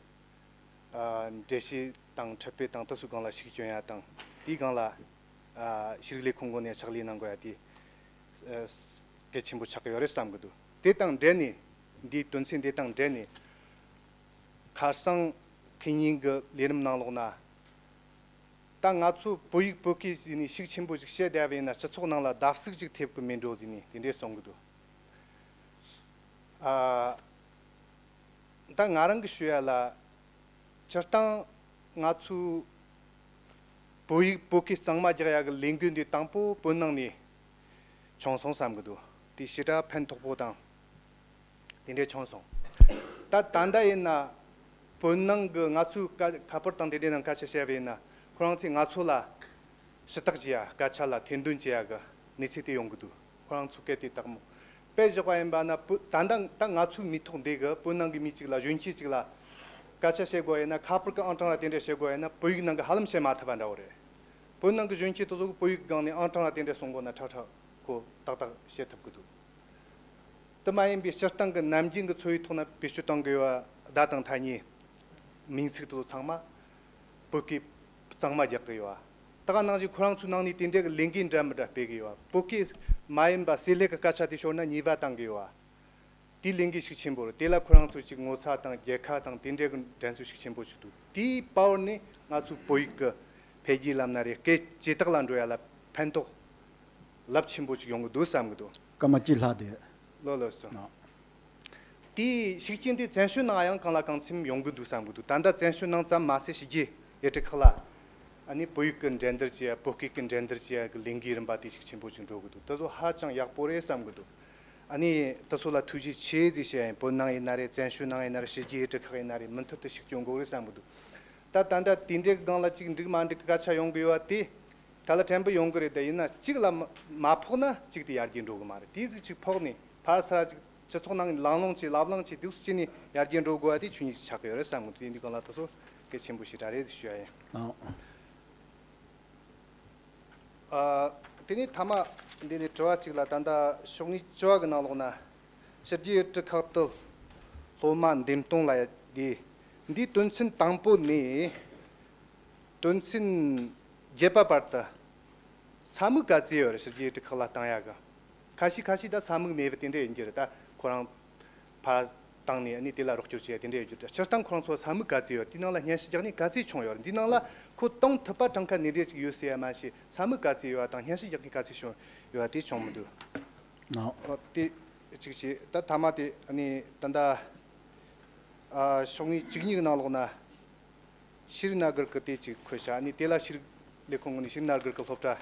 ཨ་འགྲེལ་བཤད་དང་འཁྲིད་སྤེལ་དང་དེ་ཚོའི་སྒང་ལ་ཤུགས་སྐྱོན་ཡ་དང་དེའི་སྒང་ལ་ཨ་ཤེས་རིག་ལས་ཁུངས་ངོས་ནས་ཕྱག་ལས་གནང་དགོས་ཡ་དེ་ཨ་གལ་ཆེན་པོ་ཆགས་ཀྱི་ཡོད་རེད་བསམ་གི་འདུག་དེ་དང་འབྲེལ་ནས་འདིའི་དོན་ཚན་དེ་དང་འབྲེལ་ནས་ཁ་སང་ཁེ་ཉིན་གྱི་ལས་རིམ་ནང་ལོགས་ན། ད་ང་ཚོ་བོད་ཡིག་བོད་སྐད་ཟེར་ནས་ཤུགས་ཆེན་པོ་ཞིག་བཤད་བསྡད་པ་ཡིན་ན་སྤྱི་ཚོགས་ནང་ལ་བརྡབ་གསིག་ཅིག་ཐེབས་ཀྱི་མེད་འགྲོ་ཟེར་ནས་དེ་འདྲས་གསུང་གི་འདུག་ཨ་ད་ང་རང་གི་ཞུ་ཡ་ལ་སྤྱིར་བཏང་ང་ཚོའི་བོད་ཡིག་བོད་སྐད་གཙང་མ་རྒྱག་ཡ་གི་ལས་འགུལ་འདི་དང་པོ་བོད་ནང་ནས་བྱུང་སོང་བསམ་གི་འདུག་དེ་ཞེ་དྲག་ཕན་ཐོགས་པོ་དང་། དེ་འདྲས་བྱུང་སོང་། ད་ད་ལྟ་ཡིན་ན་བོད་ནང་གི་ང་ཚོའི་ཀ་ཁ་པར་དང་དེ་འདྲས་ནང་སྐད་ཆ་བཤད་པ་ཡིན་ན་ཁོ་རང་ཚོས་ང་ཚོ་ལ་ཞུ་དག་བྱེད་ཡ་སྐད་ཆ་ལ་ཐེར་འདོན་བྱེད་ཡ་གི་གནས་ཚུལ་དེ་ཡོང་གི་འདུག་ཁོ་རང་ཚོ་སྐད་དེ་དག་མོ་དཔེ་བཞག་པ་ཡིན་པ་ན་བོད་ད་ལྟ་ད་ང་ཚོའི་མི་ཐོག་འདི་གི་བོད་ནང་གི་མི་གཅིག་ལ་གཞོན་སྐྱེས་གཅིག་ལ་སྐད་ཆ་བཤད་དགོས་ཡིན་ན་ཁ་པར་གི་ཨང་གྲངས་ལ་དེ་འདྲས་བཤད་དགོས་ཡིན་ན་བོད་ཡིག་ནང་གི་ཧ་ལམ་བཤད་མ་ཐུབ་པ་འདྲ་བོ་རེད། བོད་ནང་གི་གཞོན་སྐྱེས་དེ་ཚོ་གི་བོད་ཡིག་སྒང་ནས་ཨང་གྲངས་ལ་དེ་འདྲས་གསུང་དགོས་ན་ཁྲག་ཁྲག་ཁོ་ཏག་ཏག་བཤད་ཐུབ་གི་འདུག་དེ་མ་ཡིན་པའི་སྤྱིར་བཏང་གི་ནམ་རྒྱུན་གྱི་འཚོ་བའི་ཐོག་ན་བེད་སྤྱོད་གཏོང་དགོས་པ་བརྡ་དང་ཐ་སྙད། མིང་ཚིག་དེ་ཚོ་ཚང་མ་བོད་སྐད་གཙང་མ་རྒྱག་གི་ཡོད་པ། ད་ག་ནང་བཞིན་ཁོ་རང་ཚོའི་ནང་ནས་དེ་འདྲའི་གི་ལས་འགུལ་འདྲ་མི་འདྲ་སྤེལ་གི་ཡོད་པ། བོད་སྐད་མ་ཡིན་པ་བསྲེ་ལྷད་ཀྱི་སྐད་ཆ་དེ་ཤོར་ན་ཉེས་པ་བཏང་གི་ཡོད་པ། དེའི་ལས་འགུལ་ཤུགས་ཆེན་པོ་རེད། དེ་ལ་ཁོ་རང་ཚོའི་ཅིག་ངོ་ཚ་དང་རྒྱལ་ཁ་དང་དེ་འདྲའི་གི་འགྲན་རྩོད་ཤུགས་ཆེན་པོ་ཞིག་འདུག་དེའི་པ་ཝར་ནི་ང་ཚོའི་བོད་ཡིག་གི་འཕེལ་རྒྱས་ལམ་ན་རེད། སྐད་ཇེ་དག་ལ་འགྲོ་ཡ་ལ་ཕན་ཐོགས་རླབས་ཆེན་པོ་ཅིག་ཡོང་གི་འདུག་བསམ་གི་འདུག་སྐར་མ་གཅིག་ལྷག་དེ། ལོ་ལོ་སོ། ཨ། དེའི་ཤུགས་རྐྱེན་དེ་བཙན་བྱོལ་ནང་ཡང་གང་ལ་གང་འཚམ་ཡོང་གི་འདུག་བསམ་གི་འདུག་ད་ལྟ་བཙན་བྱོལ་ནང་ཙམ་མ་ཟད་ཕྱི་རྒྱལ་ཡུལ་གྲུ་ཁག་ལ་ཨ་ནི་བོད་ཡིག་གི་འགྲན་བསྡུར་བྱེད་ཡ་བོད་སྐད་ཀྱི་འགྲན་བསྡུར་བྱེད་ཡ་གི་ལས་འགུལ་རིམ་པ་དེ་ཤུགས་ཆེན་པོ་ཅིག་འགྲོ་གི་འདུག་དེ་ཚོ་ཧ་ཅང་ཡག་པོ་རེད་བསམ་གི་འདུག་ཨ་ནི་དེ་ཚོ་ལ་ཐུགས་རྗེ་ཆེ་ཟེར་བཤད་ཡ་ཡིན། བོད་ནང་ཡིན་ན་རེད། བཙན་བྱོལ་ནང་ཡིན་ན་རེད། ཕྱི་རྒྱལ་ཡུལ་གྲུ་ཁག་ཡིན་ན་རེད། མུ་མཐུད་དུ་ཤུགས་སྐྱོན་དགོས་རེད་བསམ་གི་འདུག་ད་ད་ལྟ་དེ་འདྲའི་སྒང་ལ་ཅིག་འགྲིག་མ་འགྲིག་གི་སྐད་ཆ་ཡོང་གི་ཡོད་པ་དེ་ག་ལ་ཕྲན་བུ་ཡོང་གི་རེད། དེ་ཡིན་ན་གཅིག་ལ་མ་མ་ཕོག་ན་གཅིག་དེ་ཡར་རྒྱས་འགྲོ་གི་མ་རེད། དེ་ཟིག་ཅིག་ཕོག་ནས་ཕར་ཚུར་ཅིག་སྤྱི་ཚོགས་ནང་ལངས་ལོང་བྱས་ལབ་གླེང་བྱས་དུས་སུ་ཅི་ནས་ཡར་རྒྱས་འགྲོ་དགོས་པ་དེ་ཆོས་ཉིད་ཅིག་ཆགས་ཀྱི་ཡོད་རེད་བསམ་གི་འདུག་དེ་འདི་སྒང་ལ་དེ་ཚོ་གལ་ཆེན་པོ་ཞེ་དྲག་རེད་ཞུ་ཡ་ཡིན། ཨང་། ཨ། དེ་ནས་མཐའ་མ་འདི་ནས་དྲི་བ་གཅིག་ལ། ད་ལྟ་ཤོག་ངོས་བཅུ་བ་གི་ནང་ལོགས་ན་ཕྱི་རྒྱལ་ཡུལ་གྲུ་ཁག་ཏུ་སློབ་མ་འདེམས་གཏོང་ལ་ཡ་དེ་འདིའི་དོན་ཚན་དང་པོ་ནས་དོན་ཚན་བརྒྱད་པ་བར་དུ་ས་མིག་ག་ཚད་ཡོད་རེད། ཕྱི་རྒྱལ་ཡུལ་གྲུ་ཁག་ལ་བཏང་ཡ་གི། ཁ་ཤས་ཁ་ཤས་ད་ས་མིག་མེད་པ་དེ་འདྲ་ཡིན་གྱི་རེད། ད་ཁོ་རང་ཕར་བཏང་ནས་ཨ་ནི་དེ་ལ་རོགས་སྐྱོར་བྱེད་ཡ་དེ་འདྲ་ཡོད་རྒྱུ་རེད། སྤྱིར་བཏང་ཁོ་རང་ཚོ་ས་མིག་ག་ཚད་ཡོད་རེད། དེའི་ནང་ལ་སྙན་ཞུ་རྒྱག་ནས་ག་ཚད་བྱུང་ཡོད་རེད། འདིའི་ནང་ལ་ཁོ་གཏོང་ཐུབ་པ་གྲངས་ཀ་འདི་འདྲས་ཅིག་ཡོད་ཟེར་ཡ་མ་གཞི་ས་མིག་ག་ཚད་ཡོད་པ་དང་སྙན་ཞུ་རྒྱག་མཁན་ག་ཚད་བྱུང་ཡོད་པ་དེ་བྱུང་མི་འདུག་ཨོ། ཨོ་དེ་གཅིག་བྱས། ད་མཐའ་མ་དེ་ཨ་ནི་ད་ལྟ་ཨ་ཤོག་ངོས་བཅུ་གཉིས་ཀྱི་ནང་ལོགས་ན་ཤེས་རིག་སྣ་སྒུལ་གྱི་དེ་གཅིག་འཁོད་བཞག་ཨ་ནི་དེ་ལ་ཤེས་རིག་ལས་ཁུངས་ངོས་ནས་ཤེས་རིག་སྣ་སྒུལ་གྱི་སློབ་གྲྭ་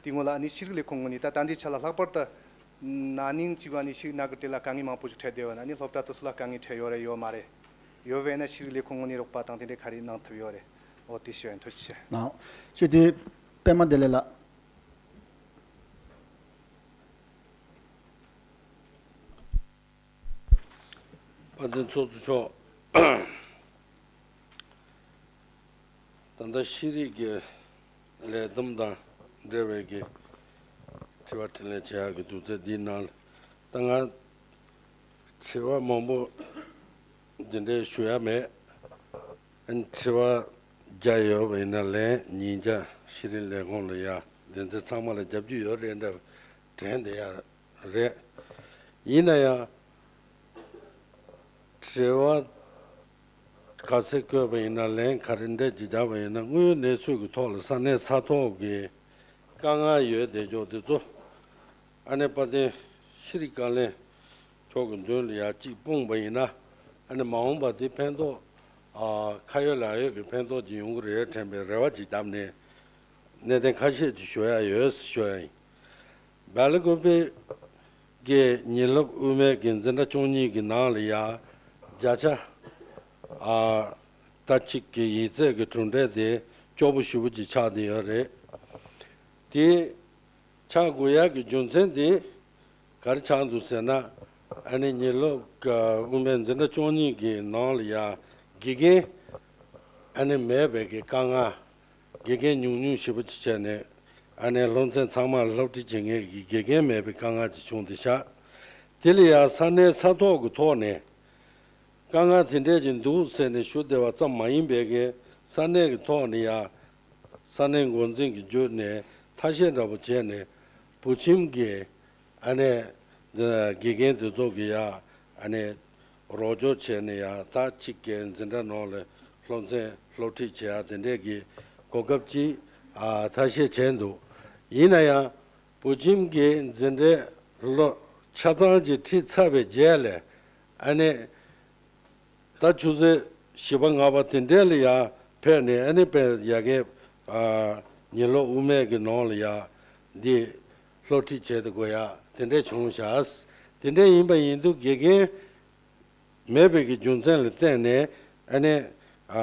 དེའི་ངོས་ལ་ཨ་ནི་ཤེས་རིག་ལས་ཁུངས་ངོས་ནས་ད་ད་ལྟའི་ཆ་ལ་ལྷག་པར་དུ་ན་ནིང་གཅིག་པ་ནས་ཤེས་རིག་སྣ་སྒུལ་དེ་ལ་དཀའ་ངལ་མང་པོ་ཞིག་འཕྲད་བསྡད་ཡོད་ན། ཨ་ནི་སློབ་གྲྭ་དེ་ཚོ་ལ་དཀའ་ངལ་འཕྲད་ཡོད་རེད་ཡོད་མ་རེད། ཡོད་པས་ན་ཤེས་རིག་ལས་ཁུངས་ངོས་ནས་རོགས་པ་དང་དེ་འདྲའི་ག་རེ་གནང་ཐུབ་ཡོད་རེད། ཨོ་དེ་ཞུ་ཡ་ཡིན། ཐུགས་རྗེ་ཆེ། ཨོ་ཞུ་དེ་པད་མ་བདེ་ལེགས་ལགས། དཔལ་ལྡན་ཚོགས་གཙོ་མཆོག་ད་ལྟ་ཤེས་རིག་གི་ལས་བསྡོམས་དང་འབྲེལ་བའི་གི་དྲི་བ་དྲིས་ལན་བྱེད་ཡག་གི་དུས་ཚོད་འདིའི་ནང་ད་ང་དྲི་བ་མང་པོ་འདི་འདྲའི་ཞུ་ཡ་མེད། ཨ་ནི་དྲི་བ་ བརྒྱ་ཡོད་པ་ཡིན་ན་ལན་ཉིས་བརྒྱ་ཤེས་རིག་ལས་ཁུངས་ལ་ཡ་དེ་ཚོ་ཚང་མ་ལ་རྒྱབ་སྐྱོར་ཡོད་རེད་འདྲ་དྲན་བསྡད་ཡ་རེད། ཡིན་ན་ཡང་དྲི་བ་ག་ཚད་བཀོད་པ་ཡིན་ན་ལན་ག་རེ་འདྲ་ཅིག་བརྒྱབ་པ་ཡིན་ན་དངོས་ཡོད་གནས་ཚུལ་གྱི་ཐོག་ལ་ས་གནས་ས་ཐོག་གི་དཀའ་ངལ་ཡོད་བསྡད་ཀྱོག་དེ་ཚོ་ཨ་ནེ་དཔལ་ལྡན་ཤེས་རིག་བཀའ་བློན་མཆོག་གི་མདུན་ལ་ཡ་གཅིག་སྤུངས་པ་ཡིན་ན་ཨ་ནེ་མ་འོངས་པ་དེ་ཕན་ཐོགས་ཨ་ཁ་ཡོད་ལག་ཡོད་ཀྱི་ཕན་ཐོགས་ཅིག་ཡོང་གི་རེད་དྲན་པའི་རེ་བ་ཅིག་བརྒྱབ་ནས་གནད་དོན་ཁ་ཤས་ཅིག་ཞུ་ཡ་ཡོད་ཞུ་ཡ་ཡིན། སྦེལ་ཀོབ་ཀྱི་ཉིན་སློབ་དབུ་མའི་གི་འཛིན་གྲྭ་བཅུ་གཉིས་ཀྱི་ནང་ལ་ཡ་བརྒྱ་ཆ་ཨ་ད་གཅིག་གི་ཡིག་ཚད་ཀྱི་གྲུབ་འབྲས་དེ་སྐྱོ་པོ་ཞེ་པོ་ཅིག་ཆགས་བསྡད་ཡོད་རེད། དེ་ཆགས་དགོས་ཡག་གི་རྒྱུ་མཚན་དེ་ག་རེ་ཆགས་འདུག་ཟེར་ན། ཨ་ནི་ཉིན་སློབ་ཀྱི་དབུ་མའི་འཛིན་གྲྭ་བཅུ་གཉིས་ཀྱི་ནང་ལ་ཡ་དགེ་རྒན་ཨ་ནི་མེད་པའི་གི་དཀའ་ངལ། དགེ་རྒན་ཉུང་ཉུང་ཞེ་པོ་ཅིག་བྱས་ནས་ཨ་ནི་སློབ་ཚན་ཚང་མ་སློབ་ཁྲིད་བྱེད་མཁན་གྱི་དགེ་རྒན་མེད་པའི་དཀའ་ངལ་ཅིག་བྱུང་སྟེ་ཤག་དེ་ལ་ཡང་ས་གནས་ས་ཐོག་གི་ཐོག་ནས་དཀའ་ངལ་དེ་འདྲས་ཅིག་འདུག་ཟེར་ནས་ཞུ་བདེ་བ་ཙམ་མ་ཡིན་པའི་གི་ས་གནས་ཀྱི་ཐོག་ནས་ཡང་ས་གནས་འགོ་འཛིན་གྱི་བརྒྱུད་ནས་ཐ་ཤལ་འདྲ་པོ་བྱས་ནས་བུ་ཁྱིམ་གྱི་ཨ་ནེ་དགེ་རྒན་དེ་ཚོ་གི་ཡ་ཨ་ནེ་རོགས་སྐྱོར་བྱས་ནས་ཡ་ད་གཅིག་གི་འཛིན་གྲྭ་ནང་ལ་སློབ་ཚན་སློབ་ཁྲིད་བྱེད་ཡ་དེ་འདྲས་ཀྱི་གོ་སྐབས་ཅིག་ཨ་ཐ་ཤལ་བྱས་འདུག་ཡིན་ན་ཡང་བུ་ཁྱིམ་གྱི་འཛིན་གྲྭའི་སློབ་ཆ་ཚང་ཅིག་ཁྲིད་ཚར་བའི་རྗེས་ལ་ཨ་ནེ་ད་ཆུ་ཚོད་བཞི་པ་ལྔ་པ་དེ་འདྲས་ལ་ཡ་ཕེབས་ནས་ཨ་ནི་དཔེ་ཡ་གི་ཨ་ཉིན་སློབ་དབུ་མའི་གི་ནང་ལ་ཡ་འདི་སློབ་ཁྲིད་བྱེད་དུ་དགོས་ཡ་དེ་འདྲས་བྱུང་ཤག་དེ་འདྲས་ཡིན་པ་ཡིན་དུས་དགེ་རྒན་མེད་པའི་གི་རྒྱུ་མཚན་ལ་བརྟེན་ནས་ཨ་ནི་ཨ་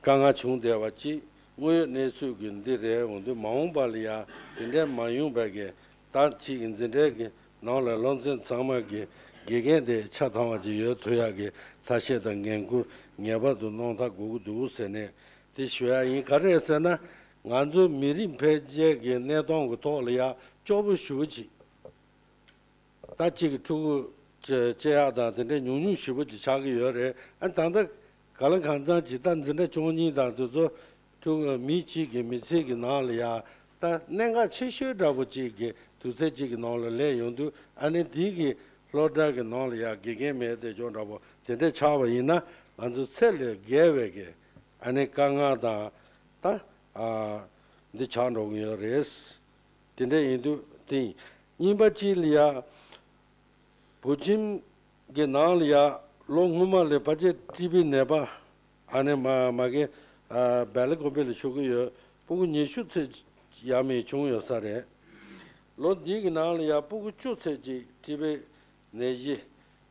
དཀའ་ངལ་བྱུང་བསྡད་པ་ཅིག་དངོས་ཡོད་གནས་ཚུལ་གྱི་འདི་རེད། འོན་ཏེ་མ་འོངས་པ་ལ་ཡ་དེ་འདྲས་མ་ཡོང་བའི་གི་ད་ཅིག་འཛིན་གྲྭའི་གི་ནང་ལ་སློབ་ཚན་ཚང་མ་གི་དགེ་རྒན་དེ་ཆ་ཚང་བ་ཅིག་ཡོད་ཐུབ་ཡག་གི་ཐབས་ཤེས་དང་འགན་ཁུར་ངེས་པར་དུ་གནང་ཐབས་དགོས་ཀྱི་འདུག་ཟེར་ནས་དེ་ཞུ་ཡག་ཡིན། ག་རེ་ཟེར་ན་ང་ཚོའི་མི་རིགས་འཕེལ་རྒྱས་ཀྱི་གནས་སྟངས་ཀྱི་ཐོག་ལ་ཡ་སྐྱོ་པོ་ཞེ་པོ་ཅིག་ད་གཅིག་གི་ཕྲུ་གུ་བཅུ་བཅུ་ཡག་དང་དེ་འདྲའི་ཉུང་ཉུང་ཞེ་པོ་ཅིག་ཆགས་ཀྱི་ཡོད་རེད། ཨ་ད་ལྟ་ག་ལ་གང་འཚམ་ཅིག་ད་འཛིན་གྲྭ་བཅུ་གཉིས་དང་དེ་ཚོ་ཕྲུ་གུ་མི་གཅིག་གི་མི་ཚེ་གི་ནང་ལ་ཡ་ད་གནད་འགག་ཆེ་ཤོས་འདྲ་པོ་ཅིག་གི་དུས་ཚོད་ཅིག་གི་ནང་ལ་སླེབས་ཡོང་དུས་ཨ་ནི་དེའི་གི་སློབ་གྲྭ་གི་ནང་ལ་ཡ་དགེ་རྒན་མེད་བསྡད་ཀྱོག་འདྲ་པོ་དེ་འདྲ་ཆགས་པ་ཡིན་ན་ང་ཚོ་ཚད་ལས་བརྒལ་བའི་གི་ཨ་ནི་དཀའ་ངལ་དང་ད་ཨ་འདི་ཆགས་འགྲོ་གི་ཡོད་རེད། དེ་འདྲ་ཡིན་དུས་དེ་ཡིན། གཉིས་པ་གཅིག་ལ་ཡ། བུ་ཁྱིམ་གྱི་ནང་ལ་ཡ་ལོ་སྔོན་མ་ལ་ཕལ་ཆེར་ཊི་བི་ནད་པ་ཨ་ནེ་མ་མ་གི་སྦེལ་ཀོབ་ལ་བཞུགས་ཀྱི་ཡོད། སྤུ་གུ་ཉི་ཤུ་ཚད་ཡ་མེད་བྱུང་ཡོད་ས་རེད། ལོ་འདི་གི་ནང་ལ་ཡ་སྤུ་གུ་བཅུ་ཚད་ཅིག་ཊི་བི་ནད་གཞི་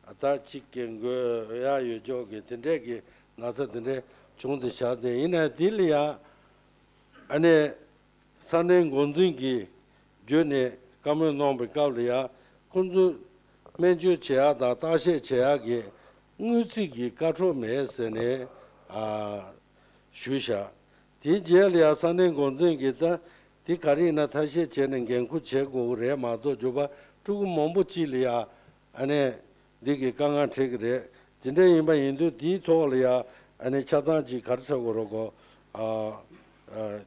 ད་གཅིག་གི་འགོས་ཡ་ཡོད་ཅོག་གི་དེ་འདྲས་ཀྱི་ན་ཚ་དེ་འདྲས་བྱུང་སྟེ་བཞག་དེ་ཡིན་ན་དེ་ལ་ཡ་ཨ་ནེ། ས་གནས་འགོ་འཛིན་གྱི་བརྒྱུད་ནས་བཀའ་མོལ་གནང་བའི་སྐབས་ལ་ཡང་ཁོང་ཚོས་སྨན་བཅོས་བྱེད་ཡག་དང་བརྟག་དཔྱད་བྱེད་ཡག་གི་དངུལ་རྩིས་ཀྱི་བཀའ་འཁྲོལ་མེད་ཟེར་ནས་ཨ་ཞུས་བཞག་དེའི་རྗེས་ལ་ཡང་ས་གནས་འགོ་འཛིན་གྱིས་ད་དེ་ག་རེ་ཡིན་ན་ཐབས་ཤེས་བྱས་ནས་འགན་འཁུར་བྱེད་དགོས་ཀྱི་རེད་མ་གཏོགས་རྒྱུ་པ་ཕྲུ་གུ་མང་པོ་གཅིག་ལ་ཡང་ཨ་ནེ་འདི་གི་དཀའ་ངལ་འཕྲད་ཀྱི་རེད། དེ་འདྲ་ཡིན་པ་ཡིན་དུས་དེའི་ཐོག་ལ་ཡང་ཨ་ནེ་ཆ་ཚང་གཅིག་ག་རེ་ཟེར་དགོས་རེད་གོ་ཨ། ཨ།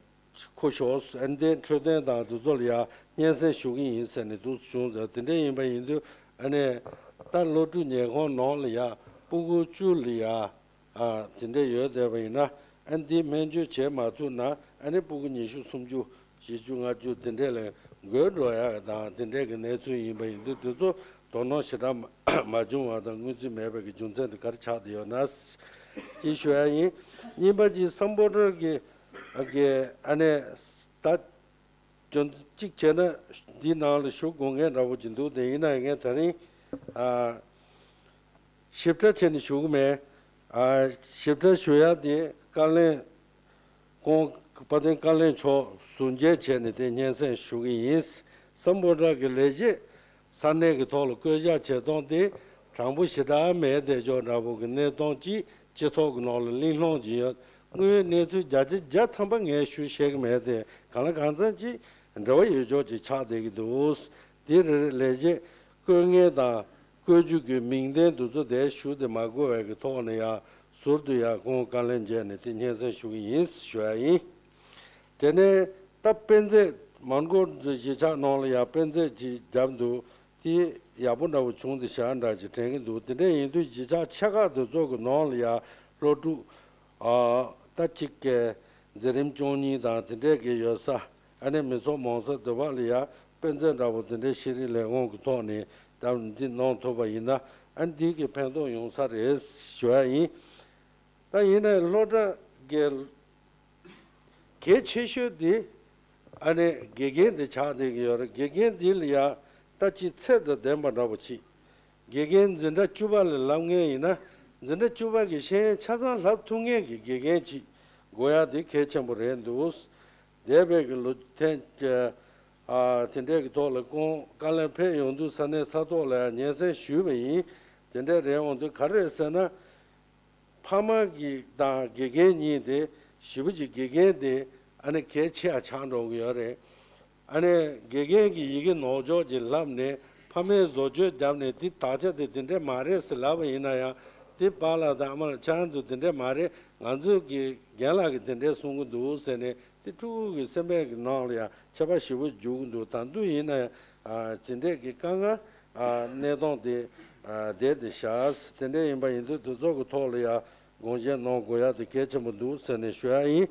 ཁོ་ཞོགས་ཨན་ཏན་འཕྲོད་བསྟེན་དང་དེ་ཚོ་ལ་ཡང་སྙན་སེང་ཞུ་གི་ཡིན་ཟེར་ནས་འདུག་བྱུང་ཟེར། དེ་འདྲ་ཡིན་པ་ཡིན་དུས་ཨ་ནི་ད་སློབ་ཕྲུག་ཉལ་ཁང་ནང་ལ་ཡང་སྤུ་གུ་བཅུ་ལ་ཡང་ཨ་དེ་འདྲ་ཡོད་བསྡད་པ་ཡིན་ན་ཨ་ནི་འདི་སྨན་བཅོས་བྱེད་མ་ཐུབ་ན་ཨ་ནི་སྤུ་གུ་ཉི་ཤུ་སུམ་ཅུ་བཞི་བཅུ་ལྔ་བཅུ་དེ་འདྲ་ལ་འགོས་འགྲོ་ཡག་དང་དེ་འདྲ་གི་གནས་ཚུལ་ཡིན་པ་ཡིན་དུས་དེ་ཚོ་དོ་སྣང་ཞེ་དྲག་མ་བྱུང་བ་དང་དངུལ་རྩིས་མེད་པའི་གི་རྒྱུ་མཚན་དེ་ག་རེ་ཆགས་བསྡད་ཡོད་ན་ཅེས་ཞུ་ཡ་ཡིན། གཉིས་པ་གཅིག་སམ་བྷོ་ཊར་གྱི་གི་ཨ་ནི་ད་སྐྱོན་གཅིག་བྱས་ན་འདི་ནང་ལ་ཞུ་དགོས་མཁན་འདྲ་པོ་ཅིག་འདུག་དེ་ཡིན་ན་ངས་ད་རིང་ཨ་ཞིབ་ཕྲ་བྱས་ནས་ཞུ་གི་མེད། ཨ་ཞིབ་ཕྲ་ཞུ་ཡ་དེ་བཀའ་བློན་ཁོང་དཔལ་ལྡན་བཀའ་བློན་མཆོག་ཟུར་མཇལ་བྱས་ནས་དེ་སྙན་སེང་ཞུ་གི་ཡིན། སམ་བྷོ་ཊ་གི་ལས་བྱེད་ས་གནས་ཀྱི་ཐོག་ལ་བསྐོ་གཞག་བྱེད་སྟངས་དེ་དྲང་པོ་ཞེ་དྲག་མེད་བསྡད་ཅོག་འདྲ་པོ་གི་གནས་སྟངས་ཅིག་སྤྱི་ཚོགས་ཀྱི་ནང་ལ་གླེང་སློང་ཅིག་ཡོད། དངོས་ཡོད་གནས་ཚུལ་བརྒྱ་ཆ་བརྒྱ་ཐམ་པ་ངས་ཞུ་ཤེས་ཀྱི་མེད་དེ་གང་ལ་གང་འཚམ་ཅིག་འབྲེལ་བ་ཡོད་ཅོག་ཅིག་ཆགས་བསྡད་ཀྱི་འདུག་དེ་རེད། ལས་བྱེད་བསྐོ་མཁན་དང་བསྐོ་རྒྱུ་གི་མིང་འདོན་དེ་ཚོ་དེ་ཞུ་དེ་མ་དགོས་པའི་གི་ཐོག་ནས་ཡང་ ཟུར་དུ་ཡང་ཁོང་བཀའ་ལན་བརྒྱབ་ནས་དེ་སྙན་སེང་ཞུ་གི་ཡིན་ཞུ་ཡ་ཡིན། དེ་ནས་ད་དཔེ་མཛོད་མར་འགོ་གཞིས་ཆགས་ནང་ལ་ཡང་དཔེ་མཛོད་ཅིག་བརྒྱབ་འདུག་དེ་ཡག་པོ་འདྲ་བོ་བྱུང་འདུག་ཞེ་དྲག་ཅིག་དྲན་གྱི་འདུག་དེ་འདྲ་ཡིན་དུས་གཞིས་ཆགས་ཆེ་ཁག་དེ་ཚོ་གི་ནང་ལ་ཡང་སློབ་ཕྲུག་ཨ་ད་གཅིག་གི་འཛིན་རིམ་བཅུ་གཉིས་དང་དེ་འདྲས་ཀྱི་ཡོད་ས། ཨ་ནི་མི་ཚོགས་མང་ས་དེ་བ་ལ་ཡང་དཔེ་མཛོད་འདྲ་བོ་དེ་འདྲའི་ཤེས་རིག་ལས་ཁུངས་ཀྱི་ཐོག་ནས་ད་འདི་གནང་ཐུབ་པ་ཡིན་ན་ཨ་འདི་གི་ཕན་ཐོགས་ཡོང་ས་རེད་ཞུ་ཡ་ཡིན། ད་ཡིན་ནའི་སློབ་གྲྭ་གི་གལ་ཆེ་ཤོས་དེ་ཨ་ནི་དགེ་རྒན་དེ་ཆགས་བསྡད་ཀྱི་ཡོད་རེད། དགེ་རྒན་དེ་ལ་ཡང་ད་ཅིག་ཚད་དང་ལྡན་པ་འདྲ་བོ་ཅིག་དགེ་རྒན་འཛིན་གྲྭ་བཅུ་པ་ལ་ལབ་མཁན་ཡིན་ན་འཛིན་གྲྭ་བཅུ་པ་གི་ཤེས་ཡོན་ཆ་ཚང་ལབ་ཐུབ་མཁན་གྱི་དགེ་རྒན་ཅིག་དགོས་ཡ་དེ་གལ་ཆེན་པོ་རེད་འདུག་འདས་པའི་གི་ལོ་ཐེངས་ཨ་དེ་འདྲས་ཀྱི་ཐོག་ལ་ཁོང་བཀའ་ལན་ཕེབས་ཡོང་དུས་ས་གནས་ས་ཐོག་ལ་ཡང་སྙན་སེང་ཞུས་པ་ཡིན། དེ་འདྲས་རེད་འོང་དུས་ག་རེ་རེད་ཟེར་ན། ཕ་མ་གི་དང་དགེ་རྒན་གཉིས་དེ་ཞེ་པོ་ཅིག་དགེ་རྒན་དེ་ཨ་ནི་གལ་ཆེ་ཡ་ཆགས་འགྲོ་གི་ཡོད་རེད། ཨ་ནི་དགེ་རྒན་གྱི་ཡི་གེ་ནོར་འཇོག་ཅིག་ལབ་ནས་ཕ་མས་བཟོ་བཅོས་བརྒྱབ་ནས་དེ་དག་ཆ་དེ་དེ་འདྲས་མ་རེད་ཟེར་ལབ་པ་ཡིན་ན་ཡང་དེ་པཱ་ལགས་དང་ཨ་མ་ལགས་ཁྱེད་རང་ཚོ་དེ་འདྲས་མ་རེད། ང་ཚོ་གི་རྒན་ལགས་ཀྱིས་དེ་འདྲས་གསུང་གི་འདུག་ཟེར་ནས་དེ་ཕྲུ་གུ་གི་སེམས་པའི་གི་ནང་ལ་ཡང་ཁྱད་པར་ཞེ་པོ་འཇུག་གི་འདུག་ད་དུང་ཡིན་ན་ཡང་དེ་འདྲས་ཀྱི་དཀའ་ངལ་གནས་སྟངས་དེ་བསྡད་དེ་བཞག་དེ་འདྲས་ཡིན་པ་ཡིན་དུས་དེ་ཚོ་གི་ཐོག་ལ་ཡང་དགོངས་བཞེས་གནང་དགོས་ཡ་དེ་གལ་ཆེན་པོ་འདུག་ཟེར་ནས་ཞུ་ཡ་ཡིན།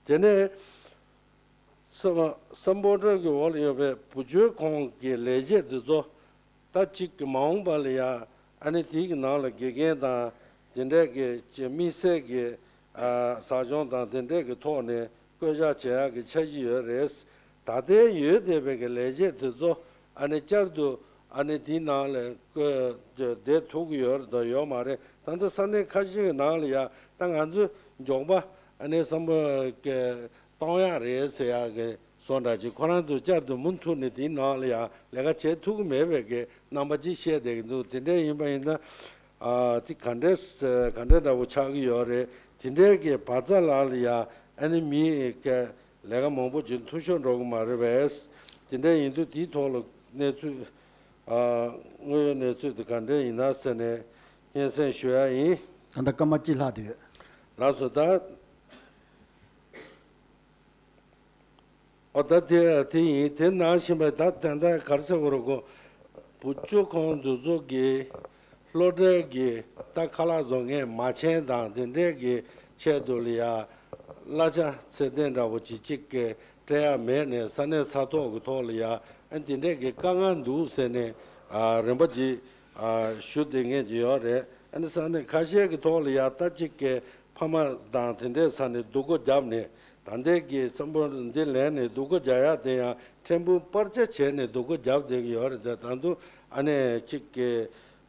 དེ་ནས་སམ་སམ་བྷོ་ཊ་གི་འོག་ལ་ཡོད་པའི་བུ་བཅོལ་ཁང་གི་ལས་བྱེད་དེ་ཚོ་ད་གཅིག་གི་མ་འོངས་པ་ལ་ཡ་ཨ་ནི་དེའི་གི་ནང་ལ་དགེ་རྒན་དང་དེ་འདྲས་ཀྱི་དམིགས་བསལ་གྱི་ཨ་ཟབ་སྦྱོང་དང་དེ་འདྲས་ཀྱི་ཐོག་ནས་བསྐོ་བཞག་བྱེད་ཡག་གི་འཆར་གཞི་ཡོད་རེད། ད་ལྟའི་ཡོད་བསྡད་པའི་གི་ལས་བྱེད་དེ་ཚོ་ཨ་ནི་བསྐྱར་དུ་ཨ་ནི་དེའི་ནང་ལ་བསྐོས་བསྡད་ཐུབ་ཀྱི་ཡོད་རེད་དང་ཡོད་མ་རེད། ད་ལྟ་ས་གནས་ཁ་ཤས་ཀྱི་ནང་ལ་ཡང་ད་ང་ཚོ་མགྱོགས་པ་ཨ་ནི་བསམ་བློ་གི་གཏོང་ཡག་རེད་ཟེར་ཡག་གི་བཟོ་འདྲ་ཅིག་ཁོ་རང་ཚོ་བསྐྱར་དུ་མུ་མཐུད་ནས་དེའི་ནང་ལ་ཡང་ལས་ཀ་བྱེད་ཐུབ་ཀྱི་མེད་པའི་གི་རྣམ་པ་ཅིག་བཤད་བསྡད་ཀྱི་འདུག་དེ་འདྲ་ཡིན་པ་ཡིན་ན། ཨ་དེ་ག་འདྲས་ག་འདྲས་འདྲ་བོ་ཆགས་ཀྱི་ཡོད་རེད། དེ་འདྲའི་གི་བར་མཚམས་ལ་ལ་ཡ་ཨ་ནི་མི་གི་ལས་ཀ་མང་པོ་ཅིག་འཐུས་ཤོར་འགྲོ་གི་མ་རེད་པས། དེ་འདྲ་ཡིན་དུས་དེའི་ཐོག་ལ་གནས་ཚུལ་ཨ་དངོས་ཡོད་གནས་ཚུལ་དེ་ག་འདྲས་ཡིན་ན་ཟེར་ནས་སྙན་སེང་ཞུ་ཡ་ཡིན། ད་ལྟ་སྐར་མ་གཅིག་ལྷག་བསྡད་ཡོད། ལགས་སོ། ད། ཨོ་ད་དེ་དེ་ཡིན། དེ་ནང་བཞིན་པའི་ད་ད་ལྟ་ག་རེ་ཟེར་དགོས་རེད་གོ། བུ་བཅོལ་ཁང་འདི་ཚོ་གི་སློབ་གྲྭའི་གི་ད་ཁ་ལག་བཟོ་མཁན་མ་བྱན་དང་དེ་འདྲའི་གི་ཆེད་དུ་ལ་ཡ་གླ་ཆ་ཚད་ལྡན་འདྲ་བོ་ཅིག་ཅིག་གི་སྤྲད་ཡ་མེད་ནས་ས་གནས་ས་ཐོག་གི་ཐོག་ལ་ཡ་ཨ་དེ་འདྲའི་གི་དཀའ་ངལ་འདུག་ཟེར་ནས་ཨ་རིམ་པ་ཅིག་ཨ་ཞུ་བསྡད་མཁན་ཅིག་ཡོད་རེད། ཨ་ནི་ས་གནས་ཁ་ཤས་ཀྱི་ཐོག་ལ་ཡ་ད་ཅིག་གི་ཕ་མ་དང་དེ་འདྲའི་ས་ནས་སྡུག་གོ་བརྒྱབ་ནས་ད་ལྟའི་གི་བསམ་བློ་འདི་ལེན་ནས་སྡུག་གོ་རྒྱག་ཡག་དེ་ཡང་ཕྲན་བུ་སྤར་ཆ་བྱས་ནས་སྡུག་གོ་རྒྱབ་བསྡད་ཀྱི་ཡོད་རེད་དེ། ད་དུང་ཨ་ནེ་གཅིག་གི་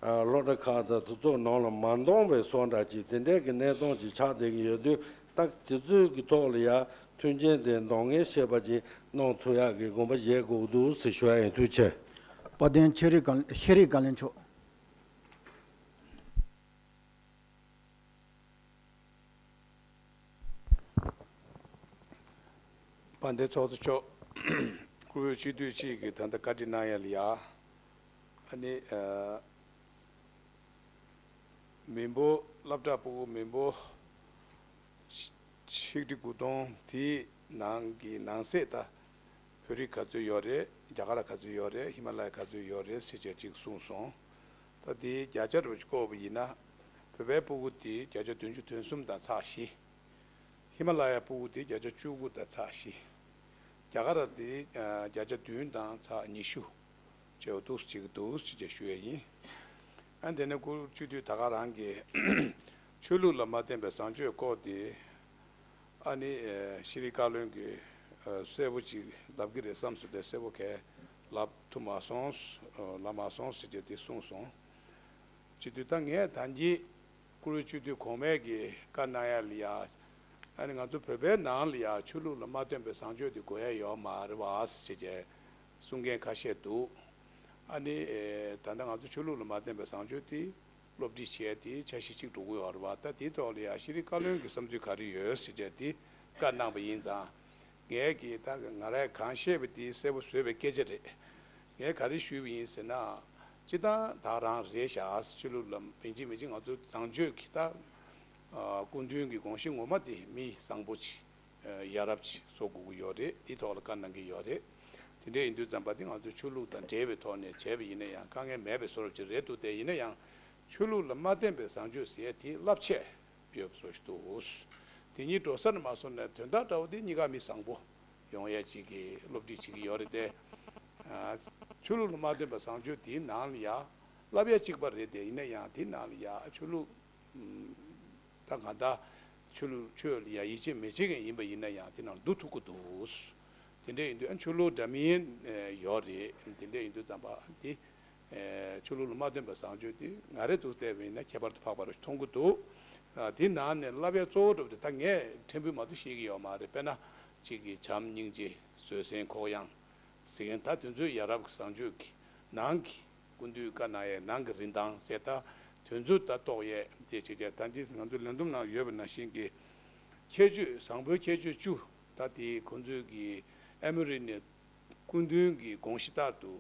ཨ་སློབ་གྲྭ་ཁག་དང་དེ་ཚོ་ནང་ལ་མ་འདང་བའི་བཟོ་འདྲ་ཅིག་དེ་འདྲའི་གི་གནས་སྟངས་ཅིག་ཆགས་བསྡད་ཀྱི་ཡོད་དུས། ད་དེ་ཚོའི་གི་ཐོག་ལ་ཡང་མཐུན་རྐྱེན་དེ་འདང་ངེས་ཤེས་པ་ཅིག་གནང་ཐུབ་ཡག་གི་དགོངས་པ་བཞེས་དགོས་འདུག་ཟེར་ཞུ་ཡ་ཡིན། ཐུགས་རྗེ་ཆེ། དཔལ་ལྡན་ཤེས་རིག་བཀའ་ཤེས་རིག་བཀའ་བློན་མཆོག་དཔལ་ལྡན་ཚོགས་གཙོ་མཆོག་སྐུ་བོད་སྤྱི་འཐུས་གཅིག་གིས་ད་ལྟ་བཀའ་འདྲི་གནང་ཡ་ལ་ཡ། ཨ་ནི་ཨ་མི་འབོར་སློབ་གྲྭ་ཕྲུ་གུ་མི་འབོར་ཆིག་ཁྲི་དགུ་སྟོང་དེའི་ནང་གི་ནང་གསེས་ད་བོད་རིགས་ག་ཚོད་ཡོད་རེད། རྒྱ་གར་ག་ཚོད་ཡོད་རེད། ཧི་མ་ལ་ཡ་ག་ཚོད་ཡོད་རེད་ཟེར་བྱས་གཅིག་གསུངས་སོང་། ད་དེའི་བརྒྱ་ཆ་རུ་བཀོད་པ་ཡིན་ན་བོད་པའི་ཕྲུ་གུ་དེ་བརྒྱ་ཆ་བདུན་ཅུ་དོན་གསུམ་དང་ཚེག་བཞི། ཧི་མ་ལ་ཡ་ཕྲུ་གུ་དེ་བརྒྱ་ཆ་བཅུ་དགུ་དང་ཚེག་བཞི། རྒྱ་གར་དེ་བརྒྱ་ཆ་བདུན་དང་ཚེག་ཉི་ཤུ་བྱས་པ་འདུག་ཅིག་འདུག་ཅེས་ཞུ་ཡས་ཡིན། ཨ་དེ་ནས་སྐུ་སྤྱི་འཐུས་ད་ག་རང་གིས་ཆོས་ལུགས་ལ་མ་བརྟེན་པའི་བཟང་སྤྱོད་སྐོར་དེ་ཨ་ནི་ཤེས་རིག་བཀའ་བློན་གྱིས་གསལ་པོ་ཅིག་ལབ་ཀྱི་རེད་བསམ་སོང་། དེ་གསལ་པོ་གས་ལབ་ཐུབ་མ་སོང་། ལབ་མ་སོང་ཟེར་བྱས་དེ་གསུངས་སོང་། སྤྱི་འཐུས་ད་ངས་ད་གིན་སྐུ་སྤྱི་འཐུས་གོང་མས་ཀྱི་བཀའ་གནང་ཡ་ལ་ཡ། ཨ་ནི་ང་ཚོ་བོད་པའི་ནང་ལ་ཡ་ཆོས་ལུགས་ལ་མ་བརྟེན་པའི་བཟང་སྤྱོད་དེ་དགོས་ཡ་ཡོད་མ་རེད་བ་ཟེར་བྱས་གསུང་མཁན་ཁ་ཤས་འདུག་ཨ་ནི་ད་ལྟ་ང་ཚོ་ཆོས་ལུགས་ལ་མ་བརྟེན་པའི་བཟང་སྤྱོད་དེ་སློབ་ཁྲིད་བྱས་དེ་འཆར་གཞི་གཅིག་འགྲོ་གི་ཡོད་རེད་བ། ད་དེའི་ཐོག་ལ་ཡ་ཤེས་རིག་བཀའ་བློན་གྱི་བསམ་ཚུལ་ག་རེ་ཡོད་ཟེར་བྱས་དེ་བཀའ་གནང་པ་ཡིན་ཙང་། ངས་ཀྱིས་ད་ང་རས་གང་བཤད་པ་དེ་གསལ་པོ་བཟོས་པའི་སྐད་ཆ་རེད། ངས་ག་རེ་ཞུས་པ་ཡིན་ཟེར་ན། སྤྱིར་བཏང་ད་རང་རེད་ཤག་ཆོས་ལུགས་ལ་ཡིན་གཅིག་མིན་གཅིག་ང་ཚོ་བཟང་སྤྱོད་ཀྱི་ད་ སྐུ་མདུན་གྱི་དགོངས་གཞི་ངོ་མ་དེ་མི་བཟང་པོ་ཅིག་ཡ་རབས་ཅིག་བཟོ་དགོས་ཀྱི་ཡོད་རེད། དེའི་ཐོག་ལ་བཀའ་གནང་གི་ཡོད་རེད། དེ་འདྲ་ཡིན་དུས་ཙམ་པ་དེ་ང་ཚོས་ཆོས་ལུགས་དང་འབྲེལ་བའི་ཐོག་ནས་བྱས་པ་ཡིན་ན་ཡང་དཀའ་ངལ་མེད་པའི་བཟོ་འདྲ་ཅིག་རེད་འདུག་སྟེ། ཡིན་ན་ཡང་ཆོས་ལུགས་ལ་མ་བརྟེན་པའི་བཟང་སྤྱོད་ཟེར་ཡ་དེ་རླབས་ཆེ་ཡོད་པ་བཟོ་ཞིག་འདུག་དེ་གཉིས་འགྲོ་ས་ནས་མ་སོང་ནས་དོན་དག་འདྲ་བོ་དེ་གཉིས་ཀ་མི་བཟང་པོ་ཡོང་ཡ་ཅིག་གི་སློབ་ཁྲིད་བྱེད་ཀྱི་ཡོད་རེད་དེ། ཨ། ཆོས་ལུགས་ལ་མ་བརྟེན་པའི་བཟང་སྤྱོད་དེའི་ནང་ལ་ཡ་བསླབ་ཡ་གཅིག་པ་རེད་དེ། ཡིན་ན་ཡང་དེའི་ནང་ལ་ཡ་ཆོས་ལུགས་ད་གང་ལྟར་ཆོས་ལུགས་ཆོས་ལ་ཡ་ཡིད་ཆེས་མི་བྱེད་མཁན་ཡིན་པ་ཡིན་ན་ཡང་དེ་ནང་འདུ་ཐུབ་ཀྱི་འདུག་དེ་འདྲ་ཡིན་དུས་ཨ་ཆོས་ལུགས་འདྲ་མིན་ཡོད་རེད། དེ་འདྲ་ཡིན་དུས་ཙམ་པ་དེ་ཆོས་ལུགས་ལ་མ་བརྟེན་པའི་བཟང་སྤྱོད་དེ་ང་རེ་ཚོས་བལྟས་པ་ཡིན་ན་ཁྱད་པར་དུ་འཕགས་པ་རུ་མཐོང་གི་འདུག་དེ་ནང་ནས་བསླབ་ཡ་གཙོ་བོ་འདྲ་བོ་དེ་ད་ངས་ཕྲན་བུ་མ་གཏོགས་ཤེས་ཀྱི་ཡོད་མ་རེད། དཔེར་ན་གཅིག་གིས་བྱམས་སྙིང་རྗེ་བཟོད་བསྲན་ཁོག་ཡངས་ཟེར་མཁན་ད་དེ་ཚོའི་ཡ་རབས་ཀྱི་བཟང་སྤྱོད་ཀྱི་ནང་གི་སྐུ་མདུན་བཀའ་གནང་ཡས་ནང་གི་རིན་ཐང་ཟེར་ད་དེ་ཚོ་ད་རྟོགས་ཡས་དེ་བྱེད་ཀྱི། ད་འདི་ང་ཚོའི་ལས་བསྡོམས་ནང་ཡོད་པ་ནང་བཞིན་གྱི་ཁྱད་ཆོས་བཟང་པོའི་ཁྱད་ཆོས་བཅུ། ད་དེ་ཁོང་ཚོས་ཀྱི་ཨེ་མོ་རི་ནས་སྐུ་མདུན་གྱི་དགོངས་གཞི་ལྟར་དུ་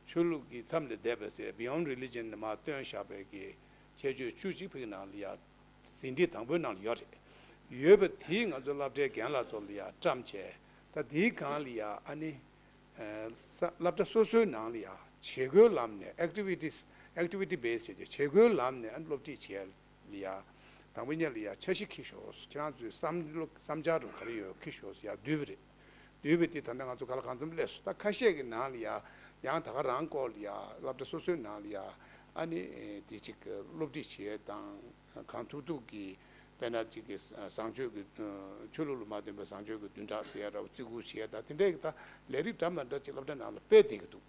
ཆོས་ལུགས་ཀྱི་མཚམས་ལས་འདས་པ་ཟེར་Beyond Religion ནས་མར་བཏོན་བཞག་པའི་གི་ཁྱད་ཆོས་བཅུ་གཅིག་ཕིག་ནང་ལ་ཡ་ཟིན་བྲིས་དང་པོའི་ནང་ལ་ཡོད་རེད། ཡོད་པ་དེ་ང་ཚོ་སློབ་གྲྭའི་རྒན་ལགས་ཚོ་ལ་ཡ་བཀྲམ་བྱས། ད་དེའི་སྒང་ལ་ཡ་ཨ་ནི་ས་སློབ་གྲྭ་སོ་སོའི་ནང་ལ་ཡ་བྱེད་སྒོའི་ལམ་ནས་activities activity based བྱས་ཏེ་བྱེད་སྒོའི་ལམ་ནས་ཨ་ནི་སློབ་ཁྲིད་བྱས་ལ་ཡ། དང་པོ་ཉིད་ལ་ཡ་འཆར་གཞི་འཁྱེར་ཤོག་ཁྱེད་རང་ཚོའི་བསམ་བློ་བསམ་འཆར་རུ་ག་རེ་ཡོད་འཁྱེར་ཤོག་ཡ་བསྡུས་པ་རེད། བསྡུས་པ་དེ་ད་ལྟ་ང་ཚོ་ག་ལ་གང་འཚམ་སླེབས་སོང་། ད་ཁ་ཤས་ཀྱི་ནང་ལ་ཡ་ཡང་ད་ག་རང་སྐོར་ལ་ཡ་སློབ་གྲྭ་སོ་སོའི་ནང་ལ་ཡ་ཨ་ནི་དེ་གཅིག་སློབ་ཁྲིད་བྱེད་དང་གང་ཐུབ་ཐུབ་ཀྱི་དཔེར་ན་གཅིག་གི་བཟང་སྤྱོད་ཀྱི་ཆོས་ལུགས་ལ་མ་བརྟེན་པའི་བཟང་སྤྱོད་ཀྱི་བདུན་ཕྲག་ཟེར་ཡ་འདྲ་བོ་བརྩི་བཀུར་བྱེད་ཡ་ད་དེ་འདྲའི་གི་ད་ལས་རིགས་འདྲ་མི་འདྲ་ཅིག་སློབ་གྲྭ་ནང་ལ་སྤེལ་བསྡད་ཀྱི་འདུག་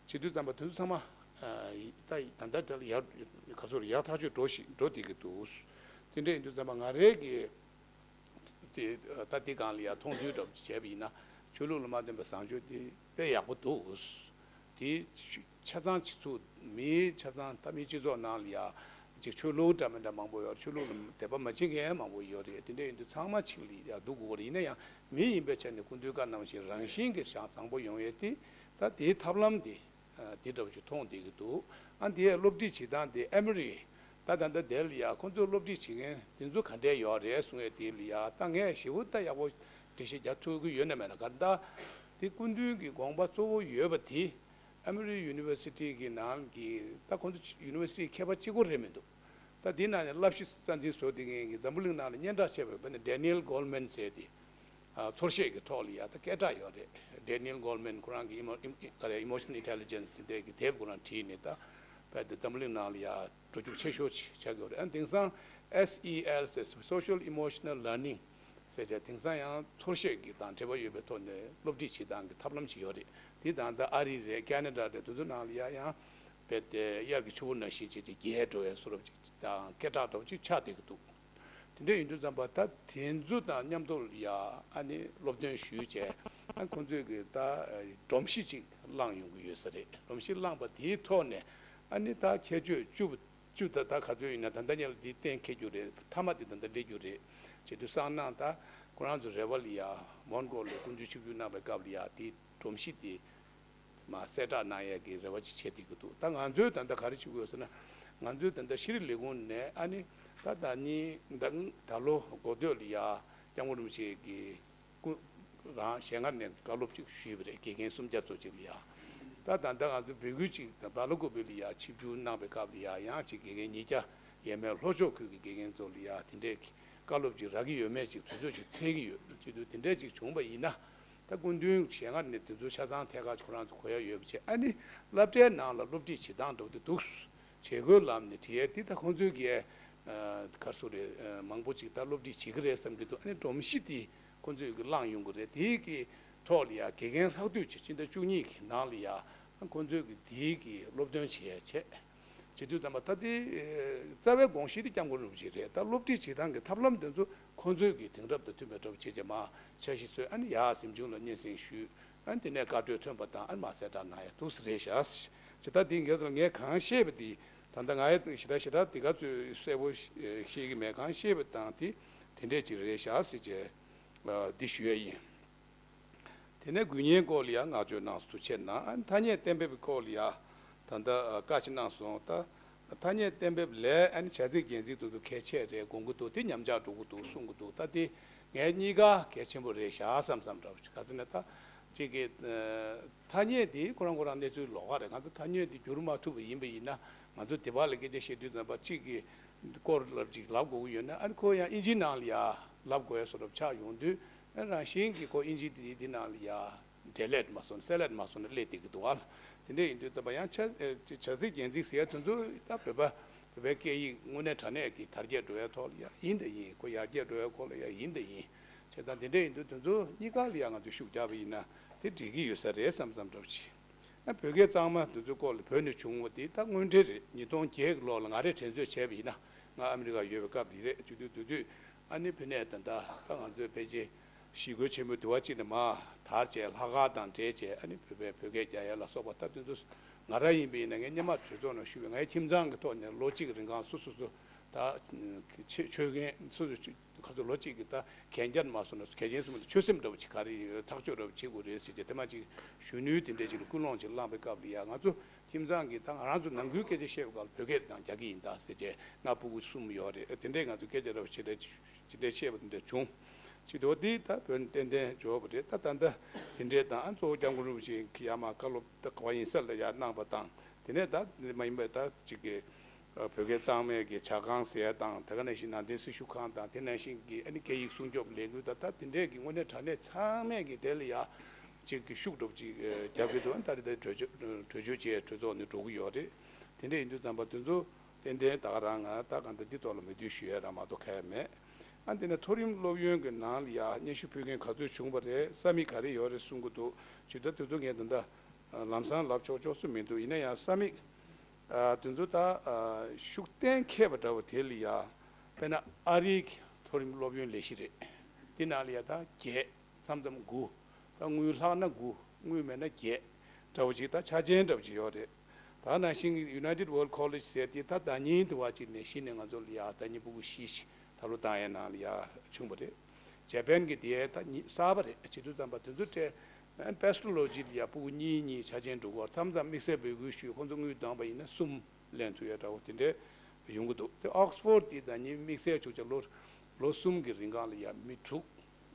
བྱེད་དུས་ཙམ་པ་དེ་ཚོ་ཚང་མ་ད་ད་ལྟ་དེ་ལ་ཡར་ག་ཚོད་ཡག་ཐག་ཆོད་འགྲོ་ཞིག་འགྲོ་བསྡད་ཀྱི་འདུག་དེ་འདྲ་ཡིན་དུས་ཙམ་པ་ང་རའི་གི་དེ་ད་དེ་སྒང་ལ་ཡ་མཐོང་ཐོས་འདྲ་བྱས་པ་ཡིན་ན་ཆོས་ལུགས་ལ་མ་བརྟེན་པའི་བཟང་སྤྱོད་དེ་དཔེ་ཡག་པོ་འདུག་དེ་ཆ་ཚང་སྤྱི་ཚོགས་མིའི་ཆ་ཚང་ད་མིའི་སྤྱི་ཚོགས་ནང་ལ་ཡ་ཅིག་ཆོས་ལུགས་འདྲ་མི་འདྲ་མང་པོ་ཡོད། ཆོས་ལུགས་ལ་དད་པ་མ་བྱེད་མཁན་མང་པོ་ཡོད་རེད། དེ་འདྲ་ཡིན་དུས་ཚང་མ་གཅིག་ལ་ཡ་འདུ་དགོས་པ་རེད། ཡིན་ན་ཡང་མི་ཡིན་པའི་ཆ་ནས་སྐུ་མདུན་བཀའ་གནང་བཞིན་རང་བཞིན་གྱི་བྱང་བཟང་པོ་ཡོང་ཡས་དེ་ད་དེའི་ཐབས་ལམ་དེ་དེ་འདྲ་བ་ཞིག་མཐོང་བསྡད་ཀྱི་འདུག་ཨ་འདིའི་སློབ་ཁྲིད་བྱེད་སྟངས་དེ་ཨེ་མོ་རི་ད་ད་ལྟ་དེ་ལ་ཡ་ཁོང་ཚོས་སློབ་ཁྲིད་བྱེད་མཁན་དེ་ཚོ་ག་འདྲས་ཡོད་རེད་གསུང་ཡས་དེ་ལ་ཡ་ད་ངས་ཞེ་པོ་ད་ཡག་པོ་འགྲེལ་བཤད་རྒྱག་ཐུབ་ཀྱི་ཡོད་ན་མེད་ན། ག་ད་དེ་སྐུ་མདུན་གྱི་དགོངས་པ་གཙོ་བོ་ཡོད་པ་དེ་ཨེ་མོ་རི་ཡུ་ནི་ཝར་སི་ཊི་གི་ནང་གི་ད་ཁོང་ཚོ་ཡུ་ནི་ཝར་སི་ཊི་ཁྱད་པར་གཅིག་པོ་རེད་མི་འདུག་ད་དེའི་ནང་ནས་བསླབ་གཞི་རྩ་འཛིན་བཟོ་བསྡད་མཁན་གྱི་འཛམ་བུ་གླིང་ནང་ལ་སྙན་གྲགས་ཆེ་བའི་དཔེར་ན་Daniel Goleman ཟེར་དེ། ཨ། ཚོར་ཤེས་ཀྱི་ཐོག་ལ་ཡ་ད་སྐད་གྲགས་ཡོད་རེད། Daniel Goleman ཁོ་རང་གི་ཨི་མོ་ཨི་ག་རེ་Emotional Intelligence དེ་འདྲའི་གི་དེབ་ཁོ་རང་བྲིས་ནས་ད་བལ་དེ་འཛམ་བུ་གླིང་ནང་ལ་ཡ་འགྲོ་རྒྱུག་ཆེ་ཤོས་ཆགས་ཡོད་རེད། ཨ་དེང་སང་S E L ཟེར་Social Emotional Learning ཟེར་བྱས་དེང་སང་ཡང་ཚོར་ཤེས་ཀྱི་དང་འབྲེལ་བ་ཡོད་པའི་ཐོག་ནས་སློབ་ཁྲིད་བྱེད་སྟངས་ཀྱི་ཐབས་ལམ་ཞིག་ཡོད་རེད། དེ་དང་ད་ཨ་རི་རེད། ཁེ་ན་ཌ་རེད། དེ་ཚོ་ནང་ལ་ཡ་ཡང་བལ་དེ་དབྱར་གྱི་ཆུ་བོ་ནང་བཞིན་བྱས་ཀྱི་རྒྱས་འགྲོ་བའི་བཟོ་འདྲ་ཅིག་དང་སྐད་གྲགས་འདྲ་བོ་ཅིག་ཆགས་བསྡད་ཀྱི་འདུག་དེ་འདྲ་ཡིན་དུས་ཙམ་པ་ད་དེ་ཚོ་དང་མཉམ་དུ་ཡ་ཨ་ནི་སློབ་སྟོན་ཞུས་བྱས་ཨ་ཁོང་ཚོས་ཀྱི་ད་སྒྲོམ་གཞི་ཅིག་བསླངས་ཡོང་གི་ཡོད་ས་རེད། སྒྲོམ་གཞི་བསླངས་པ་དེའི་ཐོག་ནས་ཨ་ནི་ད་ཁྱད་ཆོས་བཅུ་བཅུ་ད་ད་ག་ཚོད་ཡིན་ན་ད་ལྟ་ཉལ་འདི་གཏན་འཁེལ་རྒྱུ་རེད། མཐའ་མ་འདི་ད་ལྟ་སླེབས་རྒྱུ་རེད། བྱེད་དུས་སང་གནངས་ད་ཁོ་རང་ཚོ་རེ་བ་ལ་ཡ་མོན་གྷོ་ལ་སྐུ་མདུན་ཆིབས་བསྒྱུར་གནང་བའི་སྐབས་ལ་ཡ་དེའི་སྒྲོམ་གཞི་དེ་མ་གསལ་བསྒྲགས་གནང་ཡས་ཀྱི་རེ་བ་ཅིག་བྱེད་བསྡད་ཀྱི་འདུག་ད་ང་ཚོས་ད་ལྟ་ག་རེ་བྱེད་དགོས་ཟེར་ན་ང་ཚོས་ད་ལྟ་ཤེས་རིག་ལས་ཁུངས་ནས་ཨ་ནི་ད་ད་ནི་ད་ད་ལོ་འགོ་སྟོད་ལ་ཡ་སྐྱབས་མགོན་རིན་པོ་ཆེ་གི་སྐུ་རང་ཞལ་སྔ་ནས་བཀའ་སློབ་ཅིག་ཞུས་པ་རེད། དགེ་རྒན་སུམ་བརྒྱ་ཙམ་ཅིག་ལ་ཡ། ད་ད་ལྟ་ང་ཚོ་བོད་ཁུལ་ཅིག་ད་སྦེལ་ཀོབ་ལ་ཡ་ཆིབས་བསྒྱུར་གནང་བའི་སྐབས་ལ་ཡ་ཡང་ཅིག་དགེ་རྒན་ཉིས་བརྒྱ་ཡས་མས་ལྷོ་ཕྱོགས་ཁུལ་གྱི་དགེ་རྒན་ཚོ་ལ་ཡ་དེ་འདྲས་ཀྱི་བཀའ་སློབ་ཅིག་རག་གི་ཡོད་མེད་ཅིག་དུས་ཚོད་ཅིག་འཚོལ་གྱི་ཡོད། བྱེད་དུས་དེ་འདྲས་ཅིག་བྱུང་བ་ཡིན་ན་ད་སྐུ་མདུན་ཞལ་སྔ་ནས་དེ་ཚོ་ཆ་ཚང་ཐད་ཀར་ཁོ་རང་ཚོ་གོ་ཡ་ཡོད་པ་བྱས། ཨ་ནི་སློབ་གྲྭའི་ནང་ལ་སློབ་ཁྲིད་བྱེད་སྟངས་འདྲ་བོ་དེ་འདུག་བྱེད་སྒོའི་ལམ་ནས་བྲིས་ཡས་དེ་ད་ཁོང་ཚོའི་གི་ཨ་ག་རེ་ཟེར་དགོས་རེད། ཨ་མང་པོ་ཅིག་ད་སློབ་ཁྲིད་བྱེད་ཀྱི་རེད་བསམ་གྱི་འདུག་ཨ་ནི་སྒྲོམ་གཞི་དེ་ཁོང་ཚོས་གི་བསླངས་ཡོང་གི་རེད། དེའི་གི་ཐོག་ལ་ཡ་དགེ་རྒན་ལྷག་བསྡུས་ཅིག་སྤྱི་ཟླ་བཅུ་གཉིས་ཀྱི་ནང་ལ་ཡ་ཁོང་ཚོས་གི་དེའི་གི་སློབ་སྟོན་བྱེད་ཡས་བྱས། བྱེད་དུས་ཙམ་པ་ད་དེ་རྩ་བའི་དགོངས་གཞི་དེ་སྐྱབས་མགོན་རིན་པོ་ཆེ་རེད། ད་སློབ་ཁྲིད་བྱེད་སྟངས་ཀྱི་ཐབས་ལམ་དེ་ཚོ་ཁོང་ཚོའི་གི་དེང་རབས་དང་མཐུན་པའི་འདྲ་བོ་བྱེད་ཀྱི་མ་འཆར་གཞི་བཟོས། ཨ་ནི་ཡ་གཟིམ་ཆུང་ལ་སྙན་སེང་ཞུས། ཨ་ནི་དེ་ནས་བཀའ་འཁྲོལ་ཐོན་པ་དང་ཨ་ནི་མ་གསལ་བསྒྲགས་གནང་ཡ་འདུག་སེ་རེད་ཤག་ཅེས་ད་དེ་ངས་ངས་གང་ཤེས་པ་དེ་ད་ལྟ་ང་ཡ་ཞེ་དྲག་ཞེ་དྲག་དེ་ག་ཚོད་གསལ་པོ་ཤེས་ཀྱི་མེད། གང་ཤེས་པ་དང་དེ་དེ་འདྲས་ཅིག་རེད་ཤག་ཟེར་བྱས་འདི་ཞུ་ཡ་ཡིན། དེ་ནས་དགུ་བརྙན་སྐོར་ལ་ཡང་བསྔགས་བརྗོད་གནང་སོང་། ཐུགས་རྗེ་གནང་། ཨ་ནི་ཐ་སྙད་གཏན་འབེབས་ཀྱི་སྐོར་ལ་ཡང་ད་ལྟ་བཀའ་ཅིག་གནང་སོང་། ད་ ཐ་སྙད་གཏན་འབེབས་ལས་ཨ་ནི་བྱ་ཚིག་རྒྱན་ཚིག་དེ་ཚོ་གལ་ཆེ་རེད་དགོངས་ཀྱི་འདུག་དེ་ཉམས་ཆག་འགྲོ་གི་འདུག་གསུང་གི་འདུག་ད་དེ་ངས་གཉིས་ཀ་གལ་ཆེན་པོ་རེད་བཞག་བསམ་བསམ་འདྲ་བོ་ཅིག་ག་ཚོད་ན་ད་ཅིག་གི་ཐ་སྙད་དེ་ཁོ་རང་ཁོ་རང་གནས་ཚུལ་ལོགས་ཀ་རེད། ང་ཚོ་ཐ་སྙད་དེ་བསྒྱུར་མ་ཐུབ་པ་ཡིན་པ་ཡིན་ན་ང་ཚོ་དེ་བར་ལ་སྐད་ཆ་བཤད་དུས་ཙམ་པ་གཅིག་གི་སྐོར་ལབ་ཅིག་ལབ་དགོས་ཀྱི་ཡོད་ན་ཨ་ནི་ཁོ་ཡང་ཨིན་ཇིའི་ནང་ལ་ཡ་ལབ་དགོས་ཡ་བཟོ་འདྲ་ཆགས་ཡོང་དུས་ཨ་རང་བཞིན་གྱི་ཁོ་ཨིན་ཇི་དེ་དེ་ནང་ལ་ཡ། འབྲེལ་ལད་མ་སོང་ན་སེལ་ལད་མ་སོང་ན་སླེབས་བསྡད་ཀྱི་འདུག་ཨ། དེ་འདྲ་ཡིན་དུས་ད་བ་ཡང་བྱ་བྱ་ཚིག་རྒྱན་ཚིག་ཟེར་ཡ་དེ་ཚོ་ད་བོད་པ་བོད་པའི་སྐད་ཡིག་དངོས་གནས་དྲང་གནས་ཀྱི་དར་རྒྱས་འགྲོ་ཡ་ཐོག་ལ་ཡ་ཡིན་དེ་ཡིན། ཁོ་ཡར་རྒྱས་འགྲོ་ཡ་སྐོར་ལ་ཡ་ཡིན་དེ་ཡིན། བྱས་ཙང་དེ་འདྲ་ཡིན་དུས་དེ་ཚོ་གཉིས་ཀ་ལ་ཡ་ང་ཚོས་ཤུགས་རྒྱག་པ་ཡིན་ན་དེ་འགྲིག་གི་ཡོད་ས་རེད་བསམ་བསམ་འདྲ་བོ་ཅིག་ཨ་བོད་སྐད་གཙང་མ་དེ་ཚོའི་སྐོར་ལ་བོད་ནས་བྱུང་བ་དེ་ད་དངོས་འབྲེལ་རེད། ཉིས་སྟོང་བརྒྱད་ཀྱི་ལོ་ལ་ང་རས་དྲན་གསོས་བྱས་པ་ཡིན་ན་ང་ཨ་མི་རི་ཀ་ཡོད་པའི་སྐབས་དེ་རེད། དེ་དུས་དེ་དུས་ཨ་ནི་ཕ་ནས་ད་ལྟ་ད་ང་ཚོའི་ཕལ་ཆེར། ཞི་རྒོལ་ཆེན་མོའི་དུས་བ་གཅིག་ནས་མར་དར་བྱས་ལྷག་དཀར་དང་འབྲེལ་བྱས་ཨ་ནི་བོད་པའི་བོད་སྐད་རྒྱག་ཡ་ལ་སོགས་པ་ད་དེ་ཚོ་ང་རང་ཡིན་པ་ཡིན་ན་ངས་སྔོན་མ་གྲོས་ཚོགས་ནང་ཞུས་པའི་ངའི་ཁྱིམ་ཚང་གི་ཐོག་ནས་ལོ་གཅིག་གི་རིང་གང་སོ་སོ་སོ་ད་ཆོས་ཆོས་མཁན་སོ་སོ་ཁ་ཚོ་ལོ་གཅིག་གི་ད་གན་རྒྱ་མ་སོང་ན་གལ་ཆེན་སོང་ན་ཆོས་སེམས་འདྲ་བོ་ཅིག་ག་རེ་ཡོད་ཐག་གཅོད་འདྲ་བོ་བྱེད་དགོས་རེད་ཟེར་བྱས་དེ་མ་ཅིག་གཞོན་ནུའི་དེ་འདྲས་ཅིག་ལ་ཀུན་སློང་ཅིག་བསླངས་པའི་སྐབས་ལ་ཡ་ང་ཚོ་ཁྱིམ་ཚང་གི་ད་ང་རང་ཚོ་ནང་ཁུལ་སྐད་ཆ་བཤད་པའི་སྐབས་ལ་བོད་སྐད་དང་རྒྱག་གི་ཡིན་ད་ཟེར་བྱས་ང་སྤུ་གུ་གསུམ་ཡོད་རེད། དེ་འདྲས་ང་ཚོ་སྐད་ཆ་འདྲ་བོ་ཅིག་རེད་ཅིག་འདྲ་བཤད་པ་དེ་འདྲ་བྱུང་། ཅིག་དོ་དེ་ད་བོད་ནས་ཏན་ཏན་འབྱོར་བ་རེད། ད་ད་ལྟ་དེ་འདྲས་དང་ཨ་གཙོ་བོ་སྐྱབས་མགོན་རིན་པོ་ཆེ་གི་ཡར་མར་བཀའ་སློབ་ད་ག་བ་ཡིན་ས་ལ་ཡར་གནང་བ་དང་དེ་ནས་ད་མ་ཡིན་པ་ད་ཅིག་གི་བོད་སྐད་གཙང་མའི་གི་ཇ་ཁང་ཟེར་ཡ་དང་དེ་ག་ནང་བཞིན་ནང་བསྟན་སྲི་ཞུ་ཁང་དང་དེ་ནང་བཞིན་གི་ཨ་ནི་སྐད་ཡིག་སྲུང་སྐྱོབ་ལས་འགུལ་ད་ད་དེ་འདྲས་གི་དངོས་གནས་དྲང་གནས་ཚང་མས་གི་དེ་ལ་ཡ་ཅིག་གི་ཤུགས་སྒྲུབ་ཅིག་རྒྱབ་ཀྱི་འདུག་ད་རེས་ད་གྲོས་ཆོད་གྲོས་ཆོད་བཅས་གྲོས་ཚོགས་ནས་འགྲོ་གི་ཡོད་རེད། དེ་འདྲས་ཡིན་དུས་ཙམ་པ་དེ་ཚོ། ཏན་ཏན་ད་ག་རང་ང་ད་གང་ལྟར་འདི་ཐོག་ལ་མོས་མཐུན་ཞུ་ཡ་རང་མ་གཏོགས་གང་ཡང་མེད། ཨ་འདི་ནས་མཐོ་རིམ་སློབ་ཡོན་གྱི་ནང་ལ་ཡ་སྙན་ཞུ་ཕུལ་མཁན་ག་ཚོད་བྱུང་བ་རེད། ས་མིག་ག་རེ་ཡོད་རེད་གསུང་གི་འདུག་ཇི་ལྟར་དེ་ཚོ་ངས་ད་ལྟ་ལམ་སང་ལབ་ཆོག་ཆོག་སུ་མི་འདུག་ཡིན་ན་ཡང་ས་མིག་ཨ་དེ་ཚོ་ད་ཨ་ཤུགས་གཏན་འཁེལ་བ་འདྲ་བོ་དེ་ལ་ཡ་དཔེར་ན་ཨ་རིའི་མཐོ་རིམ་སློབ་ཡོན་ལས་གཞི་རེད། འདི་ནང་ལ་ཡ་ད་བརྒྱད། མཚམས་མཚམས་དགུ། ད་དངུལ་ལྷག་ན་དགུ། དངུལ་མེད་ན་བརྒྱད། འདྲ་བོ་ཅིག་ད་ཆ་ཆེན་འདྲ་བོ་ཅིག་ཡོད་རེད། ད་ནང་བཞིན་United World College ཟེར་དེ་ད་ཟླ་ཉིན་དུ་བ་ཅིག་ནས་གཞི་ནས་ང་ཚོ་ལ་ཡ་ཟླ་ཉིན་ཕྲུ་གུ་བཞི་ཞིག་ད་ལོ་བཏང་ཡའི་ནང་ལ་ཡ་བྱུང་བ་རེད། ཇ་པན་གྱི་དེ་ད་ཉི་གསར་པ་རེད། བྱེད་དུས་ཙམ་པ་དེ་ཚོ་སྤྲད་Pestalozzi་ལ་ཡ་ཕྲུ་གུ་གཉིས་གཉིས་ཆ་ཆེན་འགྲོ་གི་བར་མཚམས་མཚམས་དམིགས་བསལ་འབོད་སྐུལ་ཞུས། ཁོང་ཚོ་དངུལ་འདང་པ་ཡིན་ན་གསུམ་ལེན་ཐུབ་ཡ་འདྲ་བོ་དེ་འདྲའི་ཡོང་གི་འདུག་དེ་Oxford་དེ་ཟླ་ཉིན་དམིགས་བསལ་བྱུང་ཆ་ལོ་ལོ་གསུམ་གྱི་རིང་གང་ལ་ཡ་མི་དྲུག་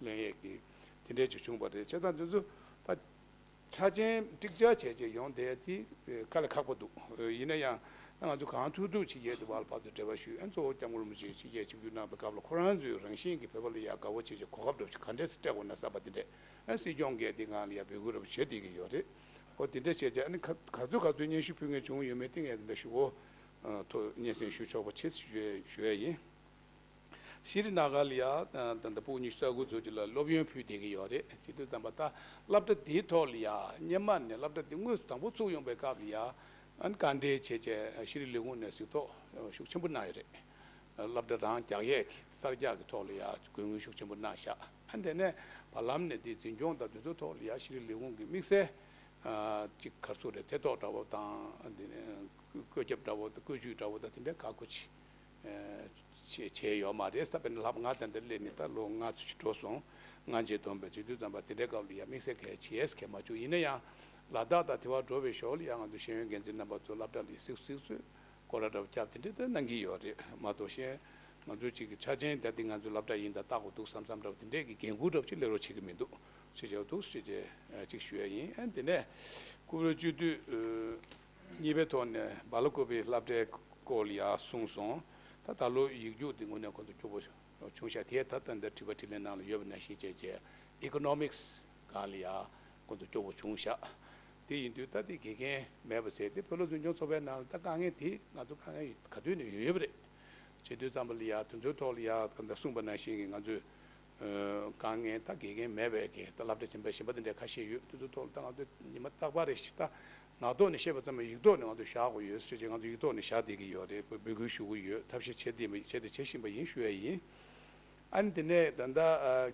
ལེན་ཡས་ཀྱི་དེ་འདྲའི་ཅིག་བྱུང་བ་རེད། བྱས་ཙང་དེ་ཚོ་ད་ཆ་རྐྱེན་ཀྲིག་ཅག་བྱས་བྱས་ཡོང་བསྡད་དེ་དཀའ་ལས་ཁག་པོ་འདུག་ཡིན་ན་ཡང་ང་ཚོ་གང་ཐུབ་ཐུབ་ཅིག་ཡས་དེ་བར་ལ་བར་དུ་འབྲེལ་བ་ཞུས། ཨ་གཙོ་བོ་སྐྱབས་མགོན་རིན་པོ་ཆེ་ཕྱི་རྒྱལ་ཆིབས་བསྒྱུར་གནང་བའི་སྐབས་ལ་ཁོ་རང་ཚོའི་རང་བཞིན་གྱི་བོད་པ་ལ་ཡ་དགའ་བོ་བྱས་བྱས་གོ་སྐབས་འདྲ་བོ་ཞིག་ག་འདྲས་སེ་སྤྲད་དགོས་ན་བསམ་པ་དེ་འདྲས་ཨ་སྲིད་སྐྱོང་གིས་དེ་ང་ལ་ཡ་འབོད་སྐུལ་འདྲ་བོ་བྱས་བསྡད་ཀྱི་ཡོད་རེད། ཨོ་དེ་འདྲས་བྱས་བྱས་ཨ་ནི་ག་ག་ཚོད་ག་ཚོད་སྙན་ཞུ་ཕུལ་མཁན་བྱུང་ཡོད་མེད་དེ་ངས་དེ་འདྲ་ཞུ་འོ་ཐོ་སྙན་སེང་ཞུ་ཆོག་པ་བྱེད་ཞུ་ཡས་ཡིན། ཤི་རི་ན་ག་ལ་ཡ་ད་ལྟ་ཕྲུ་གུ་ཉི་ཤུ་རྩ་དགུ་ཚོ་ཅིག་ལ་སློབ་ཡོན་ཕུལ་བསྡད་ཀྱི་ཡོད་རེད། བྱེད་དུས་ཙམ་པ་ད་སློབ་གྲྭ་དེའི་ཐོག་ལ་ཡ་སྔོན་མ་ནས་སློབ་གྲྭ་དེ་དངོས་སུ་དང་པོ་བཙུགས་ཡོང་པའི་སྐབས་ལ་ཡ་ཨ་ནི་བཀའ་འབྲེལ་བྱས་བྱས་ཤི་རི་ལས་ཁུངས་ནས་གཟིགས་རྟོག་ཤུགས་ཆེན་པོ་གནང་ཡོད་རེད། སློབ་གྲྭ་རང་རྒྱག་ཡས་ཀྱི་གསར་རྒྱག་གི་ཐོག་ལ་ཡ་དགོས་དངུལ་ཤུགས་ཆེན་པོ་གནང་ཤག་ཨ་དེ་ནས་བར་ལམ་ནས་དེ་འཛིན་སྐྱོང་དང་དེ་ཚོའི་ཐོག་ལ་ཡ་ཤི་རི་ལས་ཁུངས་ཀྱི་དམིགས་བསལ་ཅིག་ག་རེ་ཟེར་དགོས་རེད། ཐེ་གཏོགས་འདྲ་བོ་དང་དེ་ནས་བཀོད་ཁྱབ་འདྲ་བོ་དང་བཀོད་ཇུས་འདྲ་བོ་དང་དེ་འདྲའི་ཁག་ཁུར་ཅིག་བྱས་བྱས་ཡོད་མ་རེད། ད་དཔེར་ན་ལྷག་ང་ད་འདིར་སླེབས་ནས་ད་ལོ་ལྔ་ཙམ་ཅིག་འགྲོ་སོང་། ལྔ་བཅུ་བསྡོམས་པའི་དུས་དུས་ཙམ་པ་དེ་འདྲའི་སྐབས་ལ་ཡ་དམིགས་བསལ་གལ་ཆེ་གལ་མ་བྱུང་། ཡིན་ན་ཡང་ལ་དྭགས་དང་དེ་བར་འགྲོ་བའི་ཞོར་ལ་ཡང་ང་ཚོ་ཤེས་ཡོན་འགན་འཛིན་རྣམ་པ་ཚོ་སློབ་གྲྭ་ལ་གཟིགས་གཟིགས་ཚོད་སྐོར་ར་འདྲ་བོ་བརྒྱབ་དེ་འདྲ་ད་གནང་གི་ཡོད་རེད་མ་གཏོགས་གཞན་ང་ཚོ་གཅིག་གི་ཆ་རྐྱེན་ད་འདི་ང་ཚོའི་སློབ་གྲྭ་ཡིན་ད་བལྟ་དགོས་འདུག་བསམ་བསམ་འདྲ་བོ་དེ་འདྲས་ཀྱི་འགན་ཁུར་འདྲ་བོ་ཅིག་སླེབས་རོགས་བྱེད་ཀྱི་མི་འདུག་ཅེས་བྱས་འདུག་ཅེས་བྱས་ཅིག་ཞུ་ཡ་ཡིན། ཨ་དེ་ནས་སྐུ་བགྲེས་སྤྱི་འཐུས་གཉིས་པའི་ཐོག་ནས་སྦེལ་ཀོབ་པའི་སློབ་གྲྭའི་སྐོར་ལ་ཡ་གསུངས་སོང་། ད་ད་ལོ་ཡིག་རྒྱུགས་དེ་དངོས་གནས་ཁོང་ཚོ་སྐྱོ་པོ་བྱུང་ཤག་དེ་ད་ལྟ་འདིར་དྲི་བ་དྲིས་ལན་ནང་ལ་ཡོད་པ་ནང་བཞིན་བྱས་བྱས་ཨི་ཀོ་ནོ་མིག་སི་སྒང་ལ་ཡ་ཁོང་ཚོ་སྐྱོ་པོ་བྱུང་ཤག་དེ་ཡིན་དུས་ད་དེ་དགེ་རྒན་མེད་པ་ཟེར་དེ་བོད་སློབ་འཛིན་སྐྱོང་ཚོགས་པའི་ནང་ལ་ད་དཀའ་ངལ་དེ་ང་ཚོ་དཀའ་ངལ་ག་དུས་ནས་ཡོད་ཡོད་པ་རེད། བྱེད་དུས་ཙམ་པ་ལ་ཡ་དེ་ཚོའི་ཐོག་ལ་ཡ་ད་ལྟ་གསུངས་པ་ནང་བཞིན་གྱི་ང་ཚོས་དཀའ་ངལ་ད་དགེ་རྒན་མེད་པའི་གི་ད་སློབ་གྲྭ་ཆེན་པོ་གཞན་པ་དེ་འདྲ་ཁ་ཤས་ཡོད། དེ་ཚོའི་ཐོག་ལ་ད་ང་ཚོ་ཉི་མ་རྟག་པར་རེ་ཞིག་ད་ངག་ཐོག་ནས་བཤད་པ་ཙམ་མ་ཡིག་ཐོག་ནས་ང་ཚོ་བཞག་དགོས་ཡོད་ཟེར་བྱས་ང་ཚོ་ཡིག་ཐོག་ནས་བཞག་བསྡད་ཀྱི་ཡོད་རེད། འབོད་སྐུལ་ཞུ་གི་ཡོད། ཐབས་ཤེས་བྱས་ཏེ་བྱས་ཏེ་བྱེད་བཞིན་པ་ཡིན་ཞུ་ཡ་ཡིན། ཨ་ནི་དེ་ནས་ད་ལྟ་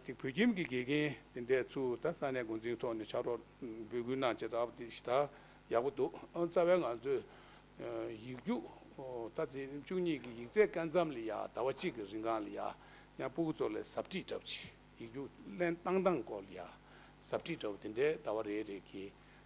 ཅིག་བོད་ཁྱིམ་གྱི་དགེ་རྒན་དེ་འདྲས་ཚུར་ད་ས་གནས་འགོ་འཛིན་ཐོག་ནས་ཕྱག་རོགས་འབོད་སྐུལ་གནང་བྱས་ད་དེ་ཞིག་ད་ཡག་པོ་འདུག་ཨ་རྩ་བའི་ང་ཚོས་ཡིག་རྒྱུགས་ད་དེ་བཅུ་གཉིས་ཀྱི་ཡིག་ཚད་སྐབས་མཚམས་ལ་ཡ་ཟླ་བ་གཅིག་གི་རིང་གང་ལ་ཡ་ཡང་སྤུ་གུ་ཚོ་ལ་ཟབ་ཁྲིད་འདྲ་བོ་ཅིག་ཡིག་རྒྱུགས་ལེན་སྟངས་སྟངས་སྐོར་ལ་ཡ་ཟབ་ཁྲིད་འདྲ་བོ་དེ་འདྲའི་ཟླ་བ་རེ་རེ་གི་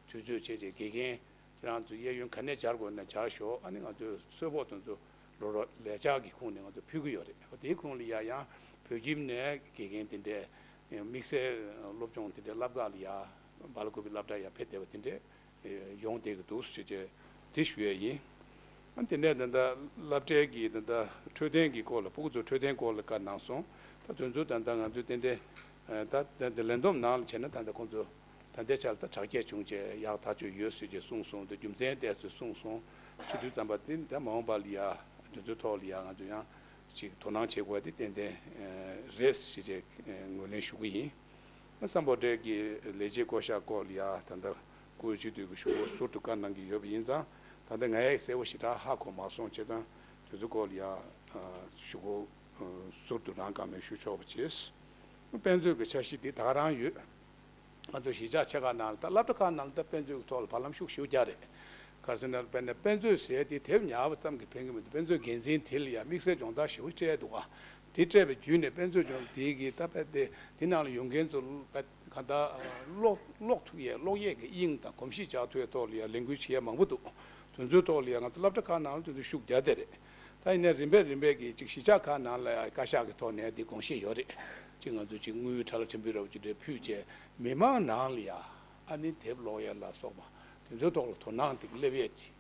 དུས་ཚོད་བྱས་རྗེས་དགེ་རྒན་ ཁྱེད་རང་ཚོ་གཡས་གཡོན་ག་ནས་སྦྱར་དགོས་ན་སྦྱར་ཤོག་ཨ་ནི་ང་ཚོས་གསོལ་ཕོགས་དེ་ཚོ་ལོ་རོགས་ལས་འཆར་གྱི་ཁོངས་ནས་ང་ཚོ་ཕུལ་གྱི་ཡོད་རེད། དེའི་ཁོངས་ལ་ཡ་ཡང་བོད་ཁྱིམ་ནས་དགེ་རྒན་དེ་འདྲས་དམིགས་བསལ་སློབ་སྦྱོང་དེ་འདྲས་བསླབ་ག་ལ་ཡ་བལ་ཀོ་པི་སློབ་གྲྭ་ཡ་ཕེབས་བསྡད་པ་དེ་འདྲས་ཡོང་བསྡད་ཀྱི་འདུག་ཞེས་བྱས་དེ་ཞུ་ཡས་ཡིན། ཨ་དེ་ནས་ད་ལྟ་སློབ་གྲྭའི་གི་ད་ལྟ་འཕྲོད་བསྟེན་གྱི་སྐོར་ལ་ཕྲུ་གུ་ཚོ་འཕྲོད་བསྟེན་སྐོར་ལ་བཀའ་གནང་སོང་། ད་དེ་ཚོ་ད་ལྟ་ང་ཚོས་ཏན་ཏན་ད་ད་ལས་བསྡོམས་ནང་ལ་བྱས་ན་ད་ལྟ་ཁོང་ཚོ་ད་ལྟའི་ཆར་ད་དྲག་སྐྱེད་བྱུང་བྱས་ཡག་ཐག་ཆོད་ཡོད་ཟེར་བྱས་གསུངས་སོང་། ད་རྒྱུ་མཚན་ཏོག་ཙམ་གསུངས་སོང་། བྱེད་དུས་ཙམ་པ་དེ་ད་མ་འོངས་པ་ལ་ཡ་དེ་ཚོའི་ཐོག་ལ་ཡ་ང་ཚོ་ཡང་ཅིག་དོ་སྣང་བྱེད་དགོས་དེ་ཏན་ཏན་རེད་ཟེར་བྱས་ངོས་ལེན་ཞུ་གི་ཡིན། སམ་བྷོ་ཊའི་གི་ལས་བྱེད་བསྐོ་བཞག་སྐོར་ལ་ཡ་ད་ལྟ་སྐུ་ཞབས་ཆེ་དུས་ཀྱི་ཞུ་སྒོ་ཟུར་དུ་བཀའ་གནང་གི་ཡོད་པ་ཡིན་ཙང་ད་ལྟ་ང་ཡང་གསལ་པོ་ཞེ་དྲག་ཧ་གོ་མ་སོང་། བྱས་ཙང་དེ་ཚོ་སྐོར་ལ་ཡ་ཞུ་སྒོ་ཟུར་དུ་རང་བཀའ་མོལ་ཞུ་ཆོག་པ་བྱས། དཔེ་མཛོད་ཀྱི་འཆར་གཞི་འདི་ད་ག་རང་ཡོད། ང་ཚོ་གཞིས་ཆགས་ཆེ་ཁག་ནང་ལ་ད་སློབ་གྲྭ་ཁག་ནང་ལ་ད་དཔེ་མཛོད་ཀྱི་ཐོག་ལ་བར་ལམ་ཤུགས་ཞེ་པོ་རྒྱག་རེད། ག་རེ་ཟེར་ན་དཔེར་ན་དཔེ་མཛོད་ཟེར་དེ་དེབ་ཉར་བ་ཙམ་གྱིས་ཕན་གྱི་མི་འདུག་དཔེ་མཛོད་འགན་འཛིན་དེ་ལ་ཡང་དམིགས་བསལ་སྦྱོང་བརྡར་ཞེ་པོ་སྤྲད་འདུག་ག་དེ་སྤྲད་པའི་བརྒྱུད་ནས་དཔེ་མཛོད་སྦྱོང་དེ་གི་ད་དཔེ་དེ་དེ་ནང་ལ་ཡོང་མཁན་ཚོ་དཔེ་གང་ལྟར་ཀློག་ཀློག་ཐུབ་ཡས་ཀློག་ཡས་ཀྱི་དབྱིངས་དང་གོམས་གཤིས་འཇགས་ཐུབ་ཡས་ཐོག་ལ་ཡང་ལས་འགུལ་བྱེད་ཡས་མང་པོ་འདུག་དེ་ཚོའི་ཐོག་ལ་ཡང་ང་ཚོ་སློབ་གྲྭ་ཁག་ནང་ལ་དེ་ཚོ་ཤུགས་རྒྱག་བསྡད་རེད། ད་ཡིན་ནའི་རིམ་པས་རིམ་པས་ཀྱི་ཅིག་གཞིས་ཆགས་ཁག་ནང་ལ་ཡང་བཀའ་ཤག་གི་ཐོག་ནས་འདི་དགོངས་བཞེས་ཡོད་རེད། ཅིག་ང་ཚོ་ཅིག་དངུལ་ཁྲལ་ཕྲན་བུ་ར་བ་ཅིག་འདྲ་ཕུལ་བྱས་མི་མང་ནང་ལ་ཡང་ཨ་ནི་དེབ་ཀློག་ཡས་ལ་སོགས་པ་དེ་ཚོའི་ཐོག་ལ་དོ་སྣང་དེ་སླེབས་ཡས་ཅིག་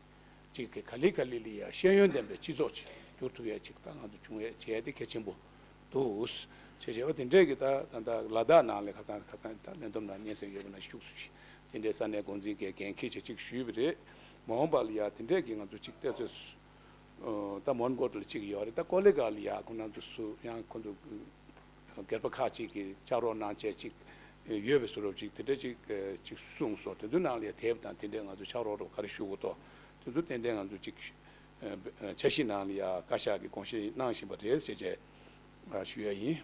ཅིག་གི་ག་ལེ་ག་ལེ་ལ་ཡང་ཤེས་ཡོན་ལྡན་པའི་སྤྱི་ཚོགས་ཅིག་འགྱུར་ཐུབ་ཡས་ཅིག་ད་ང་ཚོ་བྱུང་ཡས་བྱས་དེ་གལ་ཆེན་པོ་འདུག་བྱས་བྱས་པ་དེ་འདྲས་ཀྱི་ད་ད་ལྟ་ལ་དྭགས་ནང་ལ་ཁ་སང་ཁ་སང་ད་ལས་བསྡོམས་ནང་སྙན་སེང་ཡོད་པ་ན་ཤུགས་སུ་ཅིག་དེ་འདྲའི་ས་གནས་འགོ་འཛིན་གྱི་འགན་འཁྱེར་བྱས་ཅིག་ཞུས་པ་རེད། མ་འོངས་པ་ལ་ཡང་དེ་འདྲས་ཀྱི་ང་ཚོ་ཅིག་བལྟས་ཚོད་ད་མོན་གྷོ་ལ་གཅིག་ཡོད་རེད། ད་ཀོ་ལི་གྷལ་ལ་ཡ་ཁོ་རང་ཚོ་སུ་ཡང་ཁོ་ཚོ་སྒེར་པ་ཁག་ཅིག་གིས་ཕྱག་རོགས་གནང་བྱས་ཅིག་ཡོད་པའི་བཟོ་འདྲ་ཅིག་དེ་འདྲ་ཅིག་ཅིག་གསུངས་སོང་། དེ་ཚོའི་ནང་ལ་ཡ་དེབ་དང་དེ་འདྲའི་ང་ཚོ་ཕྱག་རོགས་རོགས་ག་རེ་ཞུ་དགོས་དོ་དེ་ཚོ་ཏན་ཏན་ང་ཚོ་ཅིག་འཆར་གཞི་ནང་ལ་ཡ་བཀའ་ཤག་གིས་དགོངས་བཞེས་གནང་བཞིན་པ་རེད་ཅེས་བྱས་ཞུ་ཡ་ཡིན།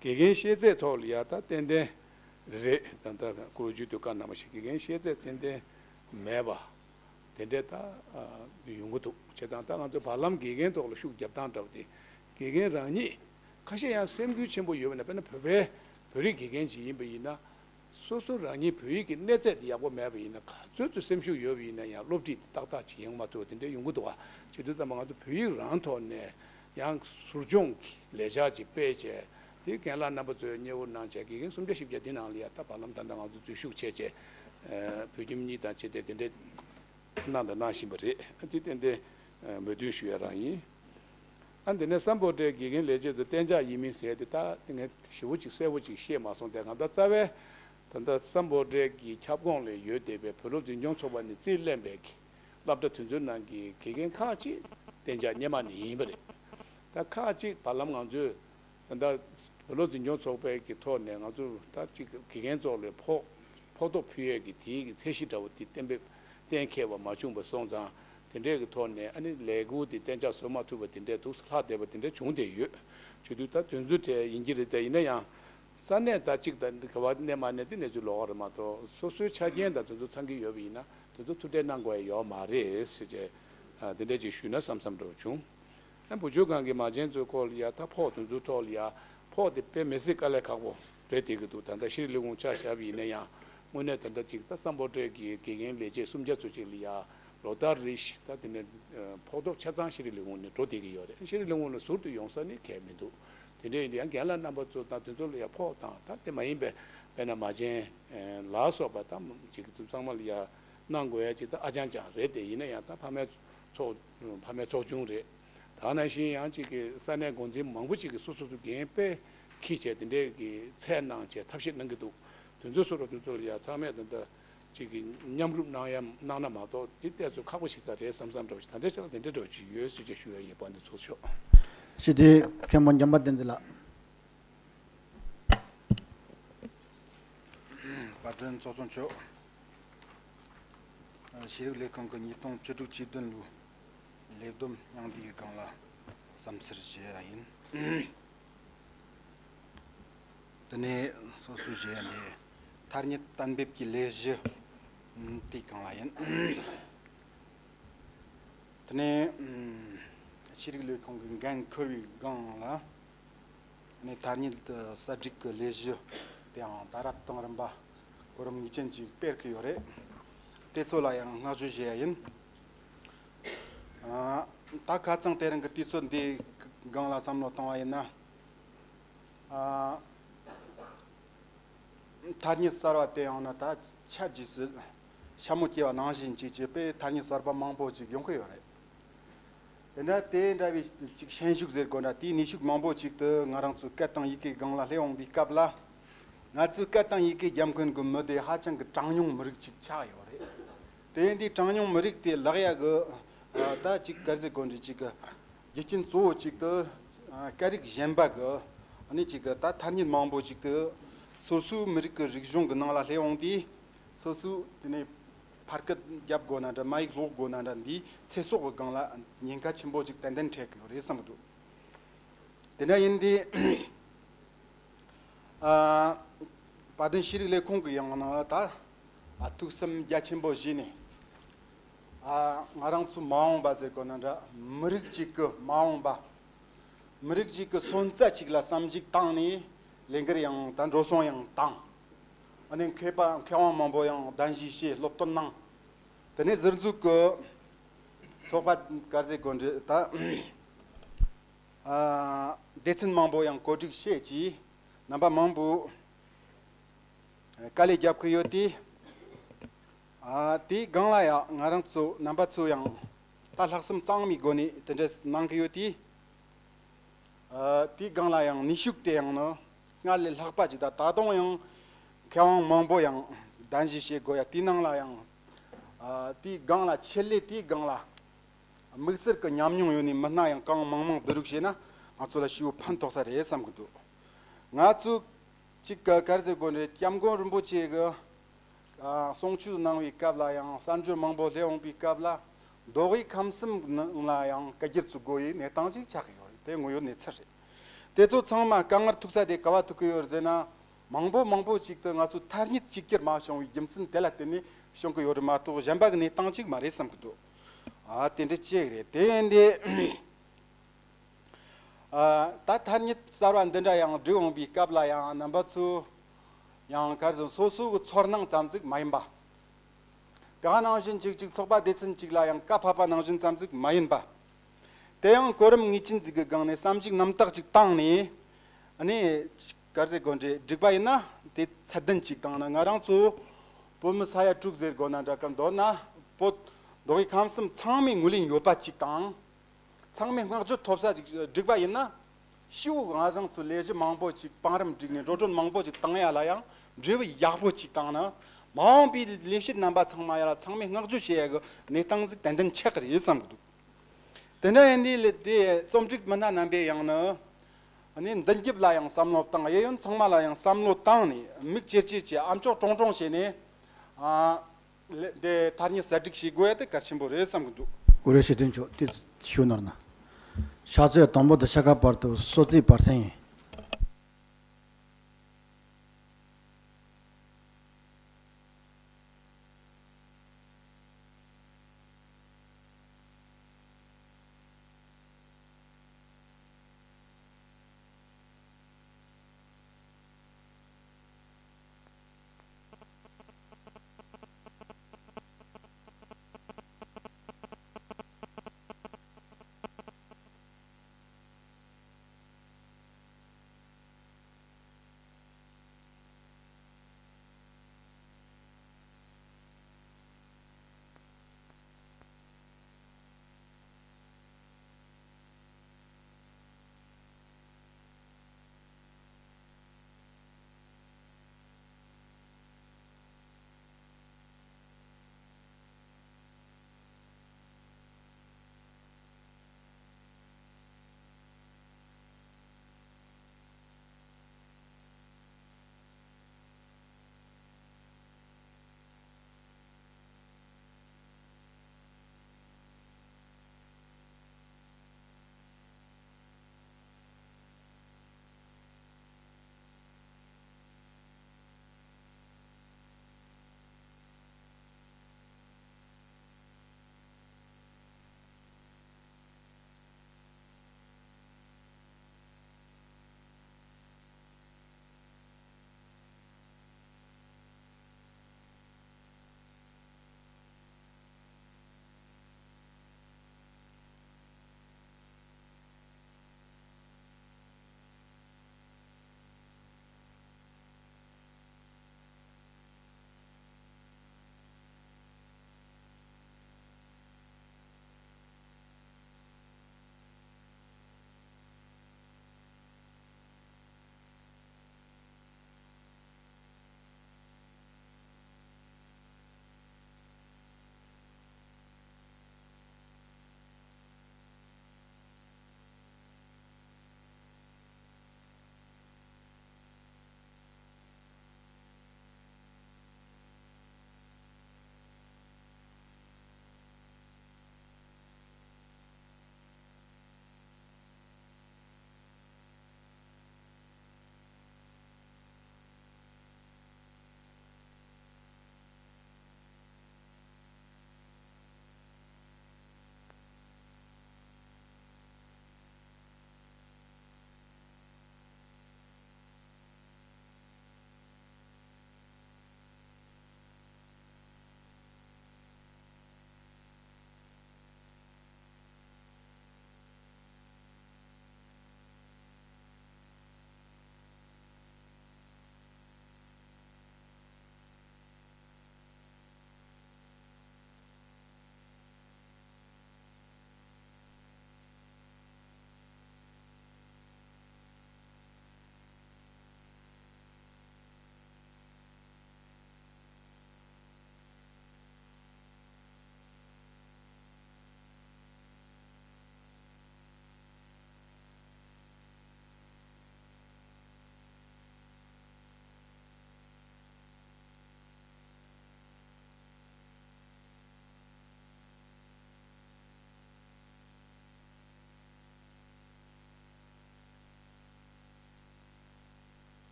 དགེ་རྒན་ཤེས་ཚད་ཐོག་ལ་ཡ་ད་ཏན་ཏན་རེད། ད་ལྟ་སྐུ་ལོ་རྒྱུས་དུས་སྐབས་ནང་བཞིན་དགེ་རྒན་ཤེས་ཚད་ཚད་ལྡན་མེད་པ། དེ་འདྲས་ད་ཡོང་གི་འདུག་བྱས་ཙང་ད་ང་ཚོ་བར་ལམ་དགེ་རྒན་ཐོག་ལ་ཤུགས་རྒྱབ་སྟངས་འདྲ་བ་དེ་དགེ་རྒན་རང་ཉིད་ཁ་ཤས་ཡང་སེམས་འགུལ་ཆེན་པོ་ཡོད་པ་ན་དཔེར་ན་བོད་པའི་བོད་རིགས་དགེ་རྒན་ཅིག་ཡིན་པ་ཡིན་ན་སོ་སོ་རང་ཉིད་བོད་ཡིག་གི་གནས་ཚད་དེ་ཡག་པོ་མེད་པ་ཡིན་ན་ག་ཚོད་དུ་སེམས་ཤུགས་ཡོད་པ་ཡིན་ན་ཡང་སློབ་ཁྲིད་དེ་ཏག་ཏག་ཅིག་ཡོང་མ་ཐུབ་པ་དེ་འདྲས་ཡོང་གི་འདུག་བ། བྱེད་དུས་ཙམ་པ་ང་ཚོ་བོད་ཡིག་རང་ཐོག་ནས་ཡང་ཟུར་སྦྱོང་གི་ལས་འཆར་ཅིག་སྤེལ་བྱས་དེ་རྒན་ལགས་རྣམ་པ་ཚོས་མཉེས་པོ་གནང་བྱས་དགེ་རྒན་སུམ་བརྒྱ་བཞི་བརྒྱ་འདི་ནང་ལ་ཡང་ད་བར་ལམ་ད་ལྟ་ང་ཚོ་འཛུལ་ཞུགས་བྱས་བྱས་བོད་ཁྱིམ་གཉིས་དང་ཕྱེད་དེ་དེ་འདྲས་གནང་དང་གནང་བཞིན་པ་རེད། དེ་ཏན་ཏན་མོས་མཐུན་ཞུ་ཡ་རང་ཡིན། ཨ་འདི་ནས་སམ་བྷོ་ཊའི་དགེ་རྒན་ལས་བྱེད་ཚོ་གཏན་འཇགས་ཡིན་མིན་ཟེར་དེ་ད་ངས་ཞེ་པོ་ཅིག་གསལ་པོ་ཅིག་ཤེས་མ་སོང་། དེ་གང་ལྟར་རྩ་བའི་ད་ལྟ་སམ་བྷོ་ཊའི་གི་ཁྱབ་ཁོངས་ལ་ཡོད་བསྡད་པའི་བོད་སློབ་འཛིན་སྐྱོང་ཚོགས་པ་ནས་རྩིས་ལེན་པའི་གི་སློབ་གྲྭ་དེ་ཚོའི་ནང་གི་དགེ་རྒན་ཁག་ཅིག་གཏན་འཇགས་སྔོན་མ་ནས་ཡིན་པ་རེད། ད་ཁག་ཅིག་བར་ལམ་ང་ཚོས་ད་ལྟ་བོད་སློབ་འཛིན་སྐྱོང་ཚོགས་པའི་གི་ཐོག་ནས་ང་ཚོ་ད་ཅིག་དགེ་རྒན་ཚོ་ལ་ཕོགས་ཕོགས་ཐོབ་ཕུལ་ཡས་ཀྱི་དེའི་གི་ཚད་གཞི་འདྲ་བོ་དེ་གཏན་འབེབས་གཏན་འཁེལ་བ་མ་བྱུང་བ་སོང་ཙང་དེ་འདྲས་ཀྱི་ཐོག་ནས་ཨ་ནི་ལས་འགུལ་དེ་གཏན་འཇགས་བཟོ་མ་ཐུབ་པ་དེ་འདྲས་འདུག་ལྷག་བསྡད་པ་དེ་འདྲས་བྱུང་བསྡད་ཡོད། བྱེད་དུས་ད་དོན་ཚུལ་དེ་ཡིན་གྱི་རེད། དེ་ཡིན་ན་ཡང་ས་གནས་ད་གཅིག་དང་འདི་ག་བ་གནས་མ་གནས་དེ་གནས་ཚུལ་ལོགས་ཀ་རེད་མ་གཏོགས་སོ་སོའི་ཆ་རྐྱེན་དང་དེ་ཚོ་ཚང་གི་ཡོད་པ་ཡིན་ན་དེ་ཚོ་ཐུགས་ཁྲལ་གནང་དགོས་ཡ་ཡོད་མ་རེད་ཟེར་བྱས་དེ་འདྲས་ཅིག་ཞུས་ན་བསམ་བསམ་འདྲ་བོ་བྱུང་། ཨ་བུ་བཅོལ་ཁང་གི་མ་བྱན་ཚོའི་སྐོར་ལ་ཡ་ད་ཕོགས་དེ་ཚོའི་ཐོག་ལ་ཡ་ཕོགས་དེ་དཔེ་མི་སྲིད་དཀའ་ལས་ཁག་པོ་རེད་བསྡད་ཀྱི་འདུག་ད་ལྟ་ཤེས་རིག་ལས་ཁུངས་ཆ་བཞག་པ་ཡིན་ན་ཡང་དངོས་གནས་ད་ལྟ་ཅིག་ད་སམ་བྷོ་ཊའི་གི་དགེ་རྒན་ལས་བྱེད་སུམ་བརྒྱ་ཚོ་ཅིག་ལ་ཡ་ལོ་ལྟར་རེ་བཞིན་ད་དེ་ནས་ཕོགས་ཐོབ་ཆ་ཚང་ཤེས་རིག་ལས་ཁུངས་ནས་འགྲོ་བསྡད་ཀྱི་ཡོད་རེད། ཤེས་རིག་ལས་ཁུངས་ལ་ཟུར་དུ་ཡོང་ས་ནི་གལ་མི་འདུག་དེ་འདྲ་ཡིན་དུས་ཡང་རྒན་ལགས་རྣམ་པ་ཚོ་དང་དེ་ཚོ་ལ་ཡ་ཕོགས་དང་ད་དེ་མ་ཡིན་པའི་དཔེར་ན་མ་བྱན་ལ་སོགས་པ་ད་ཅིག་ཚང་མ་ལ་ཡ་གནང་དགོས་ཡ་ཅིག་ད་ཨ་ཅང་ཅང་རེད། དེ་ཡིན་ན་ཡང་ད་ཕ་མའི་ཚོགས་ཕ་མའི་ཚོགས་ཆུང་རེད། ད་ནང་བཞིན་ཡང་ཅིག་གི་ས་གནས་འགོ་འཛིན་མང་པོ་ཅིག་གིས་སོ་སོ་སོ་འགན་དཔེ་འཁྱེར་བྱས་དེ་འདྲའི་གི་ཚད་གནང་བྱས་ཐབས་ཤེས་གནང་གི་འདུག་དེ་ཚོ་སོ་རོ་དེ་ཚོ་ལ་ཡ་ཚང་མས་ད་ལྟ་ཅིག་གི་མཉམ་རུབ་གནང་ཡ་གནང་ན་མ་གཏོགས་དེ་ཏོག་ཙམ་ཁག་པོ་ཞིག་ས་རེད་བསམ་བསམ་འདྲ་བོ་ཞིག་ད་ལྟའི་ཆ་ལ་དེ་འདྲ་འདྲ་བོ་ཅིག་ཡོད་ཟེར་བྱས་ཞུ་ཡ་ཡིན། པ་འདི་ཚོ་ཆོག་ཞེས་དེ་མཁན་པོ་འཇམ་དཔལ་བསྟན་འཛིན་ལགས། བཀའ་དྲིན་ཚོགས་གཙོ་མཆོག་ཤེས་རིག་ལས་ཁང་གི་ཉིས་སྟོང་བཅུ་དྲུག་བཅུ་བདུན་ལོའི་ལས་བསྡོམས་སྙིང་བསྡུས་ཀྱི་སྒང་ལ་བསམ་ཚུལ་བཤད་ཡ་ཡིན། དེ་ནས་སོ་སོའི་བཤད་ཡ་ལས་ཐ་སྙད་གཏན་འབེབས་ཀྱི་ལས་གཞི་དེའི་སྒང་ལ་ཡིན། དེ་ནས་ཤེས་རིག་ལས་ཁང་གི་འགན་འཁུར་བའི་སྒང་ལ། ནས་ཐ་སྙད་གསར་སྒྲིག་གི་ལས་གཞི་དེའང་ད་རབས་དང་རིམ་པ་གོ་རིམ་ངེས་ཅན་ཅིག་སྤེལ་གི་ཡོད་རེད། དེ་ཚོ་ལ་ཡང་བསྔགས་བརྗོད་ཞུ་ཡ་ཡིན། ཨ། ད་ཁ་རྩང་དེ་རིང་གི་དུས་ཚོད་འདི་སྒང་ལ་བསམ་བློ་བཏང་བ་ཡིན་ན། ཨ། ཐ་སྙད་གསར་བ་དེ་ཡང་ན་ད་ཆ་རྗེས་སུ་ཤ་མོ་སྐྱེ་བ་ནང་བཞིན་ཅིག་བྱས་པས་ཐ་སྙད་གསར་པ་མང་པོ་ཅིག་ཡོང་གི་ཡོད་རེད། དེ་འདྲ་དེ་འདྲ་བའི་ཅིག་ཤན་ཤུགས་ཟེར་དགོས་འདྲ་དེའི་ནུས་ཤུགས་མང་པོ་ཅིག་ཏུ་ང་རང་ཚོའི་སྐད་དང་ཡི་གེ་སྒང་ལ་སླེབས་འོང་བའི་སྐབས་ལ། ང་ཚོའི་སྐད་དང་ཡི་གེ་རྒྱབ་མཁན་གྱི་མི་དེ་ཧ་ཅང་གི་གྲངས་ཉུང་མི་རིགས་ཅིག་ཆགས་ཡོད་རེད། དེ་འདི་གྲངས་ཉུང་མི་རིགས་དེ་ལག་ཡ་གི་ད་ཅིག་ག་རེ་ཟེར་དགོས་འདྲ་ཅིག་གི་རྒྱུ་རྐྱེན་གཙོ་བོ་ཅིག་ཏུ་སྐད་རིགས་གཞན་པ་གི་ཨ་ནི་ཅིག་གི་ད་ཐ་སྙད་མང་པོ་ཅིག་ཏུ་སོ་སོའི་མི་རིགས་ཀྱི་རིག་གཞུང་གི་ནང་ལ་སླེབས་འོང་དུས། སོ་སོའི་དེ་ནས་ཕར་སྐད་རྒྱབ་དགོས་ན་འདྲ། མ་ཡིག་ཀློག་དགོས་ན་འདྲ། འདིའི་ཚེ་སྲོག་གི་སྒང་ལ་ཉེན་ཁ་ཆེན་པོ་ཅིག་ཏན་ཏན་འཕྲད་ཀྱི་ཡོད་རེད་བསམ་གྱི་འདུག་དེ་འདྲ་ཡིན་དུས། ཨ། དཔལ་ལྡན་ཤེས་རིག་ལས་ཁུངས་ཀྱི་ཡང་ན་ད་ཨ་ཐུགས་བསམ་རྒྱ་ཆེན་པོ་བཞེས་ནས། ཨ། ང་རང་ཚོ་མ་འོངས་པ་ཟེར་དགོས་ན་འདྲ། མི་རིགས་གཅིག་གི་མ་འོངས་པ། མི་རིགས་གཅིག་གི་སོན་རྩ་གཅིག་ལ་བསམ་གཞིག་བཏང་ནས་ལས་འགུལ་ཡང་ད་འགྲོ་སོང་ཡང་བཏང་། ཨ་ནི་མཁས་པ་མཁས་དབང་མང་པོ་ཡང་གདན་ཞུ་བྱས་སློབ་སྟོན་གནང་། དེ་ནས་ཟུར་འཛུགས་ཀྱི་ཚོགས་པ་ག་རེ་ཟེར་དགོས་འདྲ་ད། ཨ། སྡེ་ཚན་མང་པོ་ཡང་གོ་སྒྲིག་བྱས་ཀྱིས་རྣམ་པ་མང་པོ་དཀའ་ལས་རྒྱབ་ཀྱི་ཡོད་དེ། ཨ། དེའི་སྒང་ལ་ཡང་ང་རང་ཚོ་རྣམ་པ་ཚོ་ཡང་ད་ལྷག་བསམ་གཙང་མའི་སྒོ་ནས་དེ་འདྲ་གནང་གི་ཡོད་དེ། ཨ། དེའི་སྒང་ལ་ཡང་ནུས་ཤུགས་དེ་ཡང་ནི་སྔར་ལས་ལྷག་པ་ཅིག་དང་ད་དུང་ཡང་མཁས་དབང་མང་པོ་ཡང་གདན་ཞུ་བྱེད་དགོས་ཡ། དེའི་ནང་ལ་ཡང་། ཨ། དེའི་སྒང་ལ་ཆེད་ལས་དེའི་སྒང་ལ་དམིགས་བསལ་གྱི་ཉམས་མྱོང་ཡོད་ནི་མི་སྣ་ཡང་གང་མང་མང་བསྡུ་རུག་བྱས་ན་ང་ཚོ་ལ་ཞེ་པོ་ཕན་ཐོགས་ས་རེད་བསམ་གྱི་འདུག་ང་ཚོ་གཅིག་ག་ག་རེ་ཟེར་དགོས་རེད། སྐྱབས་མགོན་རིན་པོ་ཆེ་གི་ཨ། གསུང་ཆོས་གནང་བའི་སྐབས་ལ་ཡང་གསར་འབྱོར་མང་པོ་སླེབས་འོང་པའི་སྐབས་ལ་མདོ་དབུས་ཁམས་གསུམ་ནང་ལ་ཡང་བཀའ་བསྒྱུར་བཙུགས་དགོས་ཡའི་གནས་སྟངས་ཅིག་ཆགས་ཀྱི་ཡོད་རེད། དེ་དངོས་ཡོད་གནས་ཚུལ་རེད། དེ་ཚོ་ཚང་མ་དཀའ་ངལ་ཐུག་ས་དེ་ག་བ་ཐུག་གི་ཡོད་རེད་ཟེར་ན། མང་པོ་མང་པོ་ཅིག་ཏུ་ང་ཚོ་ཐ་སྙད་གཅིག་གྱུར་མ་བྱུང་བའི་རྒྱུ་མཚན་དེ་ལ་བརྟེན་ནས་བྱུང་གི་ཡོད་རེད་མ་གཏོགས་གཞན་པ་གི་གནས་སྟངས་ཅིག་མ་རེད་བསམ་གི་འདུག་ཨ། དེ་འདྲ་ཅིག་རེད། དེ་ཡིན་དེ། ཨ། ད་ཐ་སྙད་གསར་བ་འདི་འདྲ་ཡང་བསྒྲིགས་འོང་པའི་སྐབས་ལ་ཡང་རྣམ་པ་ཚོ་ཡང་ག་རེ་ཟེར། སོ་སོ་གི་ཚོར་སྣང་ཙམ་ཟིག་མ་ཡིན་པ། དེ་ག་ནང་བཞིན་ཅིག་ཅིག་ཚོགས་པ་སྡེ་ཚན་ཅིག་ལ་ཡང་བཀའ་ཕབ་པ་ནང་བཞིན་ཙམ་ཟིག་མ་ཡིན་པ། དེ་ཡང་གོ་རིམ་ངེས་ཅན་ཟིག་གི་སྒང་ནས་བསམ་གཞིག་རྣམ་དག་ཅིག་བཏང་ནས། ཨ་ནི་ག་རེ་ཟེར་དགོས་རེད། བསྒྲིགས་པ་ཡིན་ན་དེ་ཚད་ལྡན་ཅིག་དང་ནི་ང་རང་ཚོ་བོད་མི་ས་ཡ་དྲུག་ཟེར་དགོས་ན་འདྲ་གི། མདོར་ན་བོད་མདོ་དབུས་ཁམས་གསུམ་ཚང་མས་ངོས་ལེན་ཡོད་པ་ཅིག་དང་། ཚང་མས་བསྔགས་བརྗོད་ཐོབ་ས་ཅིག་བསྒྲིགས་པ་ཡིན་ན། ཤི་བོ་ང་རང་ཚོ་ལས་གཞི་མང་པོ་ཅིག་བང་རིམ་བསྒྲིགས་ནས་འགྲོ་གྲོན་མང་པོ་ཅིག་བཏང་ཡ་ལ་ཡང་འབྲས་བུ་ཡག་པོ་ཅིག་བཏང་ན། མ་འོངས་པའི་ལས་བྱེད་རྣམ་པ་ཚང་མ་ཡ་ལ་ཚང་མས་བསྔགས་བརྗོད་བྱེད་ཡ་གི་གནས་སྟངས་ཟིག་ཏན་ཏན་ཆགས་ཀྱི་རེད་བསམ་གི་འདུག་དེ་འདྲ་ཡིན་དུས་ལས་དེ་རྩོམ་སྒྲིག་མི་སྣ་རྣམ་པས་ཡང་ནི། ཨ་ནི་མདུན་རྒྱབ་ལ་ཡང་བསམ་བློ་བཏང་། གཡས་གཡོན་ཚང་མ་ལ་ཡང་བསམ་བློ་བཏང་ནས་མིག་ཅེར་ཅེར་བྱས། ཨམ་ཅོག་ཀྲོང་ཀྲོང་བྱས་ནས། ཨ། ལས་དེ་ཐ་སྙད་གསར་སྒྲིག་བྱེད་དགོས་ཡ་དེ་གལ་ཆེན་པོ་རེད་བསམ་གི་འདུག་འུ་རེ་ཤེས་དོན་ཆོག་དེ་ཞུ་ནོར་ན། ཕྱག་ཚོད་དང་པོ་དང་ཕྱེད་ཀ་བར་དུ་སོ་རྩིས་བར་གསེང་ཡིན།